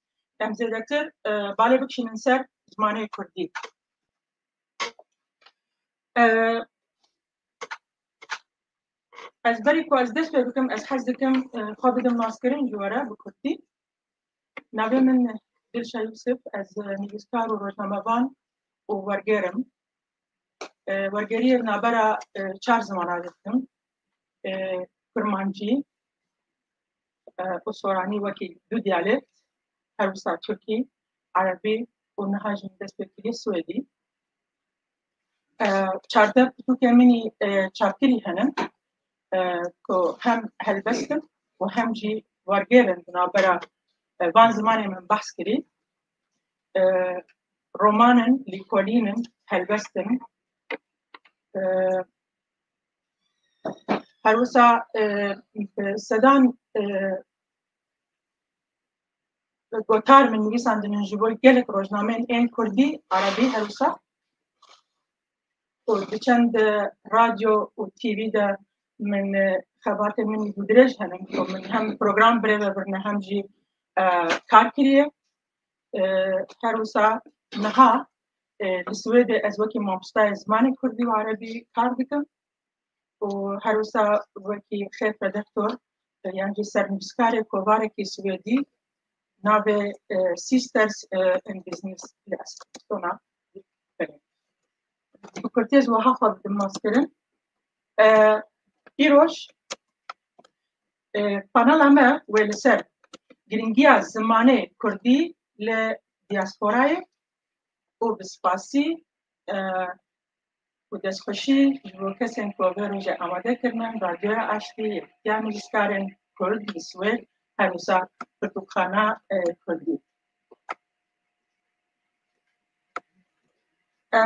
em zêdetir, e, balê bikişînin ser zimanê kurdî. E, Ez berî ku ez dest pê bikim, ez hez dikim, e, xwe bidim naskirin ji we re bi kurdî. Navê min Dilşa Yusuf, ez, e, nivîskar û rojnamevan û wergêr im. E, wergêriyê navbera, e, çar zimanan dikim. E, Kurmancî, e, û Soranî wekî du diyalekt, her wisa Tirkî, Erebî û niha jî min dest pê kiriye Swêdî. E, çardeh pirtûkên min î, e, çapkirî hene, e, ku hem helbest in û hem jî wergêr in di navbera, e, van zimanê min behs kirî. E, roman in, lîkolîn in, helbest in. E, her wisa, e, sedan, e, gotar min nivîsandin ji bo gelek rojnameyên ên kurdî, erebî her wisa. Û di çend radyo û T V de min, e, xebatên min û dirêj hene ku min hem program birêve birine hem jî, e, kar kiriye. E, her wisa niha, e, li Swêdê ez wekî mamostayê zimanê kurdî û erebî kar dikim. Û her wisa wekî xêr redaktor, e, yan jî sernivîskarê kovarekî Swêdî navê, e, Sisters, e, in Business li Eskilstuna. Bi kurtî ez wiha xwe didim naskirin. E, îroj, e, panela me wê li ser giringiya zimanê kurdî li diasporayê û bi spasî, e, û destxweşî ji bo kesên ku vê rojê amade kirinin, Radyoya Aştî, Yekîtiya Nivîskarên Kurd li Swêd, her wisa Pirtûkxana, e, Kurdî. E,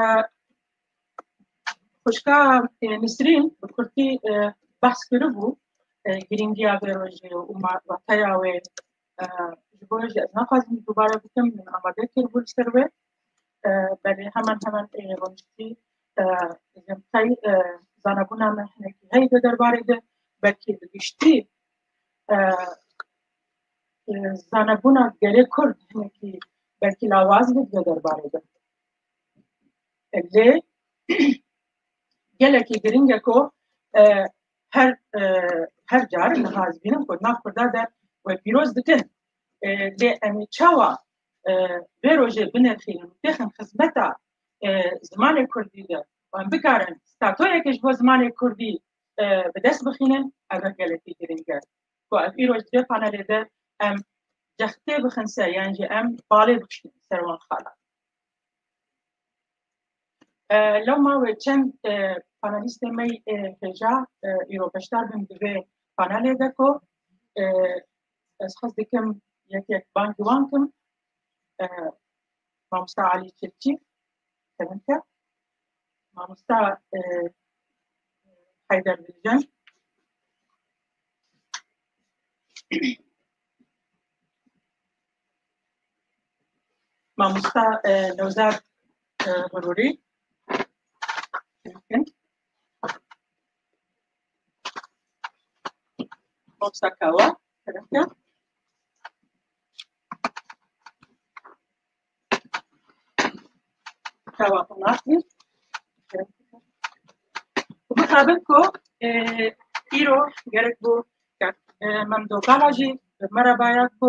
xwişka, e, Nisrîn bi kurtî, e, behs kiribû, e, girîngiya vê rojê û ma-, wateya wê, e, ji bo jî ez naxwazim dubare bikim, min amade kiribû li ser wê. E, belê hemen hemen, e, rûniştî, e, ji qey, e, zanebûna me hinekî heyî di derbarê de, belkî bi giştî, e, e, zanebûna gelê Kurd hinekî belkî lawaz bû di derbarê de. E, lê gelekî giring e ku, e, her, e, her car niha ez bînim ku nav Kurda de we pîroz dikin. E, lê em ê çawa, e, vê rojê binirxînin û têxin xizmeta, e, zimanê kurdî de û em bikarin statoyeke ji bo zimanê kurdî, e, bi dest bixînin, ev gelekî giring e. Ku ev îroj di vê panelê de em cextê bixin ser, yan jî em balê bikişînin ser wan xalan. E, lewma wê çend, e, panelîstê me, e, hêja, e, îro beşdar bin di vê panelê de ku, e, ez hez dikim yek yek bang ji wan kim. E, Mamosta Elî Çilçî, kevin ke. Mamosta, e, Heyder Bilgen. Mamosta, e, Newzad, e, Xurûrî. Mamosta Kawa, kevin ke. Kawa Xunatî. Mixabin ku, e, Îro gerek bû ke, e, Memdo Gala jî bi me re baya ku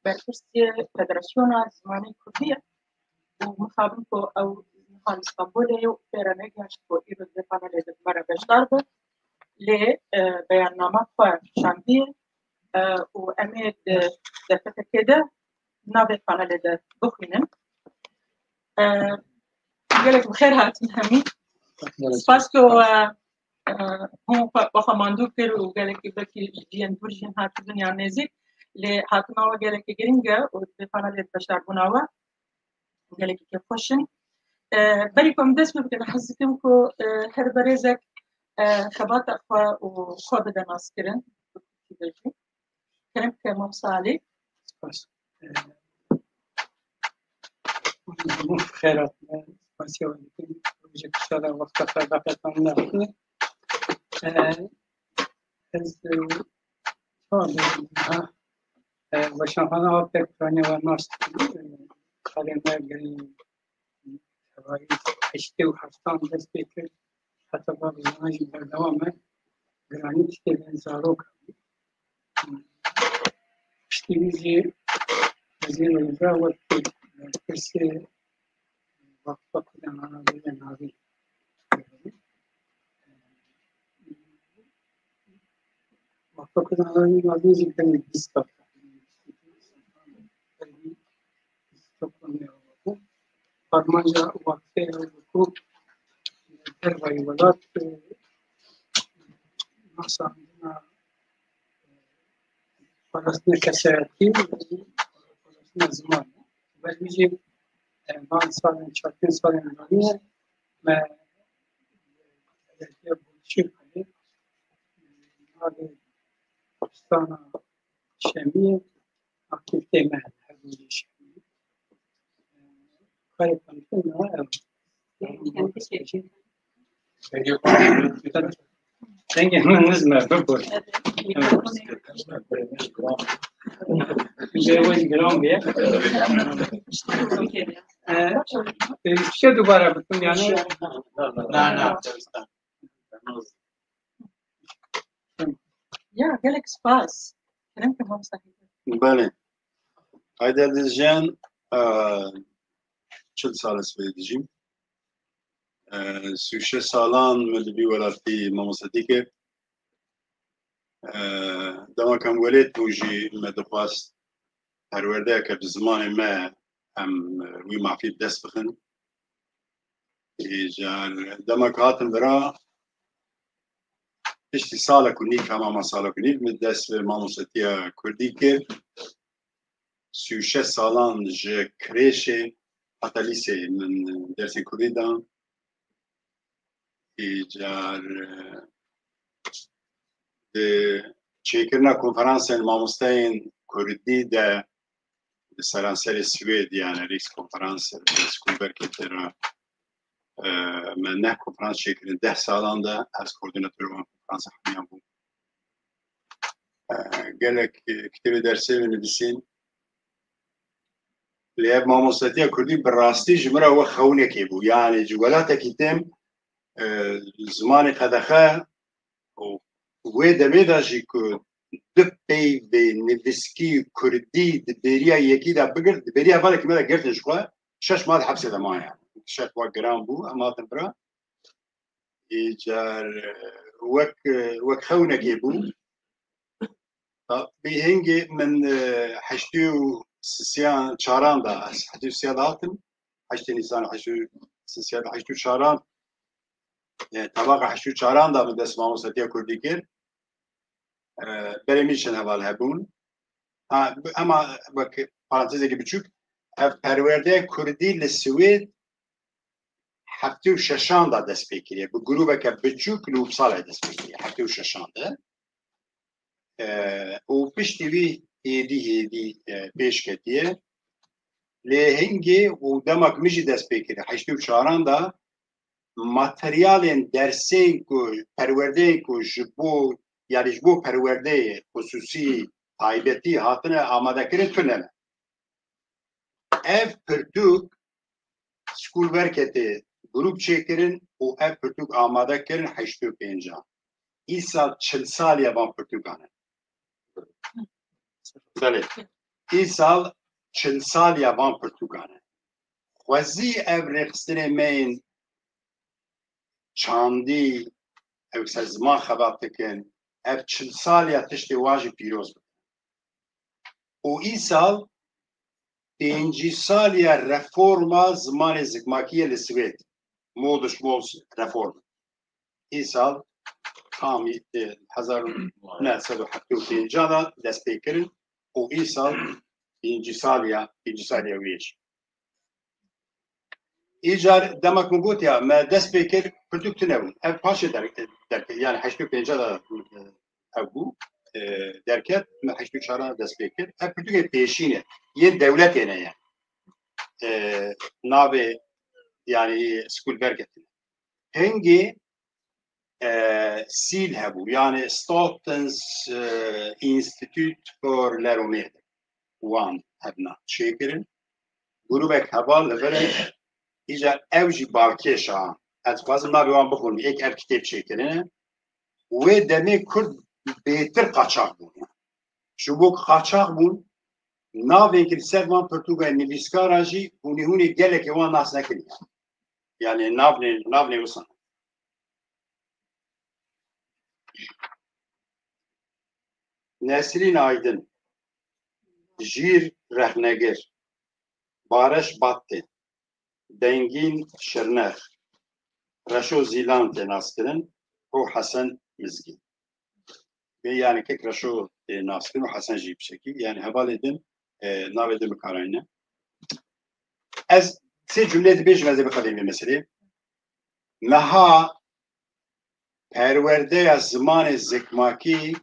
berpirsê Federasyona Zimanê Kurdî ye û mixabin ku ew niha li Stenbolê ye û pê re negihişt ku îro di vê panelê de bi me re beşdar be. Lê, e, beyannama xwe şandiye, e, û em ê di derfetekê de navê panelê de bixwînin. E, gelek bi xêr hatin hemî. Spas ku, e, e, hûn xwe, xwe mandû kir û gelekî belkî ji cihên dûr jî hatibin yan nêzîk. Lê hatina we gelekî giring e û di vê panelê de beşdarbûna we gelekî kêfxweş in. E, berî ku em dest pê bikin, ez hez dikim ku, e, her berêzek, e, xebata xwe û xwe bide naskirin. Kerem ke Mamosta Alî. Spas. Ee, Xêr hatine. Spasiya we dikim. Rojek inşallah wexta xwe veqetan nehatine. Ee, ez, e, çawa bêjim ha? Ee, weşanxana Alpek Piraniya we nas dikim. Ee, Xalê me gelî tevayî heştê û heftan dest pê kir. Heta va bi ziman jî berdewam e. Giranî tiştê bên zarokan. Piştî wî jî Wezîr Rêza wekî berpirsê Vakfa Kurdan Anadoluyê navîn. Vakfa Kurdan Anadoluyê navîn jî demê bîst sal. Stockholmê avêtin. Armanca waqtê ew bû ku dervayî welat, e, nasandina, e, parastina kesayetî û parastina ziman. Ber wî jî, e, van salên, çar pênc salên danî me, e, Bolşî xwedê, e, navê Stana Şemiyê, aktiviteyê me hene her rojê şevê. Karê xwe dikin, ne, ew. Dengê min niz me, bibur. Dengê wê jî giran bûye. Ee, e, bir şey dubare bikin yani. Na, na. Ya, gelek spas. Kerem ke Mamosta Heyder. Belê. Heyder Dizcan, e, çil sal ez Swêdê dijîm. E, sî û şeş salan min li vî welatî mamostetî kir. E, dema ku em welêt bûn jî me dixwest perwerdeyeke bi zimanê me em, e, wî mafî bi dest bixin. Îcar dema ku hatim vira, piştî salek û nîv, hema ma salek û nîv, min dest bi mamostetiya kurdî kir. Sî û şeş salan ji krêşê heta lîseyê min dersên kurdî dan. Îcar, e, di çêkirina konferansên mamosteyên kurdî de li seranserê Swêd, yani Rikskonferanser, Skolverket re, e, me neh konferans çêkirin deh salan de, ez koordinatorê wan konferansa hemiyan bûm. E, gelek, e, kitêbê dersê min nivîsîn. Lê ev mamostetiya kurdî bi rastî ji min re wek xewnekê bû. Yani ji welatekî têm, e, zimanê qedexe û wê demê de jî ku du peyvê nivîskî kurdî di bêriya yekî de bigirt, di bêriya hevalekî me de girtin ji xwe, şeş mah di hepsê de maye. Şert wek giran bû, em hatin vira. Îcar, e, wek, e, wek xewnekê bû. Bi hingê min, e, heştê û sisiyan çaran de, ez heştê û sisiyan de hatim. Heştê Nîsan heştê û sisiyan de, heştê û çaran, e, tebaqa heştê û çaran de min dest mamostetiya kurdî kir. E, berê min çend heval hebûn. Ha, bi-, ema wek parantezekî biçûk, ev perwerdeyê kurdî li Swêd heftê û şeşan de dest pê kiriye. Bi grûbeke biçûk li Uppsala'yê dest pê kiriye. Heftê û şeşan de. E, û piştî wî hêdî hêdî, e, pêş ketiye. Lê hingê û dema ku min jî dest pê kiriye, heştê û çaran de materyalên dersên ku, perwerdeyên ku ji bo, yani ji bo perwerdeyê xusûsî, taybetî hatine amadekirin tune ne. Ev pirtûk Skolverketê grûp çêkirin û ev pirtûk amade kirin heştê û pêncan. Îsal çil saliya van pirtûkan e. Belê. Îsal çil saliya van pirtûkan e. Xwezî ev rêxistinê me yên çandî, ew ser ziman xebat dikin, ev çil saliya tiştê wan jî pîroz bikin. Û îsal pêncî saliya reforma zimanê zikmakî ye li Swêd. Modus Mos reform. Îsal tam, e, hezar û neh sed û heftê û pênc de dest pê kirin û îsal pêncî saliya, pêncî saliya wê jî. Îcar demek min gotiya, me dest pê kir, pirtûk tune bûn. Ev paşê der-, derket, yani heştê û pênc de, e, ev bû, e, derket, me heştê û çar de dest pê kir. Ev pirtûkê pêşîn e, yên dewletê ne ye. E, navê, yani, skûl berketin. Hingê, e, sîl hebû, yani Statens, e, Institut for Læromedel. Wan hebna çêkirin. Grûbek heval li vir in, îcar ew jî balkêş a. Ez dixwazim navê wan bixwim, êk ev kitêb çêkirine. Wê demê Kurd bêtir qaçax bûn. Ji bo qaçax bûn, navên ki li ser van pirtûka nivîskara jî hûnî hûnê gelekê wan nas nekiriye. Yani navnê, navnê wisa. Nesrîn Aydin, Jîr Rexnegir, Bareş Battê, Dengîn Şirnex, Reşo Zîlan tê naskirin û Hesen Mizgîn. Vê yani kek Reşo tê naskirin û Hesen jî pişekî. Yani hevalê din, e, navê din bikarayne. Ez sê cumleyê dibêjim, ez ê bixebêm vê meselê. Meha perwerdeya zimanê zikmakî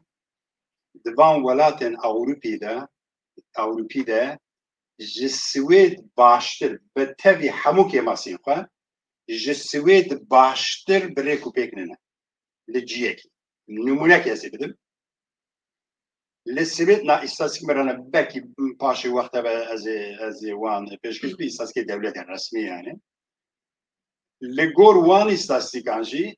di van welatên Ewropî de, Ewropî de ji Swêd baştir, bi tevî hemû kêmasiyên xwe, ji Swêd baştir bi rêk û pêk nîne. Li ciyekî. Nimûnekê ez ê bidim. Li Swêd na îstatîstîk me re ne, belkî paşê wexta be ez ê, ez ê wan pêşkêş bi îstatîstîkê dewletê resmî yani. Li gor wan îstatîstîkan jî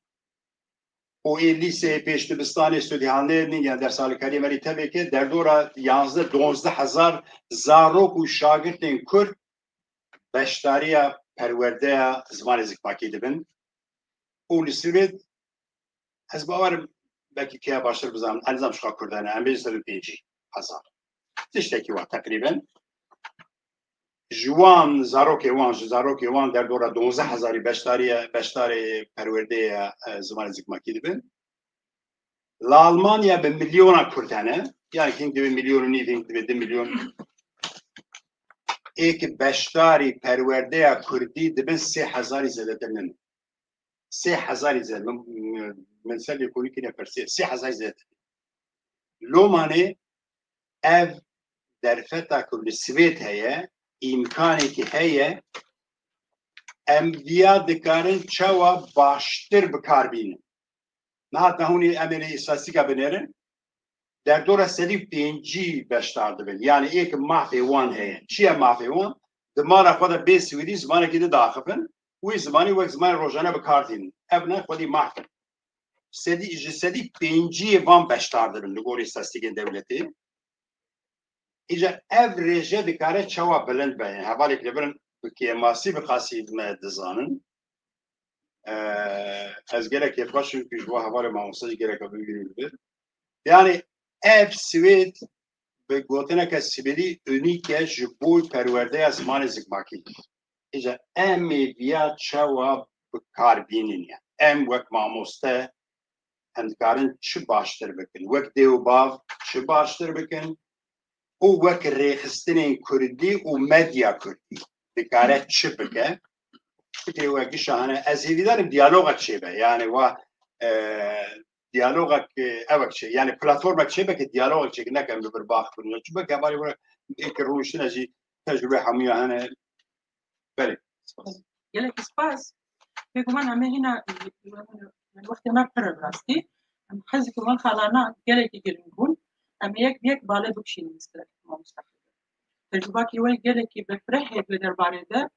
û ê lîseyê pêşdibistanê studiehandlêrnî ya dersalîkariyê me rî tevêke derdora yanzdeh, donzdeh hezar zarok û şagirtên Kurd beşdariya perwerdeya zimanê zikmakî dibin. Û li Swêd ez bawerim belkî keye baştir bizanim, ez nizam çiqa Kurd hene, em bêjin sed û pêncî hezar. Tiştekî wa teqrîben. Ji wan zarokê wan, ji zarokê wan derdora donzdeh hezarî beşdariye, beşdarê perwerdeya, e, zimanê zikmakî dibin. Li Almanya bi milyona Kurd hene. Yani hing divê milyon û nîv, hing divê du milyon. Ê ki beşdarî perwerdeya Kurdî dibin sê hezarî zêdetir nin. Sê hezarî zêdetir. Min, min ser lêkolînê kiriye pirsê. Sê hezarî zêdetir. Lomanê ev derfeta ku li Swêd heye, îmkanekî heye, em viya dikarin çawa baştir bi kar bînin. Niha te hûnî em ê îstatîstîka binêrin, derdora sedî pêncî beşdar dibin. Yani ê ki mafê wan heye. Çi ye mafê wan? Di mala xwe de bê Swêdî zimanekî din diaxifin, wî zimanî wek zimanê rojane bi kar tînin. Ev ne xwedî maf in. Sedî, ji sedî pêncî van beşdar dibin li gorî îstatîstîkên dewletê. Îcar ev rêje dikare çawa bilind be? Yani hevalek li vir in bi kêmasî bi qasî me dizanin. Ee, ez gelek kêfxweş im ku ji bo hevalê mamoste jî gerek bibînin li vir. Yani ev Swêd bi gotineke Swêdî unîk e ji bo perwerdeya zimanê zikmakî. Îcar em ê viya çawa bi kar bînin ya. Em wek mamoste em dikarin çi baştir bikin? Wek dê û bav çi baştir bikin? Û wek rêxistinên Kurdî û medya Kurdî dikare çi bike? Fikirê we gişa hene. Ez hêvîdar im diyalogek çêbe. Yani wa, e, diyalogek, e, evek çê. Yani platformek çêbe ki diyalogek çêke, nekem li vir bax bin. Çi bike hevalê we ê ki rûniştine jî tecrûbe hemûya hene. Belê. Spas. Gelek spas. Bêguman em ê hîna, wextê me pir e bi rastî. Em hezî ku van xalana gelekî girîng bûn. Em ê yek bi yek bale bikişînin li ser mamoste. Tecrûbakî we gelekî berfireh heye di derbarê de,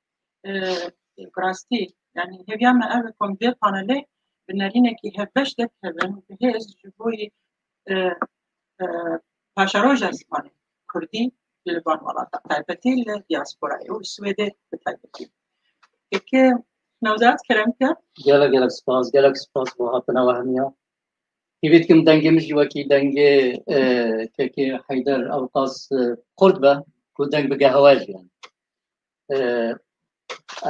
e, bi rastî. Yani hêviya me ev e ku em vê panelê bi nerînekî hevbeş derkevin, bi hêz ji bo yî, e, e, paşeroja zimanê kurdî li van welata, taybetî li diasporayê û Swêdê bi taybetî. Kekê Newzat, kerem ke. Gelek, gelek spas, gelek spas bo hatina we hemiya. Hîvî dikim dengê min jî wekî dengê, e, kekê Heyder ewqas, e, xurt be, ku deng bige hewa jî yani. E,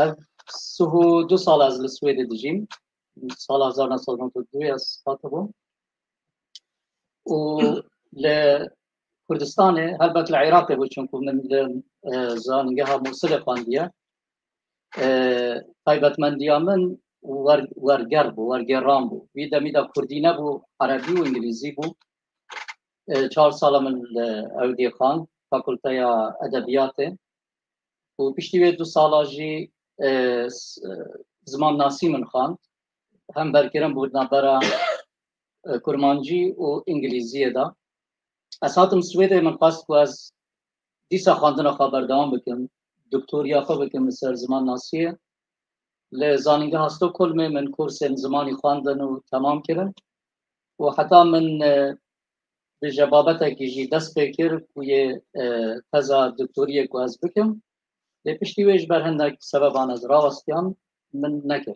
ev sih û du sal ez li Swêdê dijîm. Sala hezar neh sed û newid û du ez hatibûm. Û li Kurdistanê, helbet li Iraqê bû, çunku min li, e, zanîngeha Mûsilê xwendiye. E, taybetmendiya min wer-, werger bû, wergêran bû. Vî demî de kurdî nebû, erebî û îngilîzî bû. E, çar sala min li Ewdî xwend, Fakulteya Edebiyatê. Û piştî wê du sala jî, e, s-, e, zimannasî min xwend. Hem berkirin bû di navbera, e, kurmancî û îngilîziyê de. Ez hatim Swêdê, min xwest ku ez dîsa xwendina xwe berdewam bikim, doktoriya xwe bikim li ser zimannasiyê. Li Zanîngeha Stockholmê min kursên zimanî xwendin û temam kirin. Û heta min, e, bi je babetekî jî dest pê kir ku yê, e, teza doktoriyê ku ez bikim. Lê piştî wê ji ber hindek sebeban ez rawestiyam, min nekir.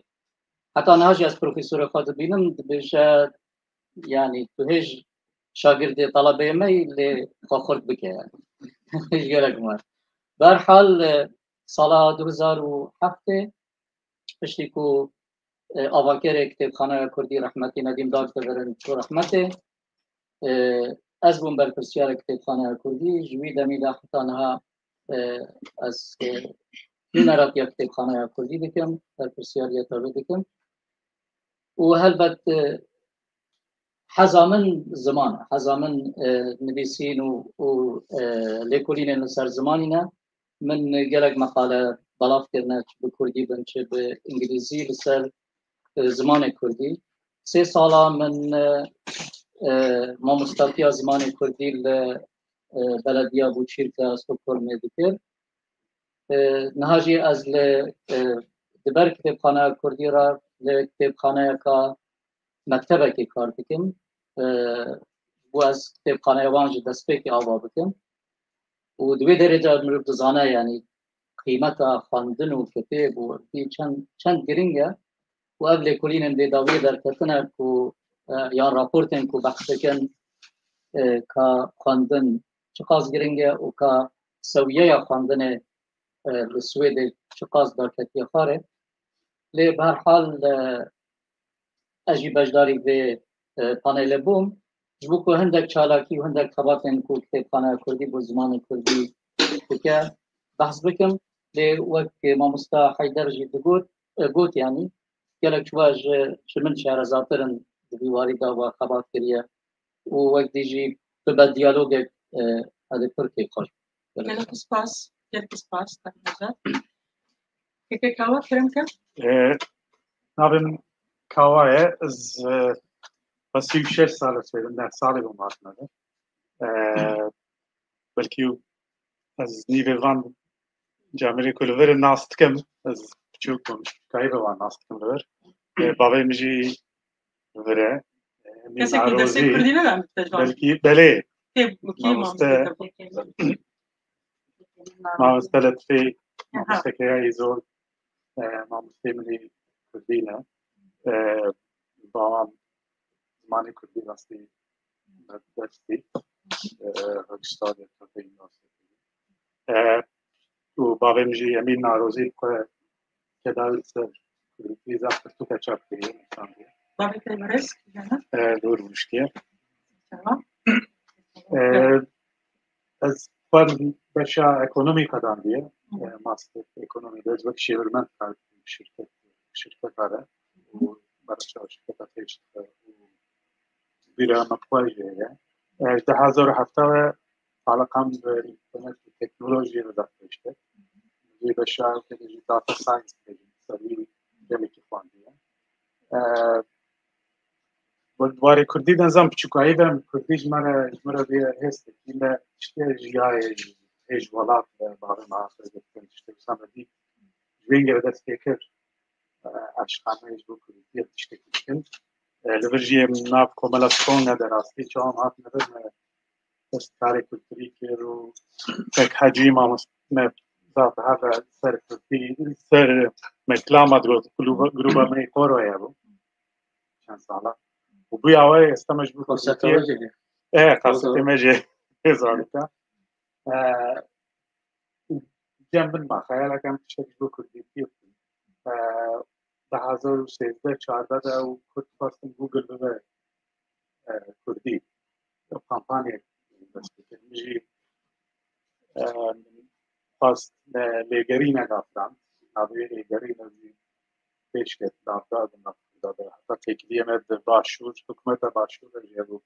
Heta niha jî ez profesorê xwe dibînim, dibêje, yanî tu hêj şagirdê, talebeyê me yî, lê xwe xurt bike yani. Hêj gelek me. Berhal, e, sala du hezar û heftê, piştî ku, e, avakerê kitêbxaneya kurdî rehmetî Nedîm Dagdevirin çû rehmetê, e, ez bûm berpirsiyarê kitêbxaneya kurdî. Ji wî demî de heta niha, e, ez, e, nûneratiya kitêbxaneya kurdî dikim, berpirsiyariya tevî dikim. Û helbet, e, heza min ziman e, heza min, e, nivîsîn û, û, e, lêkolînên li ser zimanî ne. Min gelek meqale belav kirine, çi bi kurdî bin, çi bi îngilîzî, li ser, e, zimanê kurdî. Sê sala min, e, e, mamostatiya zimanê kurdî li, e, belediya Bûçîrka Stockholmê dikir. E, niha jî ez li, e, di ber kitêbxaneya kurdî re li kitêbxaneyeka mektebekê kar dikim. E, bû ez kitêbxaneya wan jî destpêkê ava bikim. Û di wê derê de mirov dizane, yanî qîmeta xwendin û kitêb û vî çend, çend giring e. Û ev lêkolînên vê dawiyê derketine ku, e, yan raportên ku behs dikin, e, ka xwendin çiqas giring e û ka sewiyeya xwendinê, e, li Swêdê çiqas daketiye xwarê. Lê bi her hal, e, ez jî beşdarî vê, e, panelê bûm. Ji bo ku hindek çalakî û hindek xebatên ku kitêbxaneya kurdî bo zimanê kurdî dike, behs bikim. Lê wek mamosta Heyder jî digot, e, got, yanî gelek çuwa ji, ji min şarezatir in di vî warî de ve xebat kiriye. Û wek dî jî bibe diyalogek, e, ez ê pir kêfxweş bim. Gelek spas, gelek spas, Kak Newzat. Keke Kawa, kerem ke. E, navê min Kawa ye. Ez, e, sî û şeş sal e, sê û neh salê bûm hatime de. E, belkî ez nîvê van camêrê ku li vir nas dikim, ez piçûk bûm, ji piçûkayî ve wan nas dikim li vir. E, bavê min jî li vir e. E, Emîn Kesekî dersê Narozî, kurdî neda min te ji wan? Belkî, belê. Kê, kê Mamoste, mamoste te? Mamoste Letfî, Aha. Mamoste Keya Îzol, e, mamosteyê min ê kurdî ne. E, bawan zimanê kurdî rastî destî, e, Rojistadê Tirkiyê Üniversitesi. E, û bavê min jî Emîn Narozî xwe kedayî li ser kurdî zaf pirtûke çap kiriye, nivîsandiye. Bavê te birêz kîjan e? E, Dûr Rûştiye. Tamam. E, ez xwe beşa ekonomî qedandiye. Hı. E, master ekonomî de ez wek şêwirmend kar dikim şirket, şirketa re. Û bereşa şirketa pêş dixe û bîra me xwe jê heye. E, di hezar û hevdeh ve alaqam bi înternet û teknolojiyê ve da pêştir. Vê beşa weke de jî data science bêjin, ser wî gelekî xwendiye. E, Bi warê kurdî de nizam piçûkayî de kurdî ji me re, ji me re bê hêstekî me tiştê jiyayê ji hêj welat ve bavê me haste girtin, tiştê wisa me dît. Ji wê gere dest pê kir. Aşxane ji bo kurdî tiştekî dikin. E, li vir jî em nav komela Stonge de rastî çawan hatine vir me destkarê kulturî kir û tek hecî mamoste me zaf heve ser kurdî, ser meklama digot, gruba, gruba me Koroye bû. Çend sala. Û bûya we êsta me ji bo Konserta kurdî. We jî. E, konsertê me jî zarika. E, û cem bin ma xeyalek em tiştek ji bo kurdîtiyê bikin. E, di hezar û sêzdeh çardeh de û kurd xwestin Google bibe, e, kurdî. Ew kampanyek dest pê kir. Min jî, e, xwest, e, lêgerîne navdan. Navê lêgerîne jî pêş ket navda di nav kurda de. Heta têkiliyê me di başûr, hikûmeta başûr de jî hebû,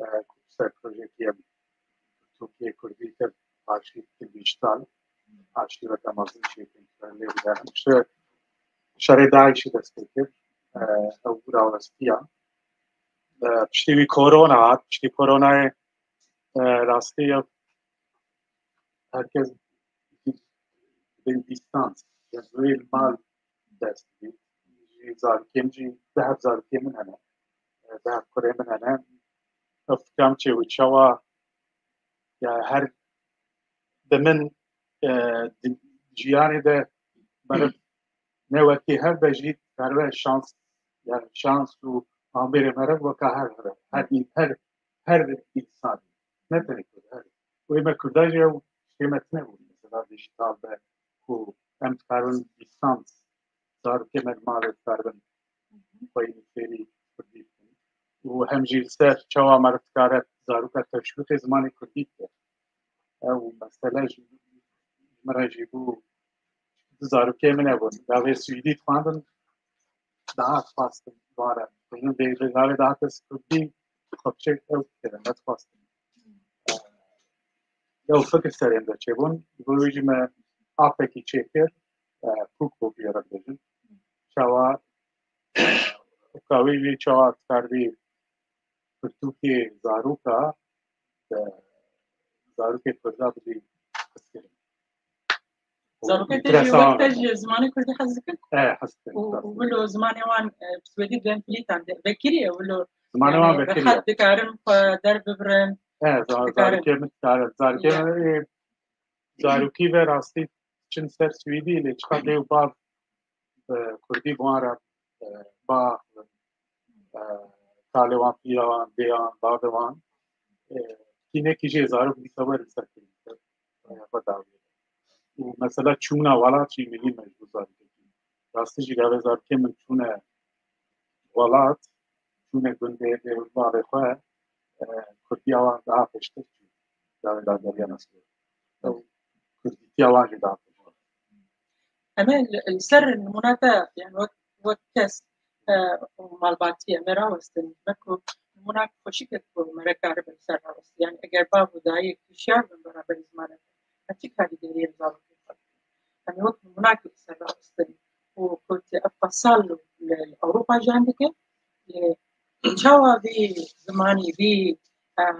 e, ku ser projekî em Tirkiyê kurdî kir arşîv dikin dîjîtal. Arşîveke mezin çêkin lê bigerin. Ji şerê DAIŞ'î dest pê kir. E, ew rawestiya. E, piştî wî korona hat. Piştî koronayê, e, rastî ev herkes bin dîstans. Yani wê li mal dest bî. Ji zarokên jî deh zarokê min hene. E, deh kurê min hene. Ev fikram çê û çawa ya her di min, e, di jiyanê de meriv ne wekî her de jî dikarbe şans, yani şans û amêrê meriv weka her, her, her, in-, her, her însanî. Ne tenê Kurd, her. Wê me Kurda jî ew şê me tune bû. Mesela dijital be ku em dikarin dîstans zarokê me li malê dikarin xweyî fêrî kurdî bikin. Û hem jî li ser çawa meriv dikare zaroka teşwîqê zimanê kurdî bike. Ew mesele ji min re jî bû, du zarokê min hebûn. Gavê swîdî dixwendin, daha dixwastin ware. Bêjin vê, vê gavê daha kes kurdî xwe biçe ew bikire, nedixwastin. Ew fikir serê min de çêbûn. Ji bo wî jî me apekî çêkir, e, Cookbook jê re dibêjin. Çawa, e, û ka wî jî çawa dikardî pirtûkê zaroka, e, zarokê Kurda bidî hezkirin. Û Zarokê te jî înteresan wek te ji zimanê Kurdî hez dikin? E, hez dikin, Û, rast. Û wilo zimanê wan, e, bi swêdî dibên plîtan de, vekirî ye wilo. Zimanê wan Yani, vekirî ye. Rehet dikarin xwe derbibirin. E, za-, Dikarin. Zarokê min dikarin. Zarokê Ya. min, e, zarokî ve rastî çin ser swêdî, lê çiqa dê û bav, e, kurdî bi wan re, e, ba, e, kalê wan, pîra wan, dê wan, bavê wan, e, kînekî jê zarok dîsa wer li ser kurdî, e, xwe dawî. Û mesela çûna welat jî milî mecbûr zarokekî. Rastî jî gavê zarokê min çûne welat, çûne gundê dê û bavê xwe, e, kurdiya wan daha pêştir çû. Gavê dageriya Nesrê. Ew kurdîtiya wan jî daha pêştir. Em ê li, li ser nimûna te, yani wek, wek kes, e, û malbatî em ê rawestin. Wek ku nimûna xweşik e ku me re karibe li ser rawestî. Yani eger bav û dayik hişyar bin beraberî zimanê xwe, me çi karîgeriyê li zarokê xwe bikin? Em ê wek nimûna ku li ser rawestin û ku tê ev qasal li, li Ewropa jan dike, lê çawa vî zimanî, vî, em,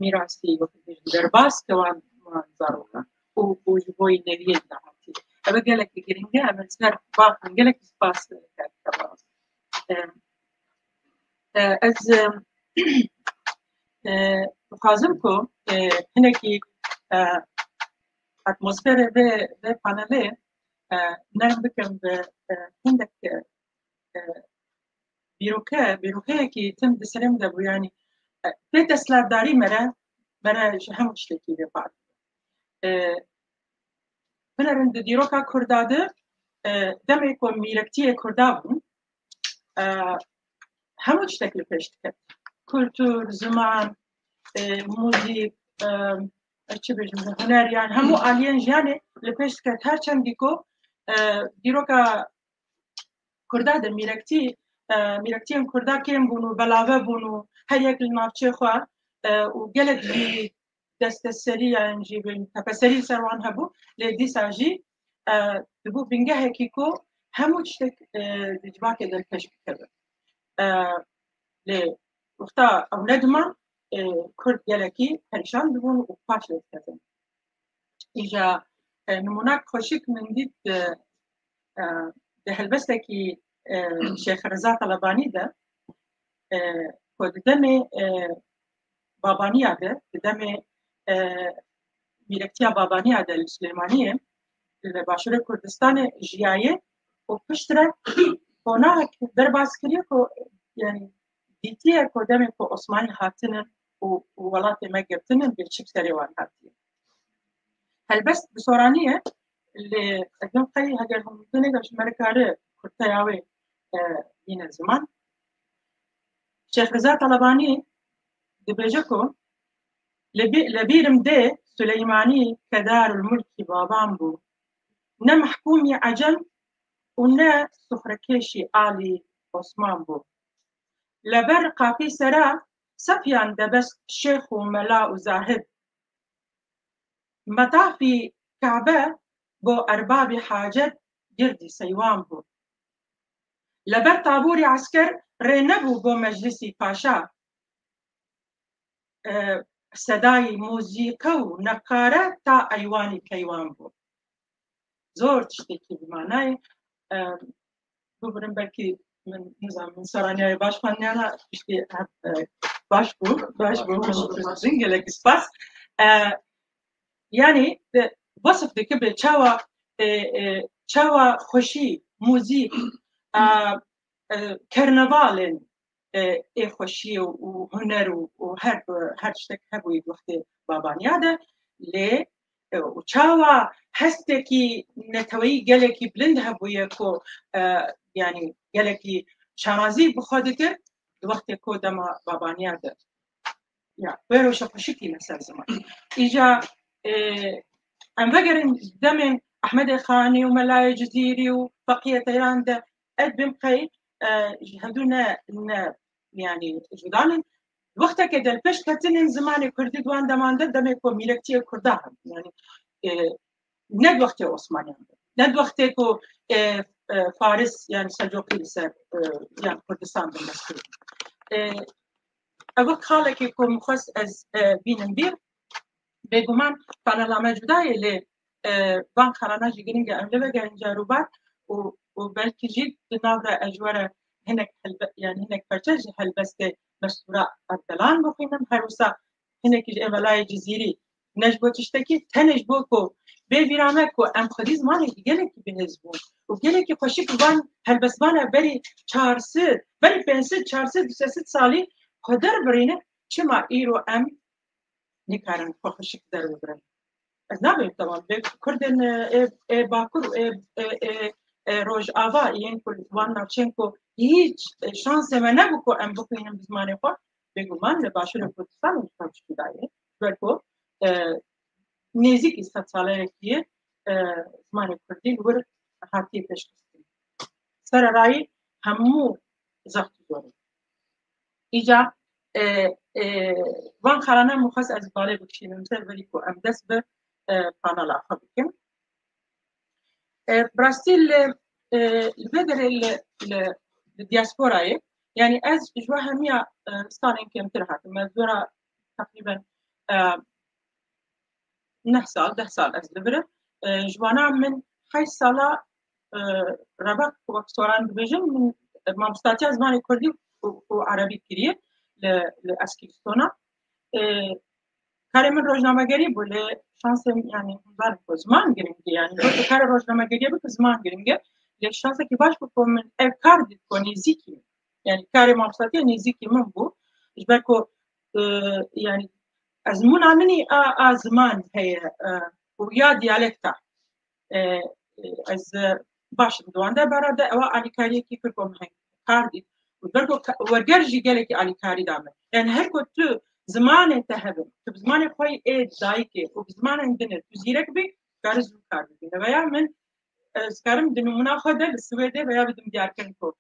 mîrasî, wek dibêjin, derbas ke wan, wan zarokan û, û ji bo yî neviyê dahatî. Ev gelekî giring e, em ê ser bavên gelekî spas dikim. Em, e, ez, em, e, dixwazim ku, e, hinekî, e, atmosferê vê, vê panelê, e, nerm bikim bi, e, hindek, e, e, bîroke, bîrokeyekî tim di serê min de bû, yanî, e, pê desthilatdarî me re, me re ji hemû tiştekî bêpar. E, Binerin di dîroka Kurda de, e, demê ku mîrektiyê Kurda bûn, e, hemû tiştek li pêş diket. Kultur, ziman, e, muzîk, e, ez çi bêjim, huner, yani hemû aliyên jiyanê li pêş diket. Her çendî ku, e, dîroka Kurda de mîrektî, e, mîrektiyên Kurda kêm bûn û belave bûn û her yek li navçê xwe, e, û gelek jî desteserî yan jî bi tepeserî li ser wan hebû, lê dîsa jî, e, dibû bingehekî ku hemû tiştek, e, di civakê de li pêş bikeve. E, lê wexta ew nediman, e, Kurd gelekî perîşan dibûn û paş ve dikevin. Îja, e, nimûnak xweşik min dît, e, e, di helbestekî e, Şêx Reza Talabanî de e, ku di demê e, Babaniya de, di demê e, mîrektiya Babaniya de li Silêmaniyê, li Başûrê Kurdistanê jiyaye û piştre qonaxek derbas kiriye ku yani dîtiye ku demê ku Osmanî hatinin û, û welatê me girtinin bê çi bi serê wan hatiye. Helbest bi soranî ye, lê ez ê qey heger hûn dinê de ji me re kare kurteya wê e, bîne ziman. Şêx Reza Talabanî dibêje ku li bî- li bîrim dê Suleymanî kedarul mulkî baban bû. Ne mehkûmî Ecem û ne suxrekêşî Alî Osman bû. Leber qaqî sera sefiyan debest şêx û mela û zahid. Metafî Kabe bo erbabî hacet girdî seywan bû. Leber tabûrî esker rê nebû bo meclisî paşa. E, sedayî muzîke û neqare ta eywanî keywan bû. Zor tiştekî bi manayê. E, Bibirin belkî min nizanim min soraniyayê baş xwendiyana tiştê e, baş bû. Baş bû. Gelek spas. E, yani e, wasf dike bi çawa e, e, çawa xweşî, muzîk, e, e, kernevalên e, ê xweşiyê û huner û, û her, her tiştek hebûyî di wextê Babaniya de, lê e, û çawa hestekî neteweyî gelekî bilind hebûye ku e, yani gelekî şanazî bi xwe dikir di wextê ku dema Babaniya de. Ya, wê roşa xweşik tîne ser ziman. Îca e, em vegerin demên Ehmedê Xanî û Melayê Cizîrî û Feqiyê Teyran de ez bim qey e, ji hevdû ne, ne yani cuda ne. Wexteke de li pêş ketinên zimanê kurdî di wan deman de demê ku mîrekçiyê kurda hebû. Yani e, ne di wextê Osmaniyan de, ne di wextê ku e, e, Faris yani Selcoqî li ser e, yani Kurdistan bin dest kirî. E, ev wek xalekê ku min xwest ez e, bînim bîr, bêguman panela me cuda ye lê e, van xalana jî giring e em li vegerin carobar û, û belkî jî di nav de ez ji we re hinek helbe, yani hinek perçe ji helbestê Mestûra Erdelan bixwînim. Her wisa hinekî ji ê Melayê Cizîrî ne ji bo tiştekî, tenê ji bo ku bê vîra me ku em xwedî zimanekî gelekî bihêz bûn û gelekî xweşik van helbestvan e berî çar sed, berî pênc sed, çar sed û sê sed salî xwe derbirîne, çima îro em nikarin xwe xweşik derbibirin. Ez nabêm temam bê Kurdên e, ê, ê Bakur û ê, ê, ê, ê Rojava yên ku li wan navçên ku hîç e, şansê me nebû ku em bixwînin bi zimanê xwe, bêguman li Başûrê Kurdistanê ji xwe tişkî dayê. Ji ber ku e, nêzîkî sed saleyekî ye e, zimanê kurdî li wir hatiye pêşxistin. Sererayî hemû zext û zorê. Îca e, e, van xalana min xwest ez balê bikişînim ser verî ku em dest bi e, panela xwe bikin. E, bi rastî li, e, li vê derê li, li, li diasporayê, yani ez ji we hemiya e, salên kêmtir hatim. Ez dora teqrîben e, neh sal, deh sal ez li vir im. E, ji wana min heşt sala e, rebaq wek soran dibêjin, min mamostatiya zimanê kurdî û, û erebî kiriye li, li Eskîlistona. E, karê min rojnamegerî bû, lê şansê min, yani, hûn zanin ku ziman giring e, yani, wek karê rojnamegeriyê bike ziman giring e, lê şansekî baş bû ku min ev kar dît ku nêzîkî min, yani, karê mamostatiya nêzîkî min bû, ji ber ku e, yani, ezmûna min î a, a ziman heye e, û ya diyalekta. E, e, ez e, baş im di wan de bara de ewa alîkariyekî kir ku min heng kar dît. Û ber ku ka- werger jî gelekî alîkarî da min. Yani her ku tu zimanê te hebin, tu bi zimanê xwe yê ê dayikê û bi zimanên din e, tu zîrek bî, karî zû kar bikî. Neveya min ez karim di nimûna xwe de li Swêdê veya bidim diyarkirin ku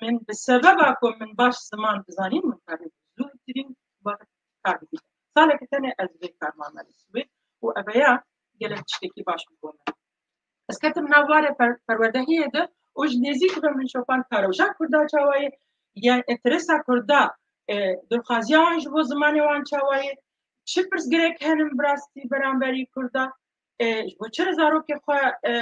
min bi sebeba ku min baş ziman dizanîn, min karî zûtirîn kar bikî. Salekî tenê ez vê karma me li Swêd û eveya gelek tiştekî baş bû bo me. Ez ketim nav warê per, perwerdehiyê de û ji nêzîk ve min şopand ka roja kurda çawa ye, ya interesa kurda e, dilxwaziya wan ji bo zimanê wan çawa ye, çi pirsgirêk henin bi rastî beramberî kurda, e, ji bo çi re zarokê xwe e,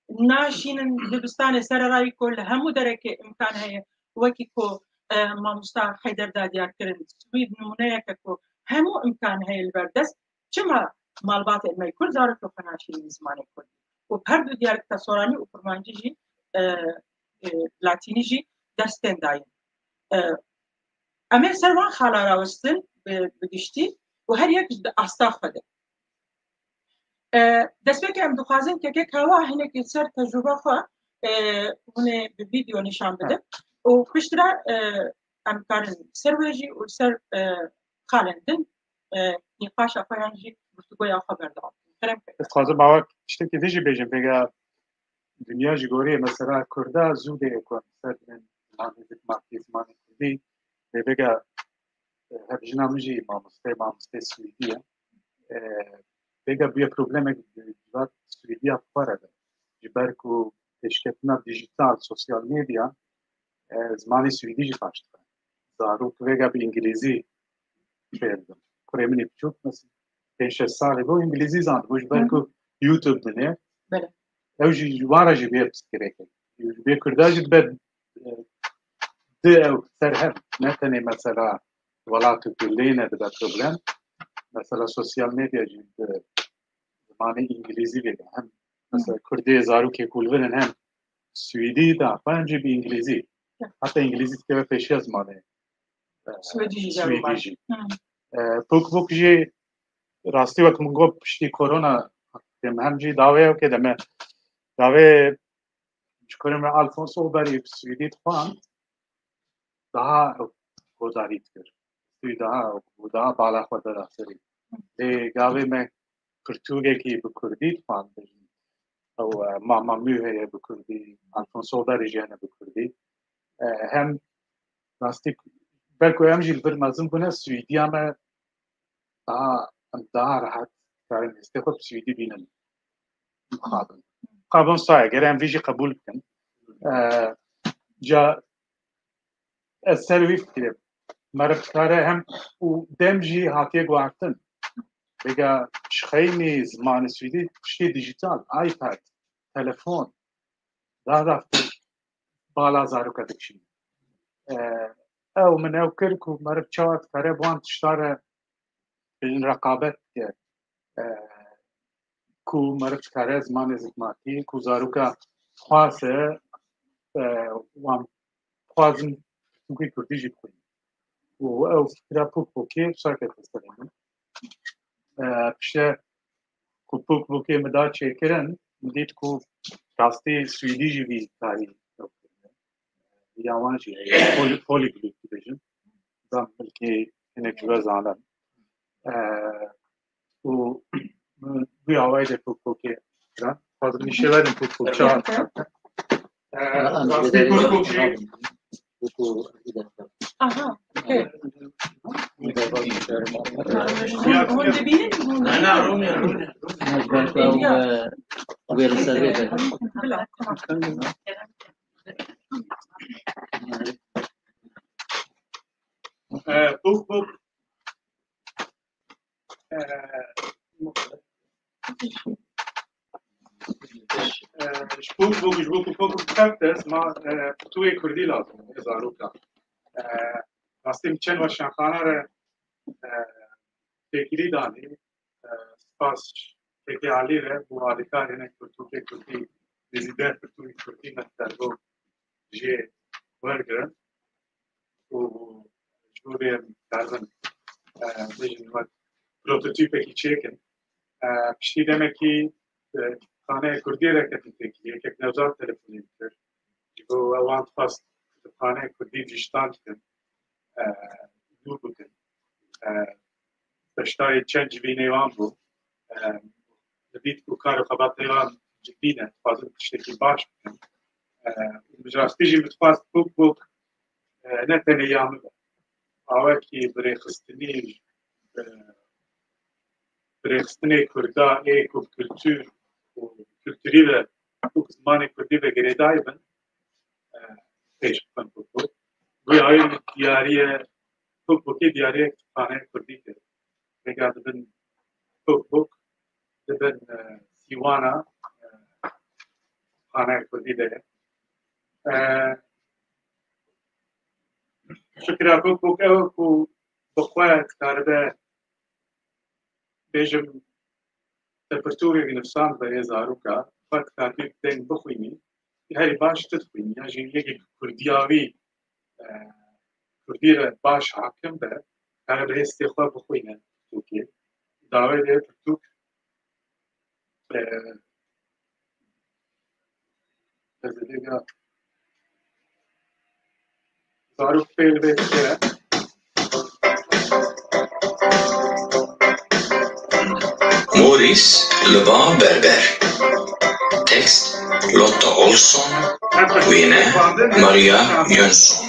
naşînin dibistanê sererayî ku li hemû derekê imkan heye, wekî ku, e, mamosta Heyder da diyar kirin, wî nimûneyeke ku hemû imkan heye li ber dest, çima malbatên me Kurd zarokê xwe naşînin zimanê Kurdî? Û her du diyalekta soranî û kurmancî jî, e, e, latînî jî destên dayîn. E, Em ê ser van xala rawestin bi, bi giştî û her yek di asta xwe de. E, destpêkê em dixwazin kekek hewa hinekî ser tecrûba xwe, e, hûn ê bi vîdeo nîşan bidin û piştre, e, em karin ser wê jî û ser, e, xalên din, e, nîqaşa xwe yan jî guftûgoya xwe berdewam bikin. Kerem ke. Ez dixwazim ava tiştekî din jî bêjim, vêga dinya ji gorî mesela Kurda zû dê ku em ser bin zimanê diplomatî, zimanê Kurdî, lê vêga, e, hevjina min jî mamosteyê, mamosteyê Swêdî ye. E, vêga bûye problemek di civat Swêdiya bi xwe re be. Ji ber ku pêşketina dîjîtal, sosyal medya, e, zimanê Swêdî jî paş dixe. Zarok vêga bi îngilîzî fêr dibin. Kurê min ê biçûk, mesela, pênc şeş salî bû, îngilîzî zandibû, ji ber Hı hı. ku YouTube dinê. Belê. Ew jî ji wan re jî bê pirsgirêk e. Ji bê Kurda jî dibe, e, di ew ser hev, ne tenê mesela welat û kuleyê ne dibe problem. Mesela sosyal medya jî bi zimanê îngilîzî vê de hem mesela Kurdê zarokê ku li vir in hem Swêdî da xwe hem jî bi îngilîzî. Heta îngilîzî dikeve pêşiya zimanê, e, Swêdî jî. Swêdî jî. Hı. E, Pûk Pûk jî rastî wek min got piştî korona em hem jî dawê ew kê de me dawê ji kurê me Alfons Oberî bi Swêdî dixwand. Daha ew godarî dikir. Tû daha ew bû, daha bala xwe dera serî. Lê gavê me pirtûkekî bi kurdî dixwandin. Ew, e, Mama Mü heye bi kurdî, Alfonso Oberî jî hene bi kurdî. E, hem rastî, belku em jî li vir mezin bûne, Swîdiya me daha, em daha rehet karin hêstê xwe bi Swîdî bînin. Mixabin. Mixabin saye, gere em vî jî qebûl bikin. E, ca ez ser wî fikirê. Meriv dikare hem û dem jî hatiye guhertin. Vêga ji xeynî zimanê Swîdî tiştê dîjîtal, iPad, telefon, daha da bala zaroka dikişîne. E, ew min ew kir ku meriv çawa dikare bi wan tişta re bêjin reqabet bike. E, ku meriv dikare zimanê zikmatî, ku zaroka dixwaze, e, wan dixwazin pirtûkê kurdî jî bixwînin. Û ew fikra Pûk Pûkê wisa kete serê min. E, piştre ku Pûk Pûkê min da çêkirin, min dît ku rastî Swîdî jî vî karî ew kirine. Ya wan jî heye. Poly-, polyglot dibêjin. Zan belkî hinek ji we zanin. E, û bi awayî de Pûk Pûkê kirin. Xwazim nîşe verin Pûk Pûk çawa. E, rastî Pûk Pûk jî Aha, okay. Hûn, hûn dibînin? Hûn dibînin? Belki ew, e, wê li ser vê be. Bila, tamam. E, Pûk Pûk. E, e, ji Pûk Pûk, ji bo ku Pûk Pûk bikevte, ma, e, pirtûkê kurdî lazim e, zarokan. E, rastî min çend weşanxana re, e, têkilî danî, e, spas Kekê Alî re, bû alîkar hinek pirtûkê kurdî nêzî deh pirtûkê kurdî me dergo jê wergirin û ji bo vê em dikarin, e, bêjin wek prototîpekî çêkin. E, piştî demekî, e, kitapxaneya kurdî re ketin têkilî, yekek Nevzat telefonê min kir. Ji bo ewan dixwest kitapxaneya kurdî dîjîtal bikin, e, nû bikin. E, beşdarî çend civînê wan bû. E, dibît ku kar û xebatê wan cidî ne, dixwazin tiştekî baş bikin. E, bi rastî jî min dixwest Pûk Pûk, e, ne tenê ya min be. Awekî bi rêxistinî, e, bi rêxistinê Kurda ê ku bi kultur û kulturî ve û zimanê Kurdî ve girêdayî bin, e, pêş bixin Pûk Pûk. Guya wê diyariye, Pûk Pûkê diyariye kitapxaneya Kurdî kir. Vêga dibin Pûk Pûk, dibin, e, sîwana, e, xaneyê kurdî de ye. E, Fikra Bûk Bûk ew ku bi xwe dikaribe bêjim, te pirtûkek nivîsand be yê zaroka, xwe dikaribî deng bixwînî, herî baş tu dixwînî, ya jî yekî kurdiyavî, e, kurdî re baş hakim be, kare bi hêstê xwe bixwîne pirtûkê. Dawê de pirtûk, e, ez ê vêga zarok pêl vê dike. Morîs li ba berber. Tekst Lotta Olson. Wêne Maria Jönsson.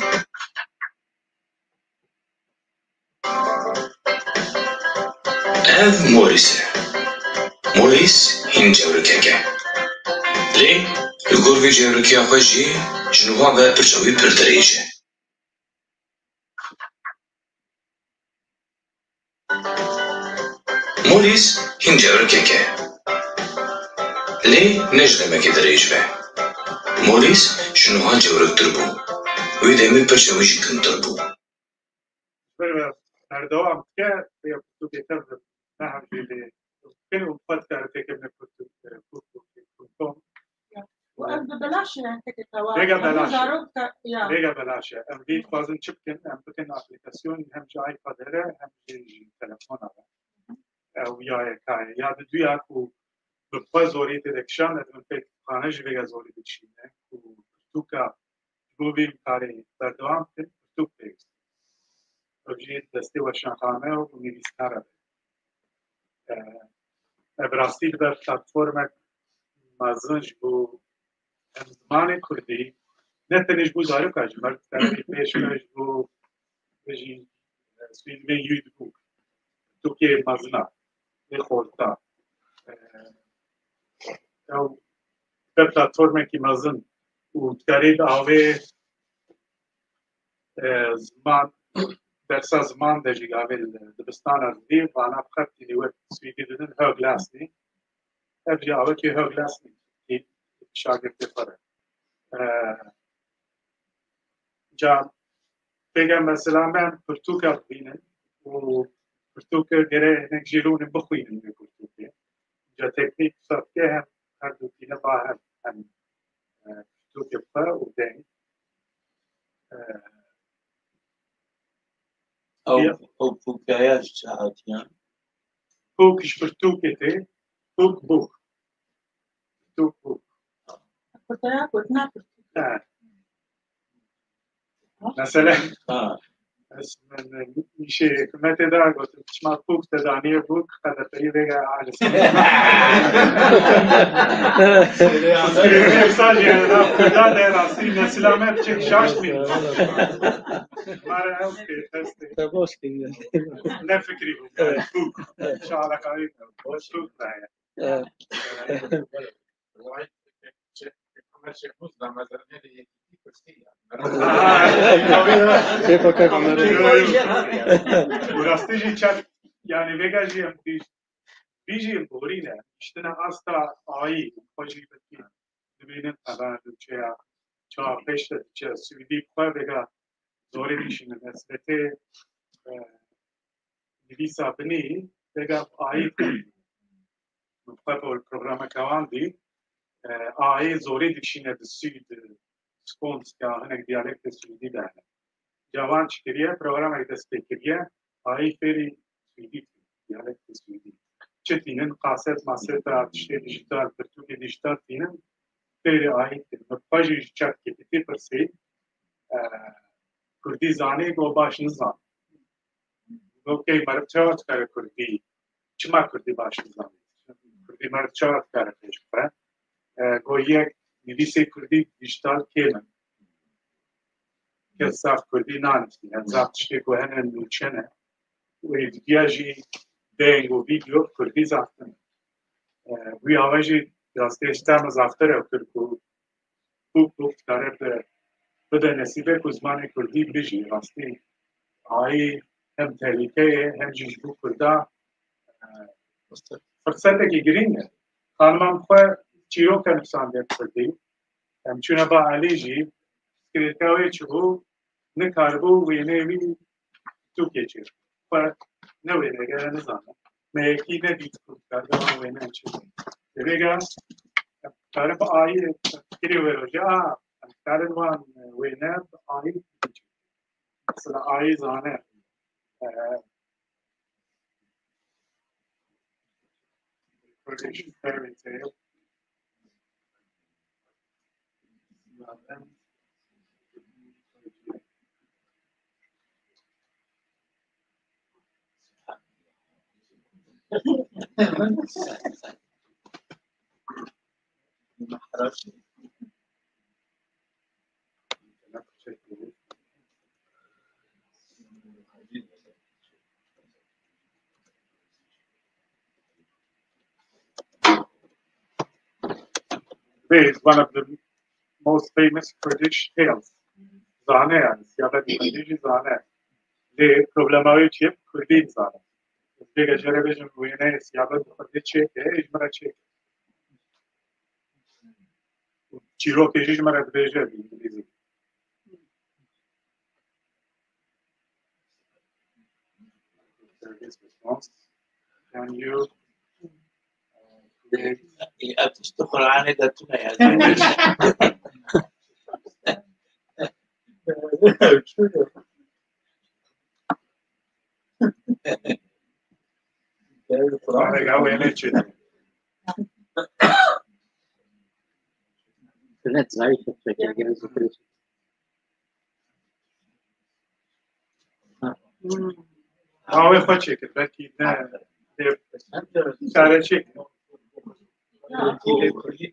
Ev Morîs e. Morîs hîn cewrikek e. Lê li gor vê cewrikiya xwe jî ji nuha ve pirça wî pir dirêj e. Morîs hîn cewrikek e. Lê ne ji demekê dirêj ve. Morîs ji nuha cewriktir bû. Wê demê pirça wî jî kintir bû. Ji ber ve berdewam dike, vê pirtûkê tev ne hevjê lê bikin û xwe dikare têkevine pirtûk, e, pirtûk, pirtûk. Û ev bi belaş e, herkekê tewa. Vêga Hemû belaş e. Zarok te, ya. Vêga belaş e. Em vê dixwazin çi bikin? Em bikin aplîkasyon hem ji iPad re hem jî ji telefona re. Ew ya yeka ye. Ya diduya ku bi xwe zorî tê de kişand, ez min pê kutubxane jî vêga zorî dikişîne ku pirtûka ji bo vê em karê berdewam bikin, pirtûk pêwîst e. Ev jî destê weşanxane û nivîskara be. E, ev rastî dibe platformek mezin ji bo em zimanê kurdî, ne tenê ji bo zaroka, ji ber pêş ve ji bo, bêjî, e, Swîdmê yûd bû. Tirkiyê mezin a, lê xorta. E, ew dibe platformekî mezin û dikarî di avê, e, ziman, dersa ziman de jî gavê li dibistana didî, vana bi xeftî wek Swîdî didin, högläsning. Ev jî awekî högläsning, şagirdê xwe re. E, Ca pêge mesela me pirtûka bibînin û pirtûke gere hinek jî rûnin bixwînin wê pirtûkê. Ca teknîk qisa dike hem her du tîne ba hev hem, e, pirtûkê bi xwe û deng. E, Ew, ya. Ew pûkaya ji çi hatiye? Pûk ji pirtûkê tê. Pûk bûk. Pûk bûk. Pirtaya gotina pirtûk. He. Mesela, ha. Ez min, min îşê hikûmetê de gotin, çima pûk te daniye bûk, qedepeyî vêga aciz. Mesajê, yani, nav Kurda de rastî nesila me biçek şaş mîn. Mara ew kê, destê. Te baş kiriye. Ne fikrî bû, yani, pûk. Şala kayı, boş pûk da ya. Evet. Ê, fakat kamera. Û rastî jî çend, yani, vêga jî em bî-, bî jî borî ne. Giştine asta ayî, xwe jî vekî dibînin, qeda nûçeya, çawa pêş de diçe, Swîdî bi xwe vêga zorî dikişînin. Esretê, e, nivîsa binî, vêga ayî dikişînin. Min xwe bol programeke wan dî, e, ayî zorî dikişîne di Swîd, Skånska, hinek diyalektê Swîdî de hene. Ca wan çi kiriye, programek dest pê kiriye, ayî fêrî Swîdî kiriye, diyalektê Swîdî. Çi tînin, kaset, maseta, tiştê dijital, pirtûkê dijital tînin, fêrî ayî kirin. Min xwe jî ji ChatGPT pirsî, e, Kurdî zanî, got baş nizan. Got key meriv çawa dikare Kurdî, çima Kurdî baş nizanî? Kurdî meriv çawa dikare pêş bixe? E, got yek nivîsê Kurdî dijital kêm in. Kes zaf Kurdî nanivîsîne. Zaf tiştê ku hene nûçe ne. Û êdîtiya jî deng û vîdeo Kurdî zaf tune. E, wî ava jî rastî ji te me zaftir ew kir ku bûk bûk dikare bi, bide nesîbê ku zimanê Kurdî bijî. Rastî ayî hem tehlîke ye hem jî ji bo Kurda, e, firsetekî girîng e. Xanima min xwe çîroke nivîsandiye bi Kurdî. Em çûne ba Elî jî, pirsgirêka wê çi bû, nikaribû wêneyê wî tûkê çê. Xwe ne wênegere nizane. Me yekî nedît ku dikaribe wan wêne çi bû. Vêga em karin bi ayî fikirê wê roje, a, em karin wan wêne bi ayî çi. Mesela ayî zane. E, Kurdish fairy tale. This is one of the most famous Kurdish tales. Zane yani, siyabet Kurdish zane. Lê problema wê çi ye? Kurdî zane. Pêke jere bêjim wêneyê siyabet bi Kurdî çêke, ê ji min re çêke. Çîrokê jî ji min re dibêje bi îngilîzî. Service response. Can you, uh, create Ev tişt di Qur'anê de tune ya. Qur'anê ga wê ne çi? Red zayıf. Ha. Ha, wê xwe çêkir, belkî ne, ne, çare çêkir. Ne, divê Kurdî.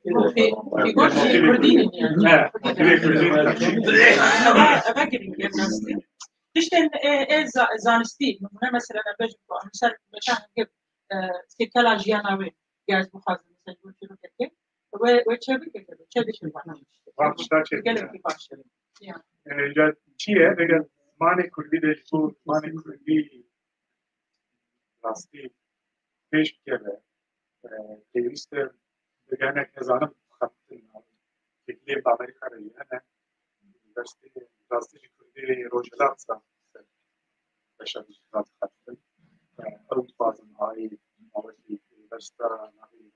Eve, eve girîng e, rastî. Tiştên, e, e, za-, zanistî, nimûne mesela, em bêjin ku em li ser meşa hingir, e, sêkela jiyana wê, ya ez bixwazim, mesela, ji bo çîrokekê, wê, wê çê bike, çê bike, çê bike. Van tişta çê bike. Gelekî baş e. Ya. E, ya çi ye? Vêga zimanê kurdî de ji bo zimanê kurdî rastî pêş bikeve, e, pêwîst e bi gelek hezaran bixebitîne. Têkiliyên bi Amerîka re jî hene. Rastî, rastî jî kurdî Rojhilat ser beşa dijîtal dixebitînin. E, ew dixwazin ayî mawekî pêwesta navê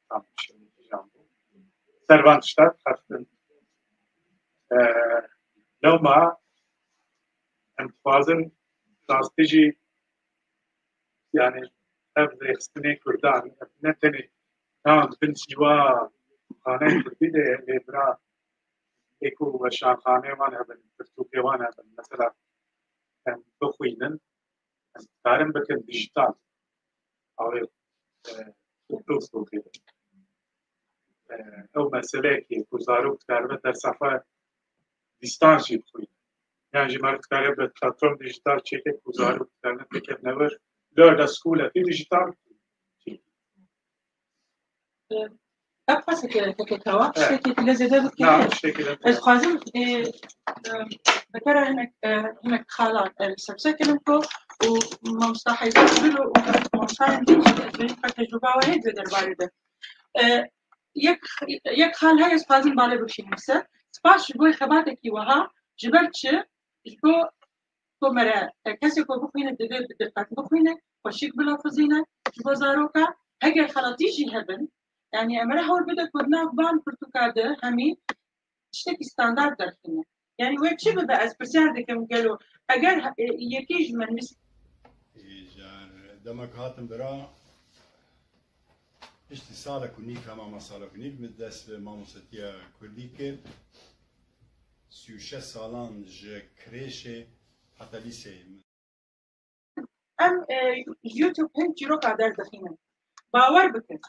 tam şewitîjan bû. Ser van tişta dixebitînin. E, lewma em dixwazin rastî jî, yani, ev rêxistinê Kurdan, ev ne tenê tam bin şîwa xaneyên Kurdî de ye, lê bira ê ku weşanxaneyê wan hebin, pirtûkê wan hebin, mesela, em bixwînin, em karin bikin dijîtal. Ew ê, e, ew, ew, ew meseleyekê ku zarok dikaribe dersa xwe dîstans jî bixwîne. Yan jî meriv dikare bi platform dijîtal çêke ku zarok dikaribe bikevine wir. Lor de school e, dijîtal çêke. Ev qaseke teke tawa, Evet. Tiştekî tu lê zêde bike. Na, tiştekî de. Ez xwazim, e, e, bi te re hinek, e, hinek xala, e, li ser bisekinin ku û mamosta Heyder Bil û, û mamostayên din jî ez bêjim xwe tecrûba we heye di derbarê de. E, yek, yek xal heye ez xwazim balê bikişînim ser. Spas ji bo xebatekî wiha, ji ber çi? Ji bo ku mere, e, kesê ku bixwîne divê bi diqet bixwîne, xweşik bilafizîne ji bo zaroka. Heger xelatî jî hebin, yanî em re hewl bide ku di nav van pirtûka de hemî tiştekî standard derxîne. Yanî wê çi bibe, ez pirsyar dikim gelo eger, e, yekî ji min mis- Îcar, dema ku hatim bira, piştî salek û nîv, hema ma salek û nîv min dest bi mamostetiya kurdî kir. Sî û şeş salan ji krêşê heta lîseyê. Em, e, YouTube hin çîroka derdixînin. Bawer bikin.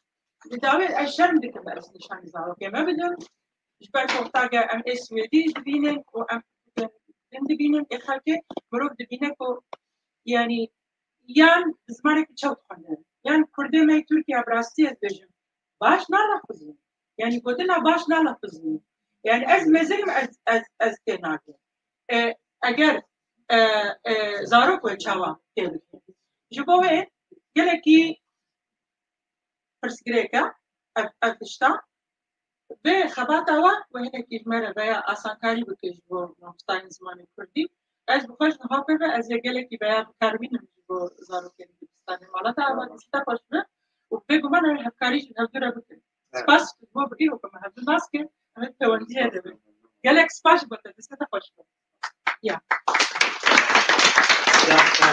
Li dawê ez şerm dikim ez nîşanî zarokê me bidim. Ji ber ku wexta ge em ê Swêdî dibînin û em din dibînin, ê xelkê mirov dibîne ku, yanî, yan zimanekî çew dixwendin, yan kurdê me yê Tirkiye bi rastî ez bêjim, baş nalafizin. Yanî gotina baş nalafizin. Yanî ez mezinim, ez, ez, ez tê nakim. E, eger, e, e, zarok wê çawa tê bikin? Ji bo wê gelekî pirsgirêk e ev, ev tişta. Vê xebata we, we hinekî ji me re veya asankarî bike ji bo mamostayên zimanê kurdî. Ez bi xwe ji niha pê ve ez ê gelekî veya bikarbînim ji bo zarokên dibistanê. Mala te ava, destê te xweş be û bêguman ew hevkarî ji hevdu re bikin. Spas ji bo bi îro ku me hevdu nas kir, em ê pêwendiyê de bin. Gelek spas ji bo te, destê te xweş be. Ya. Ya, ya,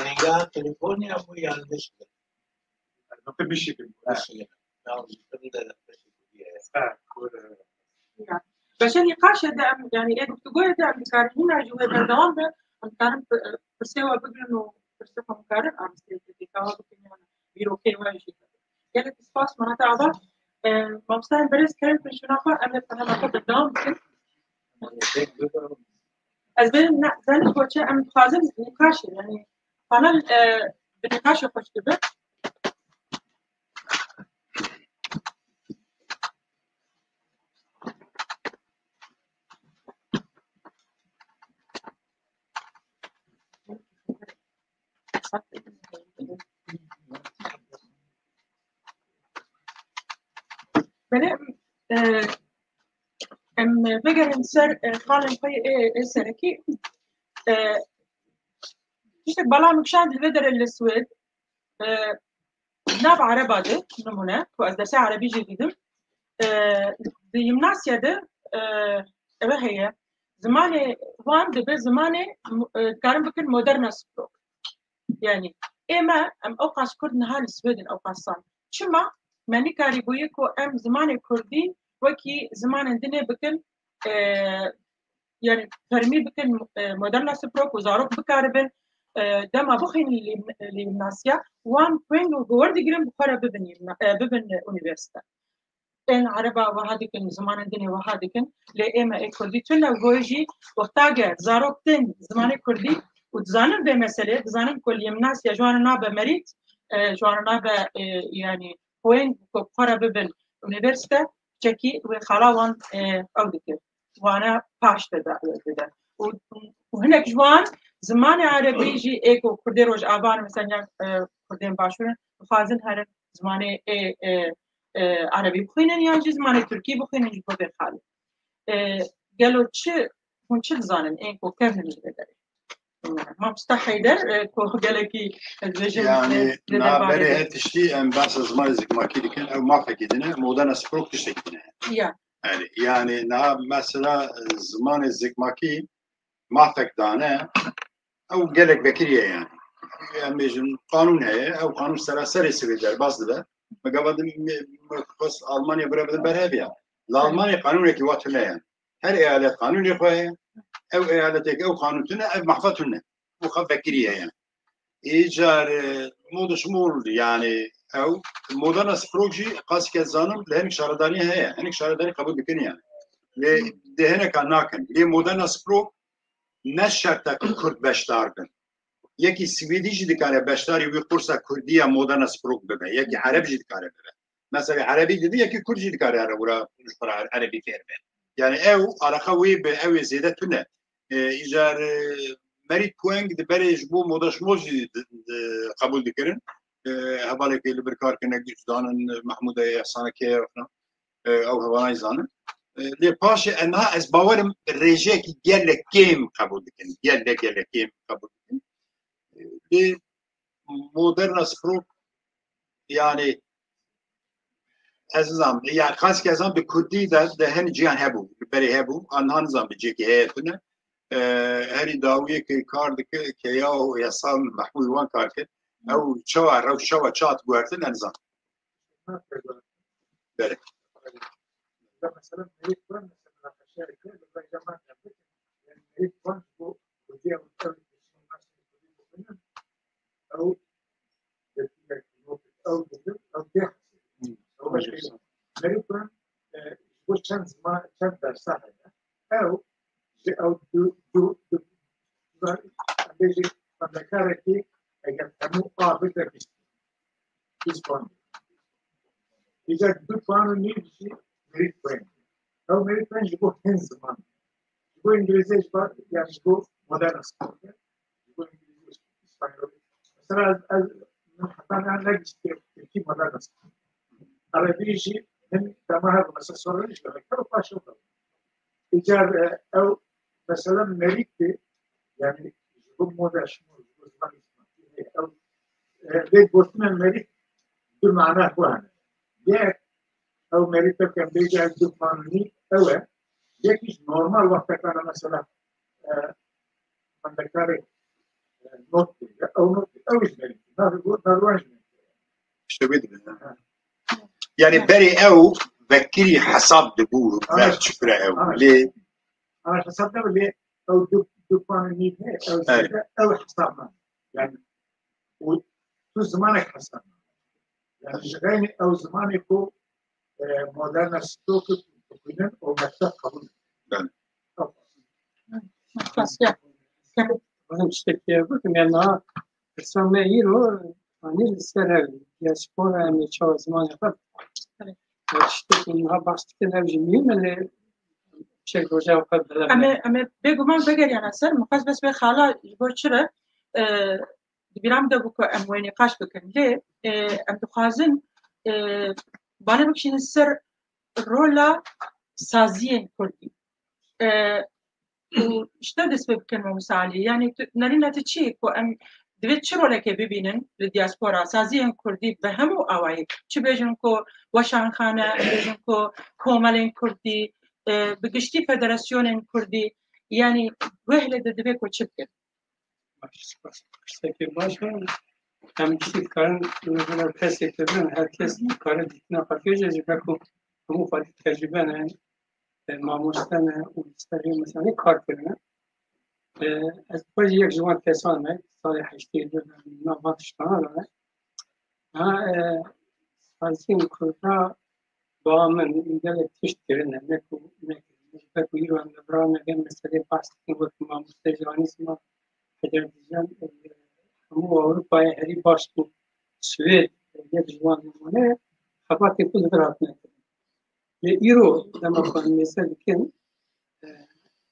ya, ya, telefon ya bu yanlış. Nasıl bir şey? Nasıl ya? Ya, bir de Ha, doğru. Ya. Beşe nîqaşê de em, yanî ê guftûgoyê de em dikarin hîna jî wê berdewam be, em dikarin pi-, pirsê we bigirin û pirsê xwe em karin aristê bikin, ka we bikin, yanî bîrokê we jî. Gelek spas, Murat Ava. E, mamostayên berêz, kerem kin şûna xwe, em ê panela xwe berdewam bikin. Ez bêrim ne, zanî ku çi em dixwazin nîqaşê, yanî panel, e, bi nîqaşê xweş dibe. Belê, e, em vegerin ser, e, xalên xwe yê, ê serekî. E, tiştek bala min kişand li vê derê li Swêd. E, Nav ereba de, nimûne, ku ez dersê erebî jî dîdim, e, di yimnasya de, e, eve heye. Zimanê wan dibe zimanê, e, dikarin bikin moderna sprok. Yanî, ê me, em ewqas kurd niha li Swêdin ewqas sal. Çima? Me nikarîbûye ku em zimanê kurdî wekî zimanên dinê bikin, e, yanî fermî bikin, e, moderna sprok û zarok bikaribin, e, dema bixwînin li, li yimnasya, wan pêng û bi wir digirin bi xwe re bibin yimna-, e, bibin unîversîte. Ên ereba wiha dikin, zimanên dinê wiha dikin, lê ê me ê kurdî tune û goyê jî wexta ge zarok tên zimanê kurdî û dizanin vê meselê, dizanin ku li yimnasya ji wan re nabe merît, e, ji wan re nabe, e, yanî pêng ku bi xwe re bibin unîversîte, çekî wê xala wan, e, ew dikir. Wana paş de da-, dide. Û, û hinek ji wan zimanê erebî jî ê ku kurdê rojava ne, mesela, e, kurdên başûr in, dixwazin herin zimanê ê, e, e, erebî bixwînin yan jî zimanê tirkî bixwînin ji bo vê xalê. E, gelo çi, hûn çi dizanin ên ku kevin ji vê derê? Mamosta Heyder, e, ku gelekî ez bêjim, Yanî, e, li na derbarê berê de. Her tiştî em behsa zimanê zikmakî dikin, ew mafekî din e, modena sprok tiştekî din e. Ya. Erê, yanî, na mesela, e, zimanê zikmakî mafek dane, ew gelek vekirî ye yanî. Em bêjin qanûn heye, ew qanûn seraserê sivê derbas dibe. Me gava din me, me xwest Almanya bire bidin ber hev ya. Li Almanya qanûnekî wa tune ye. Her eyalet qanûnê xwe heye. Ew eyaletê ku ew qanûn tune, ev mahfa tune. Û xwe vekirî heye. Îcar, e, modişmol, yanî ew modena sprok jî qasî ke zanim li hinek şaredarî heye. Hinek şaredarî qebûl dikin yanî. Lê di hineka nakin. Lê modena sprok ne şert e ku kurd beşdar bin. Yekî swêdî jî dikare beşdarî wî kursa kurdî ya modena sprok bibe. Yekî ereb jî dikare bibe. Mesela erebî didî, yekî kurd jî dikare ere wira ji xwe re erebî fêr be. Yani ew alaqa wê bi ew ê zêde tune. E, îcar, e, merît pêng di berê ji bo modişmol jî di, di, qebûl dikirin. E, hevalekê li bir kar kirine, giş danin, Mehmûdê, Ehsanekê, e, ew hevalan jî zanin. E, lê paşê em niha ez bawerim rêjeyekî gelek kêm qebûl dikin. Gelek, gelek kêm qebûl dikin. E, lê moderna sprok, yani, ez nizam, ya qas ke ez zam bi kurdî de, de hin ciyan hebû, bi berê hebû, an han zam bi cekî heye tune. E, herî dawiyê ke kar dike, ke ya o yasal Mahmûd wan kar kir. Ew çawa, rew çawa çat guhertin, ez nizam. Bere. Ew, ew, ew, ew, ew, Merî Kur'an, e, ji bo çend zima-, çend dersa heye. Ew, ji ew du, du, du, em bêjin xwendekarekî eger hemû A bibe bîst, bîst puan. Îcar du puan û nîv jî Merî Kur'an. Ew Merî Kur'an ji bo hin ziman. Ji bo îngilîzî, ji bo, yani ji bo modern ziman. Ji bo îngilîzî, îspanyolî. Mesela ez, ez, min heta niha negihîştiye tirkî modern ziman. Erebî jî Hem dema her mesela sorarîş gerek. Her paşa da. Îcar, e, ew mesela merî ki, yani ji bo moda şima, ji bo zimanê şima, ew, e, vê gotina merî du mana xwe hene. Yek, ew merî te kem bêje ez dûkmanî ew e. Yek jî normal wextekana mesela, e, xwendekarê, e, not bêje. Ew not, ew jî merî. Nav, nav wan jî merî. İşte wê dibe. Yani berê ew vekirî hesab dibû, ver çi kure ew. Lê Ama hesab ne lê ew du, du puanı nîv ne, ew Evet. zêde, ew hesab ne. Yani o tu zamanek hesab ne. Yani ji xeynî ew zamanek ku, e, moderne stok bixwînin û mekteb kabul. Yani. Xwestiya. Bazen tiştekî bikim, yani niha pirsa me îro, anî li ser ev, diaspora, em ê çawa zimanê xwe, tiştekî niha behs dikin, ev jî muhîm e, lê çek roja xwe bela Em ê, em ê bêguman vegeriyana ser, min xwest bes wê xala ji bo çi re, e, di bîra min de bû ku em wê nîqaş bikin. Lê, e, em dixwazin, e, bale bikişînin ser rola saziyên kurdî. E, û ji te dest pê bikin, Mamoste Alî. Yani tu, nerîna tu çi ku em divê çi rolekê bibînin li diaspora, saziyên kurdî bi hemû awayî? Çi bêjin ku weşanxane, em bêjin ku komelên kurdî, e, bi giştî federasyonên kurdî, yani wê hilê de divê ku çi bikin? Baş, spas. Tiştekî baş e. Em jî dikarin li vir pesê kirin, her kes dikare dîtina xwe bêje, ji ber ku hemû xwedî tecrûbe ne, e, mamoste ne û li ser vê meseleyê kar kirine. E, ez xwe jî yek ji wan kesan me, salê heştê û du de nav van tiştana de me. Ha, e, saziyên kurda ba min gelek tişt kirine, ne ku nekirine. Ji ber ku îro em li vir ne vê meselê behs dikin, wek mamoste Janî Sima Heyder Dijan, e, hemû Ewropayê herî baş bû. Swêd, e, yek ji wan nimûne, xebatê ku li vir hatine kirin. Lê îro dema ku em mêze dikin, e,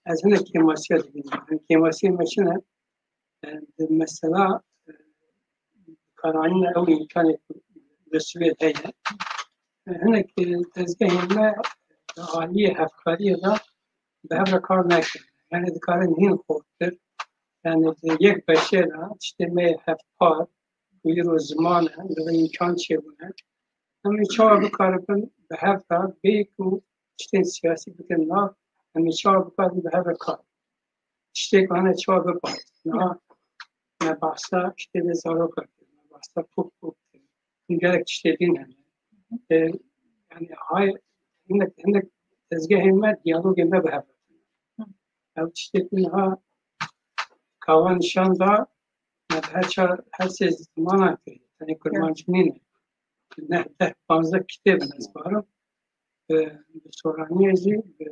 ez hinek kêmasiya dibînim. Em kêmasiyê me çi ne? E, di mesela, e, karanîna ew îmkanê ku li Swêd heye. E, hinek, e, dezgehên me di aliyê hevkariyê de bi hev re kar nekirin. Yani dikarin hîn xurttir. Yani di yek beşê de tiştê me yê hevpar, ku îro ziman e, li vê îmkan çêbûne. Em ê çawa bikaribin bi hev re bê ku tiştên siyasî bikin nav, em ê çawa bikaribin bi hev re kar. Tiştê ku hene çawa biparêzin. Niha me behsa tiştê vê zaroka kir, me behsa pûk pûk kir. Hûn gelek tiştê din hene. E, yani hay, hinek, hinek tezgehên me diyalogên me bi hev re. Ew tiştê ku niha kawa nîşan da, me bi her çar, her sê zimanan kiriye. Tenê kurmancî nîne. Neh, deh, panzdeh kitêb in ez barim. Bi, bi soraniyê jî, bi,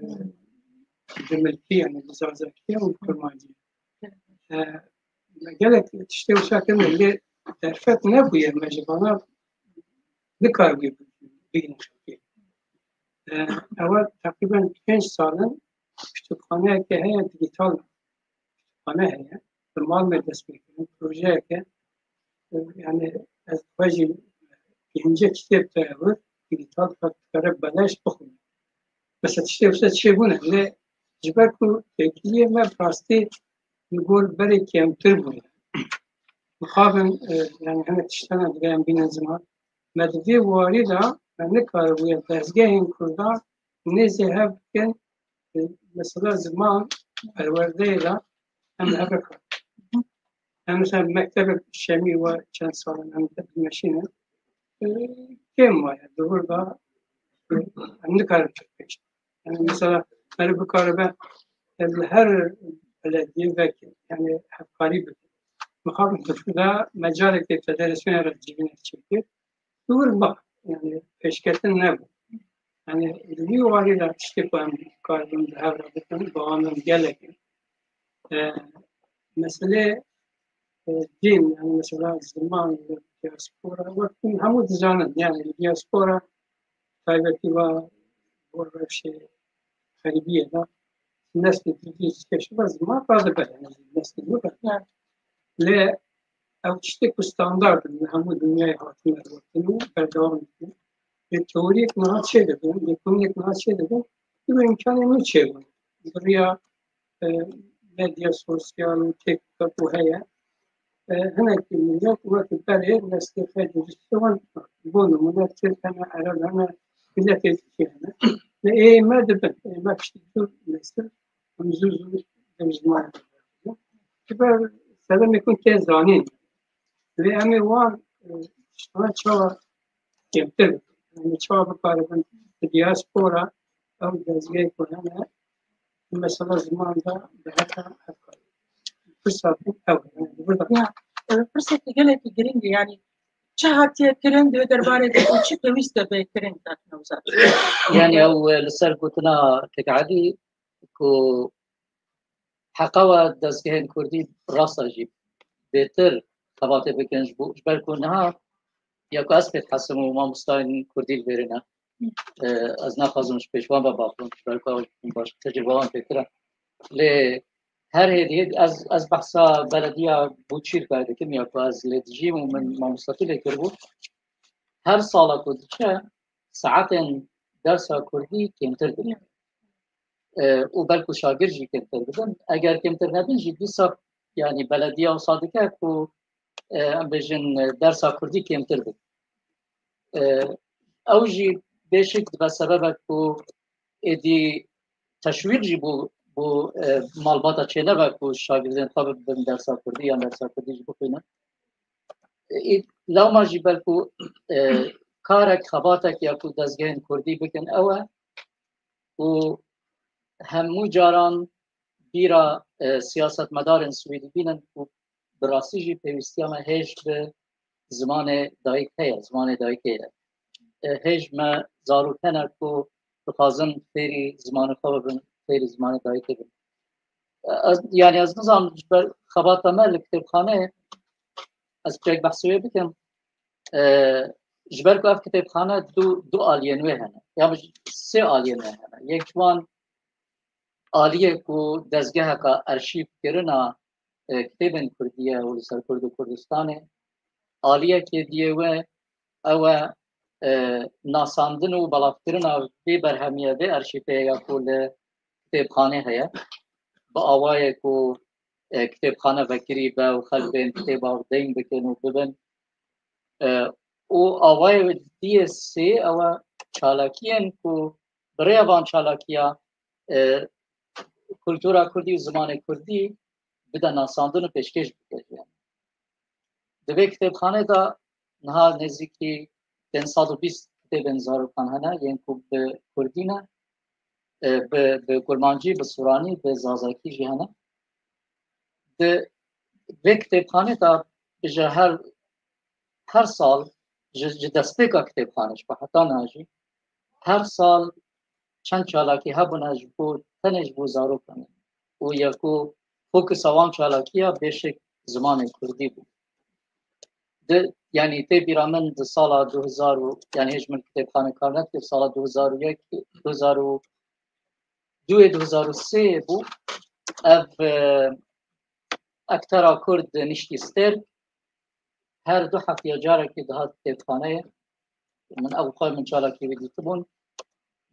bi milkî, yani bi zarzakî û bi kurmancî. E, me gelek tiştê wisa kirine, lê derfet nebûye, me ji vana nikaribûye bigihîne xelkê. E, ewa teqrîben pênc sal in, kitêbxaneyeke heye, digital kitêbxane heye. Li mal me dest pê kirin, projeyeke, e, yani ez xwe jî pêncî kitêb te vir, digital dikare beleş bixwîne. Mesela tiştê wisa çêbûne, lê ji ber ku têkiliyê me bi rastî li gor berê kêmtir bûye. Mixabin, e, yani hinek tiştana divê em bînin ziman. Me di vê warî de me nikaribûye dezgehên kurdan nêzê hev bikin, e, mesela ziman perwerdeyê de em li hev re kar. Em mesela mektebek Şemî we çend sal in em dimeşînin. E, kêm maye, di wir de, e, em nikarin çi pêş. Yani mesela, her bikaribe, e, li her belediyê vekir, yani hevkarî bikin. Mixabin de mecalekê federasyonê re civînek çêkir. Dûr bak, yani pêşketin nebû. Yani li wî warî de tiştê ku em karibin bi hev re bikin, bawamên gelek in. E, meselê, e, din, yani mesela ziman, diaspora, wek hûn hemû dizanin, yani diaspora taybetî va bo rewşê xerîbiyê de neslê dî ji keşiba ziman radibe, yani neslê nû re. Lê ew tiştê ku standard in, li hemû dinyayê hatine gotin û berdewam dikin. Lê teoriyek niha çêdibin, lêkolînek niha çêdibin, tu bi îmkanê nû çêbûn. Bi riya, e, medya sosyal û teknîka ku heye, e, hinek millet wek berê neslê xwe dîrîştê wan dikin. Bo nimûne Tirk hene, Ereb hene, miletê dîkê hene. Lê ê me dibin, ê me piştî du nesil em zû zû dev ji wan dibin. Ji ber sedemê ku tê zanîn. Lê em ê wan, e, tiştana çawa kêmtir bikin? Em ê çawa bikaribin bi diaspora ew dezgehê ku hene, mesela ziman de bi hev re hevkarî. Pirsa din ew e. Yani, burada Ya, e, pirsekî gelekî girîng e. Yani, çi hatiye kirin di derbarê de û çi pêwîst e bê kirin, Kak Newzat? Yani, ew, e, li ser gotina Kek Elî ku heqa we dezgehên kurdî rasta jî bêtir xebatê bikin ji bo, ji ber ku niha ya ku ez pê dihezim û mamostayên kurdî li vêrê ne. E, ez naxwazim ji pêş wan ve bapim, ji ber ku ew baş tecrûbe wan pêtir e. Lê her hêdî hêdî ez, ez behsa belediya Boçîrkayê dikim ya ku ez lê dijîm û min mamostatî lê kiribû. Her sala ku diçe saetên dersa kurdî kêmtir dibe. E, û belku şagird jî kêmtir dibin. Eger kêmtir nebin jî dîsa, yani, belediya wisa dike ku, e, em bêjin, e, dersa kurdî kêmtir bike. E, ew jî bêşik dibe sebebek ku êdî teşwîq jî bû, bû, e, malbata çênebe ku şagirdên xwe bibin dersa kurdî yan dersa kurdî jî bixwînin. E, lewma jî belku, e, karek, xebatek ya ku dezgehên kurdî bikin ew e û hemû caran bîra, e, siyasetmedarên Swêdî bînin û bi rastî jî pêwîstiya me hêj bi zimanê dayik heye, zimanê dayikê ye. E, hêj me zarok hene ku dixwazin fêrî zimanê xwe bibin, fêrî zimanê dayikê bibin. E, ez, yani ez nizanim ji ber xebata me li kitêbxaneyê, ez piçek behsê wê bikim. E, ji ber ku ev kitêbxane du, du aliyên wê hene. Ya sê aliyên wê hene. Yek ji wan aliyê ku dezgeheka erşîv kirina, e, kitêbên kurdî ye û li ser Kurd û Kurdistanê. Aliyekê diyê wê ew e, e, nasandin û belavkirina vê berhemiyê, vê erşîvê ya ku li kitêbxanê heye. Bi awayê ku, e, kitêbxane vekirî be û xelk bên kitêba deyn bikin û bibin. E, û awayê diyê sê ew e çalakiyên ku bi rêya van çalakiya, e, kultura kurdî û zimanê kurdî bide nasandin û pêşkêş bike jiyan. Di vê kitêbxanê de niha nêzîkî pênc sed û bîst kitêbên zarokan hene, yên ku bi kurdî ne, e, bi, bi kurmancî, bi sûranî, bi zazakî jî hene. Di vê kitêbxanê de ji her, her sal ji, ji destpêka kitêbxanê ji xwe heta niha jî her sal çend çalakî hebûne ji bo, tenê ji bo zarokan û ya ku fokusa wan çalakiya bêşik zimanê kurdî bû. Di, yani tê bîra min di sala du hezar û, yani hêj min kitêbxane kar nekir, sala du hezar û yek, du hezar û du ê du hezar û sê bû. Ev, e, ektera kurd Niştî Stêrk her du heftiya carekê dihat kitêbxaneyê. Min ew xwe min çalakî wî dîtibûn.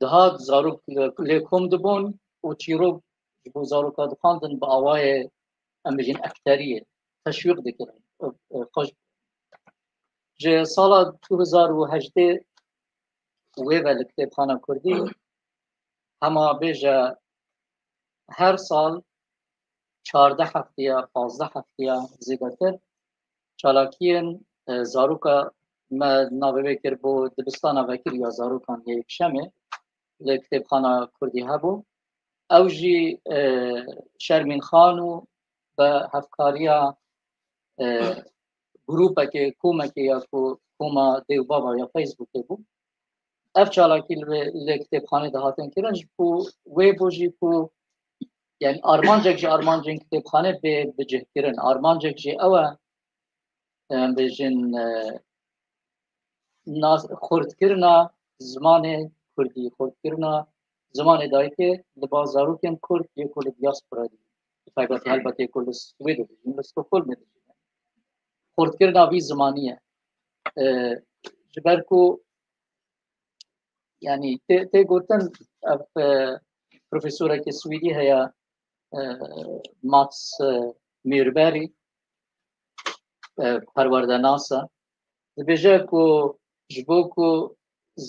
Dihat zarok li, lê kom dibûn û çîrok ji bo zaroka dixwendin bi awayê, em bêjin, ekteriyê teşwîq dikirin. Xweş. Ji sala du hezar û hejdê wê ve li kitêbxana kurdî hema bêje her sal çardeh heftiya, pazdeh heftiya zêdetir çalakiyên, e, zaroka me navê wê kir bo dibistana vekirî ya zarokan yê Yekşemê li kitêbxana kurdî hebû. Ew jî, e, Şermîn Xan û bi hevkariya, e, grûpekê, komekê ya ku koma dê û bava ya Facebookê bû. Ev çalakî li, li kitêbxanê de hatin kirin, ji ku wê bû jî ku, yani armancek ji armancên kitêbxanê bê bicihkirin. Armancek jî ew e, em bêjin, e, nas-, xurtkirina zimanê kurdî, xurtkirina zimanê dayikê li ba zarokên kurd yê ku li diaspora de, bi taybetî helbet yê ku li Swêdê dijîn, li Stockholmê dijîn. Xurtkirina vî zimanî ye. E, ji ber ku Yani tê, tê gotin, ev, e, profesorekî Swîdî heye, e, Mats, e, Myrberg, e, perwerdenas e. Dibêje ku ji bo ku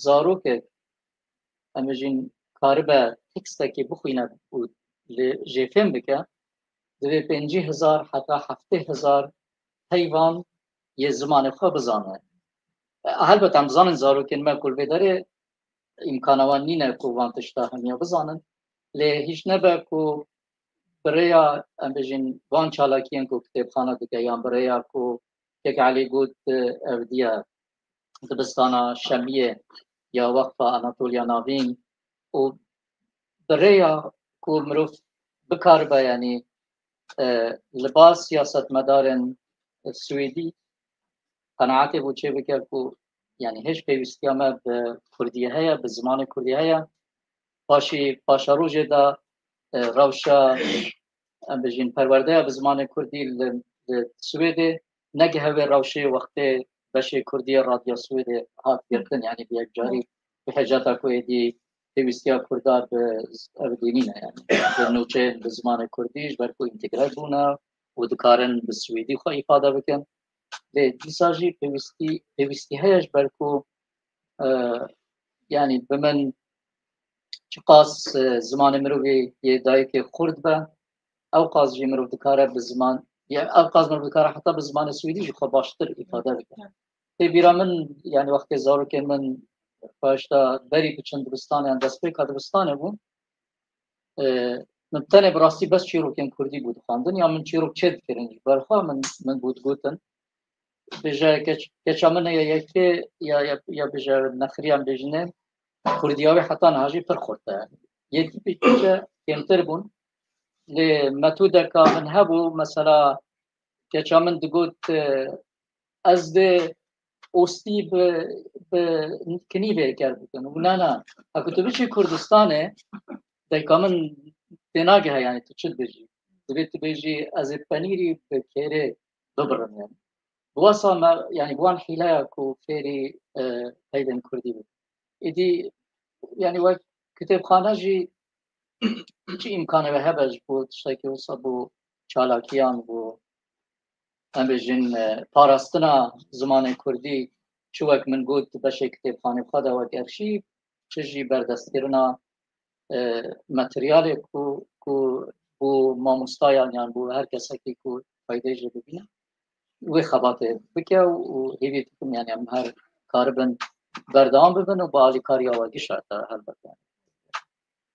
zarokek, em bêjin, karibe tekstekê bixwîne û li jê fêm bike, divê pêncî hezar heta heftê hezar heyvan yê zimanê xwe bizane. E, helbet em dizanin zarokên me ku li vê derê îmkana wan nîne ku van tişta hemiya bizanin. Lê hîç nebe ku bi rêya, em bêjin, van çalakiyên ku kitêbxana dike yan bi rêya ku kek Elî got, e, ev diye dibistana Şemiyê ya Weqfa Anatoliya Navîn û bi rêya ku mirov bikaribe, yanî, e, li ba siyasetmedarên Swêdî qenaetê bû çêbike ku, yanî, hêj pêwîstiya me bi Kurdî heye, bi zimanê Kurdî heye. Paşî, paşerojê de, e, rewşa, em bêjin, perwerdeya bi zimanê Kurdî li, li Swêdê negihewê rewşê wextê beşê Kurdî ya Radyo Swêdê hat girtin, yanî bi yekcarî bi heceta ku êdî pêwîstiya Kurda bi ev dînî ne, yanî bi nûçeyên bi zimanê Kurdî ji ber ku întegre bûne û dikarin bi Swêdî xwe îfade bikin. Lê dîsa jî pêwîstî, pêwîstî heye ji ber ku, e, yanî bi min çiqas, e, zimanê mirovî yê dayikê xurt be, ew qas jî mirov dikare bi ziman, ya ew qas mirov dikare heta bi zimanê Swêdî jî xwe baştir îfade bike. Tê bîra min, yanî wextê zarokên min paşta berî biçin dibistanê yan destpêka dibistanê bûn, e, min tenê bi rastî bes çîrokên Kurdî bû dixwendin, ya min çîrok çê dikirin ji ber xwe, min, min bû digotin. Bêje keç-, keça min heye yekê, ya, ya, ya bêje nexirî em bêjinê, Kurdiya wê heta niha jî pir xurt e. Yekî pêşî kêmtir bûn. Lê metodeka min hebû, mesela keça min digot, e, ez dê ostî bi, bi kinî vê ker bikim. Û na, na. Heku tu biçî Kurdistanê, dayika min tênagihe, yanî tu çi dibêjî? Divê tu bêjî, ez ê penîrî bi kêrê bibirim, yanî. Bi wesa me, yanî bi wan hîleya ku fêrî, e, peyvên Kurdî bû. Êdî, yanî wek kitêbxane jî çi îmkanê we hebe ji bo tiştekî wisa, bo çalakiyan, bo, em bêjin, e, parastina zimanê Kurdî, çi wek min got, beşê kitêbxanê xwe de wek erşîv, çi jî berdestkirina, e, materyalê ku, ku bo mamostayan yan bo her kesekî ku faydeyê jê bibîne, wê xebatê bike û, û hêvî dikim, yanî em her karibin berdewam bibin û bi alîkariya we gişa te helbet, yanî.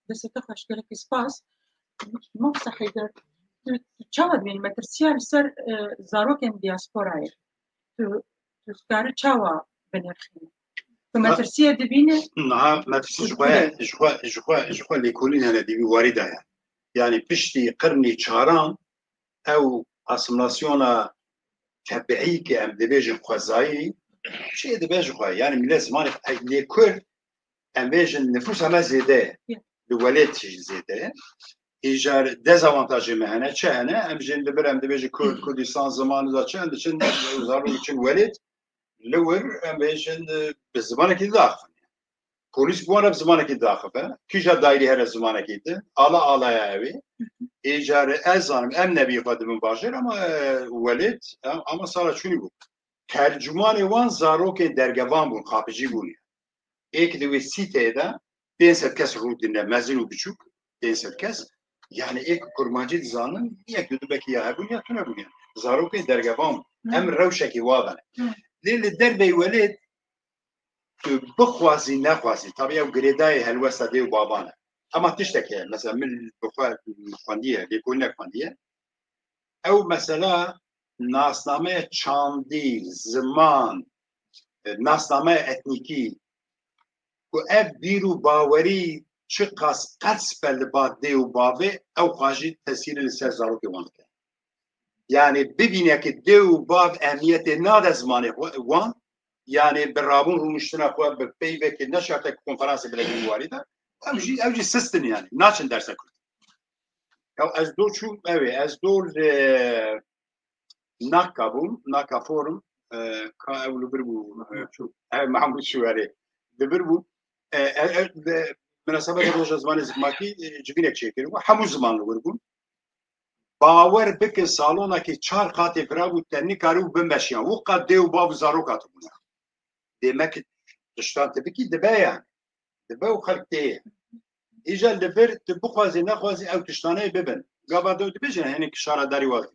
Destê te xweş, gelekî spas. Mamosta Heyder, tu, tu çawa dibînî metirsiya li ser, e, zarokên diasporayê? Tu, tu dikarî çawa binirxînî? Tu metirsiye dibînî? Niha metirsî ji xwe, ji xwe, ji xwe, ji xwe lêkolîn hene, dîvî warî daye. Yanî piştî qirnî çaran ew asimilasyona tebiî ke em dibêjin xwezayî çê dibe ji xwe. Yanî millet zimanê, ey, lê Kurd, em bêjin nifûsa me zêde ye. Li welêt jî zêde ye. Îcar dezavantajê me hene. Çi hene? Em jê li vir em dibêjin Kurd, Kurdistan, ziman da çi, em diçin, zarok diçin welêt. Li wir em bêjin, e, bi zimanekî diaxivin. Polîs bi wan re bi zimanekî diaxive. Kîja daîrî here zimanekî di. Ala alaya ew ê. Îcar ez zanim, em nebî xwe dibin bajêr ama, e, welêt, em, ama sala çûnî bû. Tercûmanê wan zarokên dergevan bûn, xapicî bûn. Êk di wê sîteyê de pênc sed kes rû dine, mezin û biçûk, pênc sed kes. Yani êk kurmancî dizanin, yek du belkî ya hebûn ya tune bûn. Zarokê dergevan bûn. Em rewşekî wa vene. Lê li derveyî welêt tu bixwazî nexwazî, tabii ew girêdayê helwesta dê û bavan e. Ama tiştek heye, mesela min bi xwe xwendiye, lêkolînek xwendiye. Ew mesela nasnameya çandî, ziman, e, nasnameya etnîkî, ku ev bîr û bawerî çiqas qels be li ba dê û bavê, ew xwe jî tesîrê li ser zarokê wan dike. Yani bibîne ki dê û bav emiyetê nade zimanê xwe, wan, yani bi rabûn rûniştina xwe, bi peyvekê neşarte ki konferansê bile warî de, ew jî, ew jî sistin yani, naçin derse Kurdî. Ya ez do çûm, ew ê, ez do li Naka bûm, Naka Forum, e, ka ew li vir bû, e, ev Mahmûd Şiwerê li vir bû. E, e, e, bi minasebeta Roja Zimanê Zikmakî, e, civînek çêkirin. Û hemû ziman li wir bûn. Bawer bikin, salonekî çar qatê vira bû, te nikarîbû bimeşiyan. Weka dê û bav û zarok hatibûne. Demek tiştan tu bikî dibe yani. Dibe û xelk tê. Îja li vir tu bixwazî nexwazî ew tiştaneyê bibin. Gava de dibêjin hinî şaredarî wazî.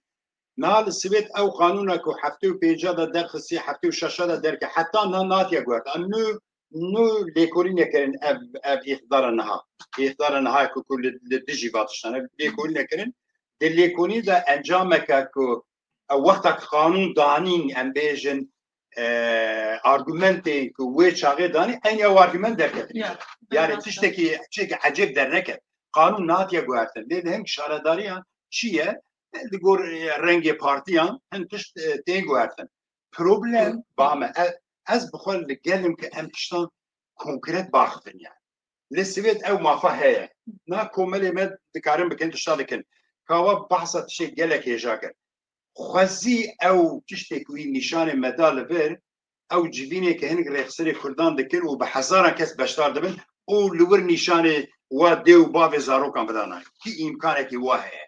Niha li Swêd ew qanûna ku heftê û pênca de derxistî, heftê û şeşa de derke, heta niha natiye guhertin. Em nû, nû lêkolînê kirin ev, ev îqdara niha. Îqdara niha ku, ku li, li dijî va tiştan e, lêkolînê kirin. Di lêkolînê de encameke ku ew wexta ku qanûn danîn, em bêjin, e, argumentên ku wê çaxê danî, eynî ew argument derketin. Ya, Yani belki. Tiştekî, tiştekî ecêb derneket. Qanûn natiye guhertin. Lê di hemk şaredariyan çi ye? Li gor, e, rengê partiyan hin tişt, e, tên guhertin. Problem ba me. E, ez bi xwe li gel im ke em tiştan konkret baxivin yani. Li Swêd ew mafa heye. Na komelê me dikarin bikin, tişta dikin. Kawa behsa tiştê gelek hêja kir. Xwezî ew tiştê ku wî nîşanê me da li vir, ew civînê ke hinek rêxistinê Kurdan dikin û bi hezaran kes beşdar dibin û li wir nîşanê wa dê û bavê zarokan bidana. Kî îmkanekî wa heye?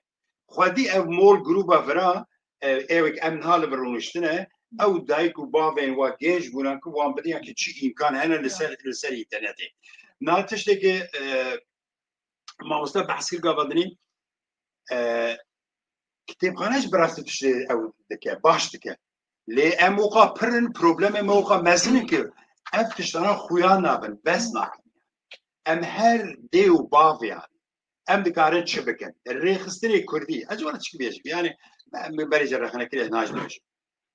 Xwedî ev mol grûba vira, e, ewek em niha li vir rûniştine, ew dayik û bavên wa genç bûnan ku wan bidiyan ki çi îmkan hene li ser, li ser înternetê. Na tiştekî, e, mamoste behs kir gava dinî, e, kitêbxane jî bi rastî tiştê ew dike, baş dike. Lê em oqa pir in, problemê me oqa mezin in ki ev tiştana xuya nabin, bes nakin. Em her dê û bav yani. Em dikarin çi bikin? Rêxistinê Kurdî. Ez were çi bêjim? Yani, em berê jî rexne kiriye, naj bêjim.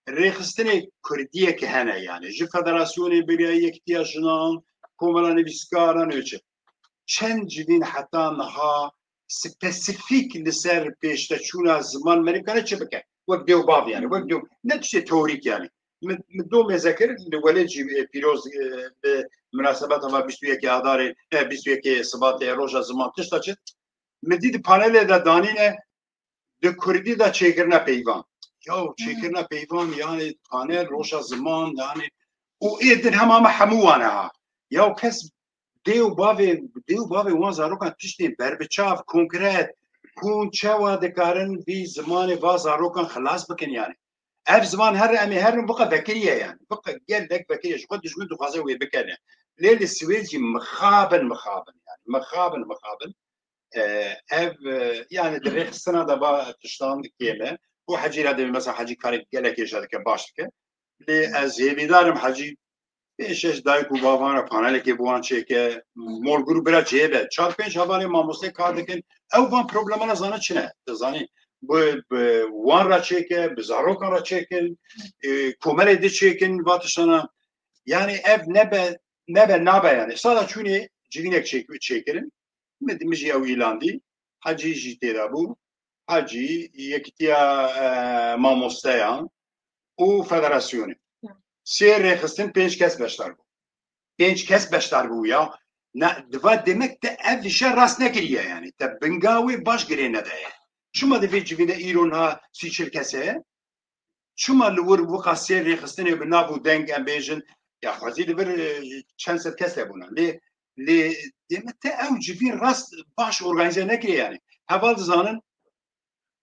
Rêxistinê Kurdiyê ki hene yani. Ji Federasyonê Birya Yekitiya Jinan, Komela Nivîskaran û çi. Çend civîn heta niha spesifîk li ser pêşteçûna ziman merîkane çi bike? Wek dê û bav yani. Wek dê û, ne tiştê teorîk yani. Min, min do mêze kir, li welê jî, e, pîroz, e, bi minasebeta va bîst û yekê Adarê, e, bîst û yekê Sibatê, roja ziman, tişta çi? Min dî di panelê de danîne, di kurdî de çêkirina peyvan. Ya çêkirina peyvan, yani panel, roja ziman, yani û ê din hema me hemû wan e ha. Ya kes dê û bavê, dê û bavê wan zarokan tiştên berbiçav, konkret, hûn çawa dikarin vî zimanê va zarokan xilas bikin yani? Ev ziman her em ê herin biqa vekiriye yani. Biqa gelek vekiriye. Ji xwe dijmin dixwaze wê bikene. Lê li Swêd jî mixabin, mixabin yani. Mixabin, mixabin. E, ev, e, yani di rêxistina de va tiştan kêm e. Û Hecî re divê mesela Hecî karek gelek hêja dike, baş dike. Lê ez hêvîdar im Hecî pênc şeş dayik û bavan re panelekê bi wan çêke, mol grûp bira cihê be. Çar pênc hevalên mamostê kar dikin. Ew van problemana zane çi ne? Dizanî bi, bi wan re çêke, bi zarokan re çêkin, e, komelê di çêkin, va tiştana. Yani ev nebe, nebe nabe yani. Sada çûnê civînek çêk-, çêkirin. Min, min jî ew îlan dî. Hecî jî têde bû. Hecî, Yekitiya, e, Mamosteyan û Federasyonê. Ya. Sê rêxistin pênc kes beşdar bû. Pênc kes beşdar bû ya. Ne, diva demek te ev îşe rast nekiriye yani. Te binga wê baş girê nedaye. Çima di vê civî de îro niha sî çil kes heye? Çima li wir wiqa sê rêxistinê bi nav û deng em bêjin, ya xwezî li vir, e, çend sed kes hebûne. Lê, lê demek te ew civîn rast baş organîze nekiriye yani. Heval dizanin,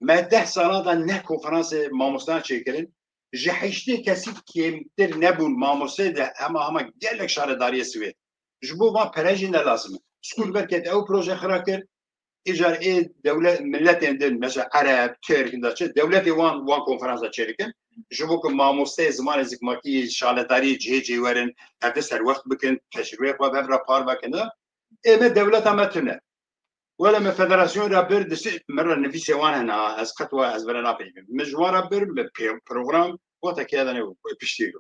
me deh sala de neh konferansê mamosteyan çêkirin. Ji heştê kesî kêmtir nebûn mamosteyê de hema hema gelek şaredariyê Swêd. Ji bo van pere jî ne lazim e. Skolverket ew proje xira kir, Îcar ê dewlet, milletên din, mesela Ereb, Tirk, da çi, dewletê wan, wan konferansa çêdikin. Ji bo ku mamosteyê zimanê zikmakî, şaredariyê cihê cihê werin, ev de serwext bikin, tecrûbeyê xwe bi hev re parve kin. Ê me dewleta me tune. Wele me federasyon re bir, disi, min re nivîsê wan hene, ha, ez qet wa ez vere napeyivim. Min ji wan re bir, min pê-, program, wate keye de ne, piştî.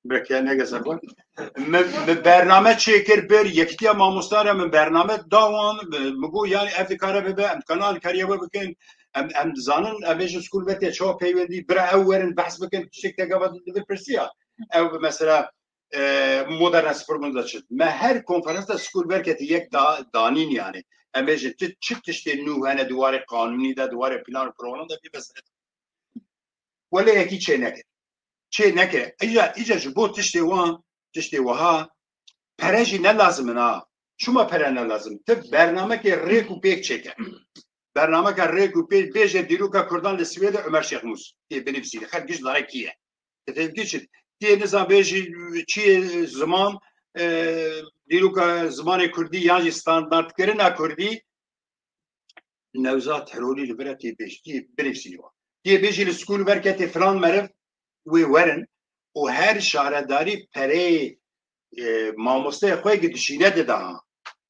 Belki ne geze xwe. Min, min bername çêkir bir, yekitiya mamosta re min bername da wan, min, min got, yani ev dikare bibe, em dikare alîkariya we bikin, em, em dizanin, em ê ji skul vetiye çawa peywendî, bira ew werin, behs bikin, tiştek te gava di vir pirsiya. Ew mesela, e, modern spor bûn da çi. Me her konferans de skul verketî yek da, danîn yani. Em ê ji ti-, çi tiştê nû hene di warê qanûnî de, di warê plan û program de bî mesele. Wele yekî çê nekir. Çê nekir. Îca, îca ji bo tiştê wan, tiştê wiha, pere jî ne lazim in ha. Çima pere ne lazim? Ti bernamekê rêk û pêk çêke. Bernameke rêk û pêk bêje dîroka Kurdan li Swêdê Ömer Şêxmûs. Tê binivîsî. Xelk giş zane kî ye. Ti fêm kî çi? Tê nizan bêjî çi ye ziman, e, dîroka zimanê Kurdî yan jî standartkirina Kurdî. Newzat Herolî li vir e tê bêjî, tê binivîsî wan. Tê bêjî li skûl werketê filan meriv wê werin û her şaredarî pereyê, e, mamosteyê xwe yekê dişîne dida ha.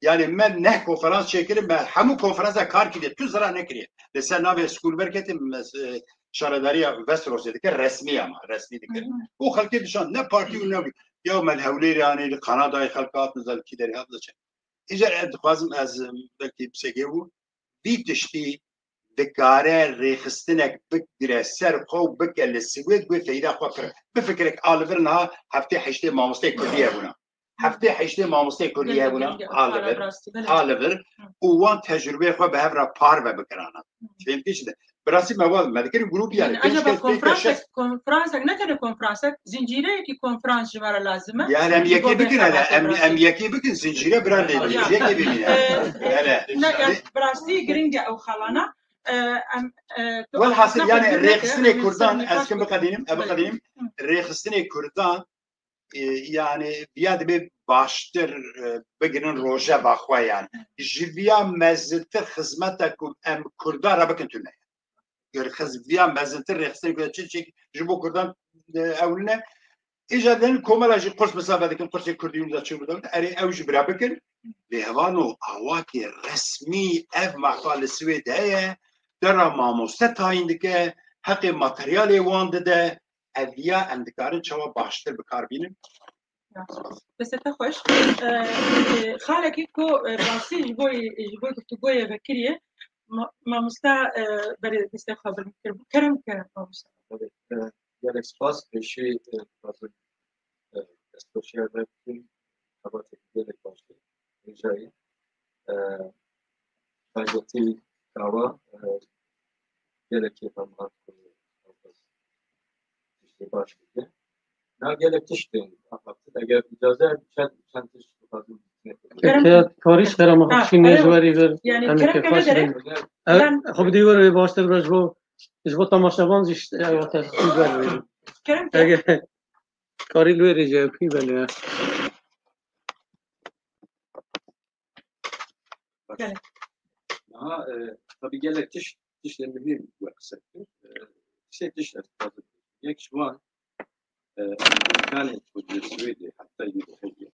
Yani me neh konferans çêkirin, me hemû konferansa kar kiriye, tu zira nekiriye. Li ser navê skûl werketê me, e, şaredariya Westerosê dikir, resmî ama, resmî dikir. Hı hı. Û xelkê dişan, ne partî û ne, ya me li Hewlêrê anî, li Kanadayê xelk hatin, li kî derê hatin, çi. Îcar ez dixwazim ez, e, belkî pisegê bû, vî tiştî dikare rêxistinek bigire ser xwe û bike li Swêd wê feyda xwe pir. Bifikirek a li vir niha heftê heştê mamosteyê Kurdî hebûna. Heftê heştê mamosteyê Kurdî hebûna a li vir, a li vir û wan tecrubeyê xwe bi hev re parve bikirana. Fêm kî çi de. Bi rastî me wan me dikirin grûp yani. Yani pênc acaba kes, pênc kes, konferansek, şeş konferansek, ne tenê konferansek, zincîreyekî konferans ji me re lazim e. Yani em yekê bikin hele, em, em yekê bikin, zincîre bira lê, yekê bimîne. Hele. Ne, yani bi rastî giring e ew xalana. E, em, e, tu Welhasil yani rêxistinê Kurdan, ez kim biqedînim, e, biqedînim. Rêxistinê Kurdan, e, yani viya dibê baştir, e, bigirin rojeva xwe yani. Ji viya mezintir xizmeta ku em Kurdan re bikin tune. Gör xiz-, viya mezintir rêxistinê Kurdan çi çek ji bo Kurdan, e, ewline. Îca din komela jî qurs misafe dikin, qursê Kurdî wî de çi bidin. Erê ew jî bira bikin. Lê hevano awakê resmî ev mehfa li Swêd heye. Dera mamoste tayîn dike, heqê materyalê wan dide. Ev viya em dikarin çawa baştir bi kar bînin? Destê te xweş. Ee, e, xalekî ku, e, basî ji bo, ji bo guftûgoyê vekiriye, ma-, mamosta, e, berê destê xwe bilind kir. Kerem ke mamosta. Evet, e, gelek spas. Pêşî, e, dixwazim, e, destxweşiya me bikim. Xebateke gelek baş e. Rîcayî, e, taybetî kawa, e, gelek kêfa min hat ku tiştê baş bike. Na gelek tişt tên axaftin. Eger îcaze, çend, çend tişt dixwazim Kerem ke, karî ji te re ma xwe bişînê ji werî vir. Yani em ê kêfa şirîn. Ev, xwe bidî wir wê baştir be ji bo, ji bo temaşevan jî ji, ew te ji ber wê. Kerem ke. Eger karî li wê rêje kî belê. Gelek. Aha, e, tabii gelek tişt, tiştên muhîm we qise kir. E, sê tişt ez dixwazim. Yek ji wan, e, îmkanê ku li Swêdê heta îro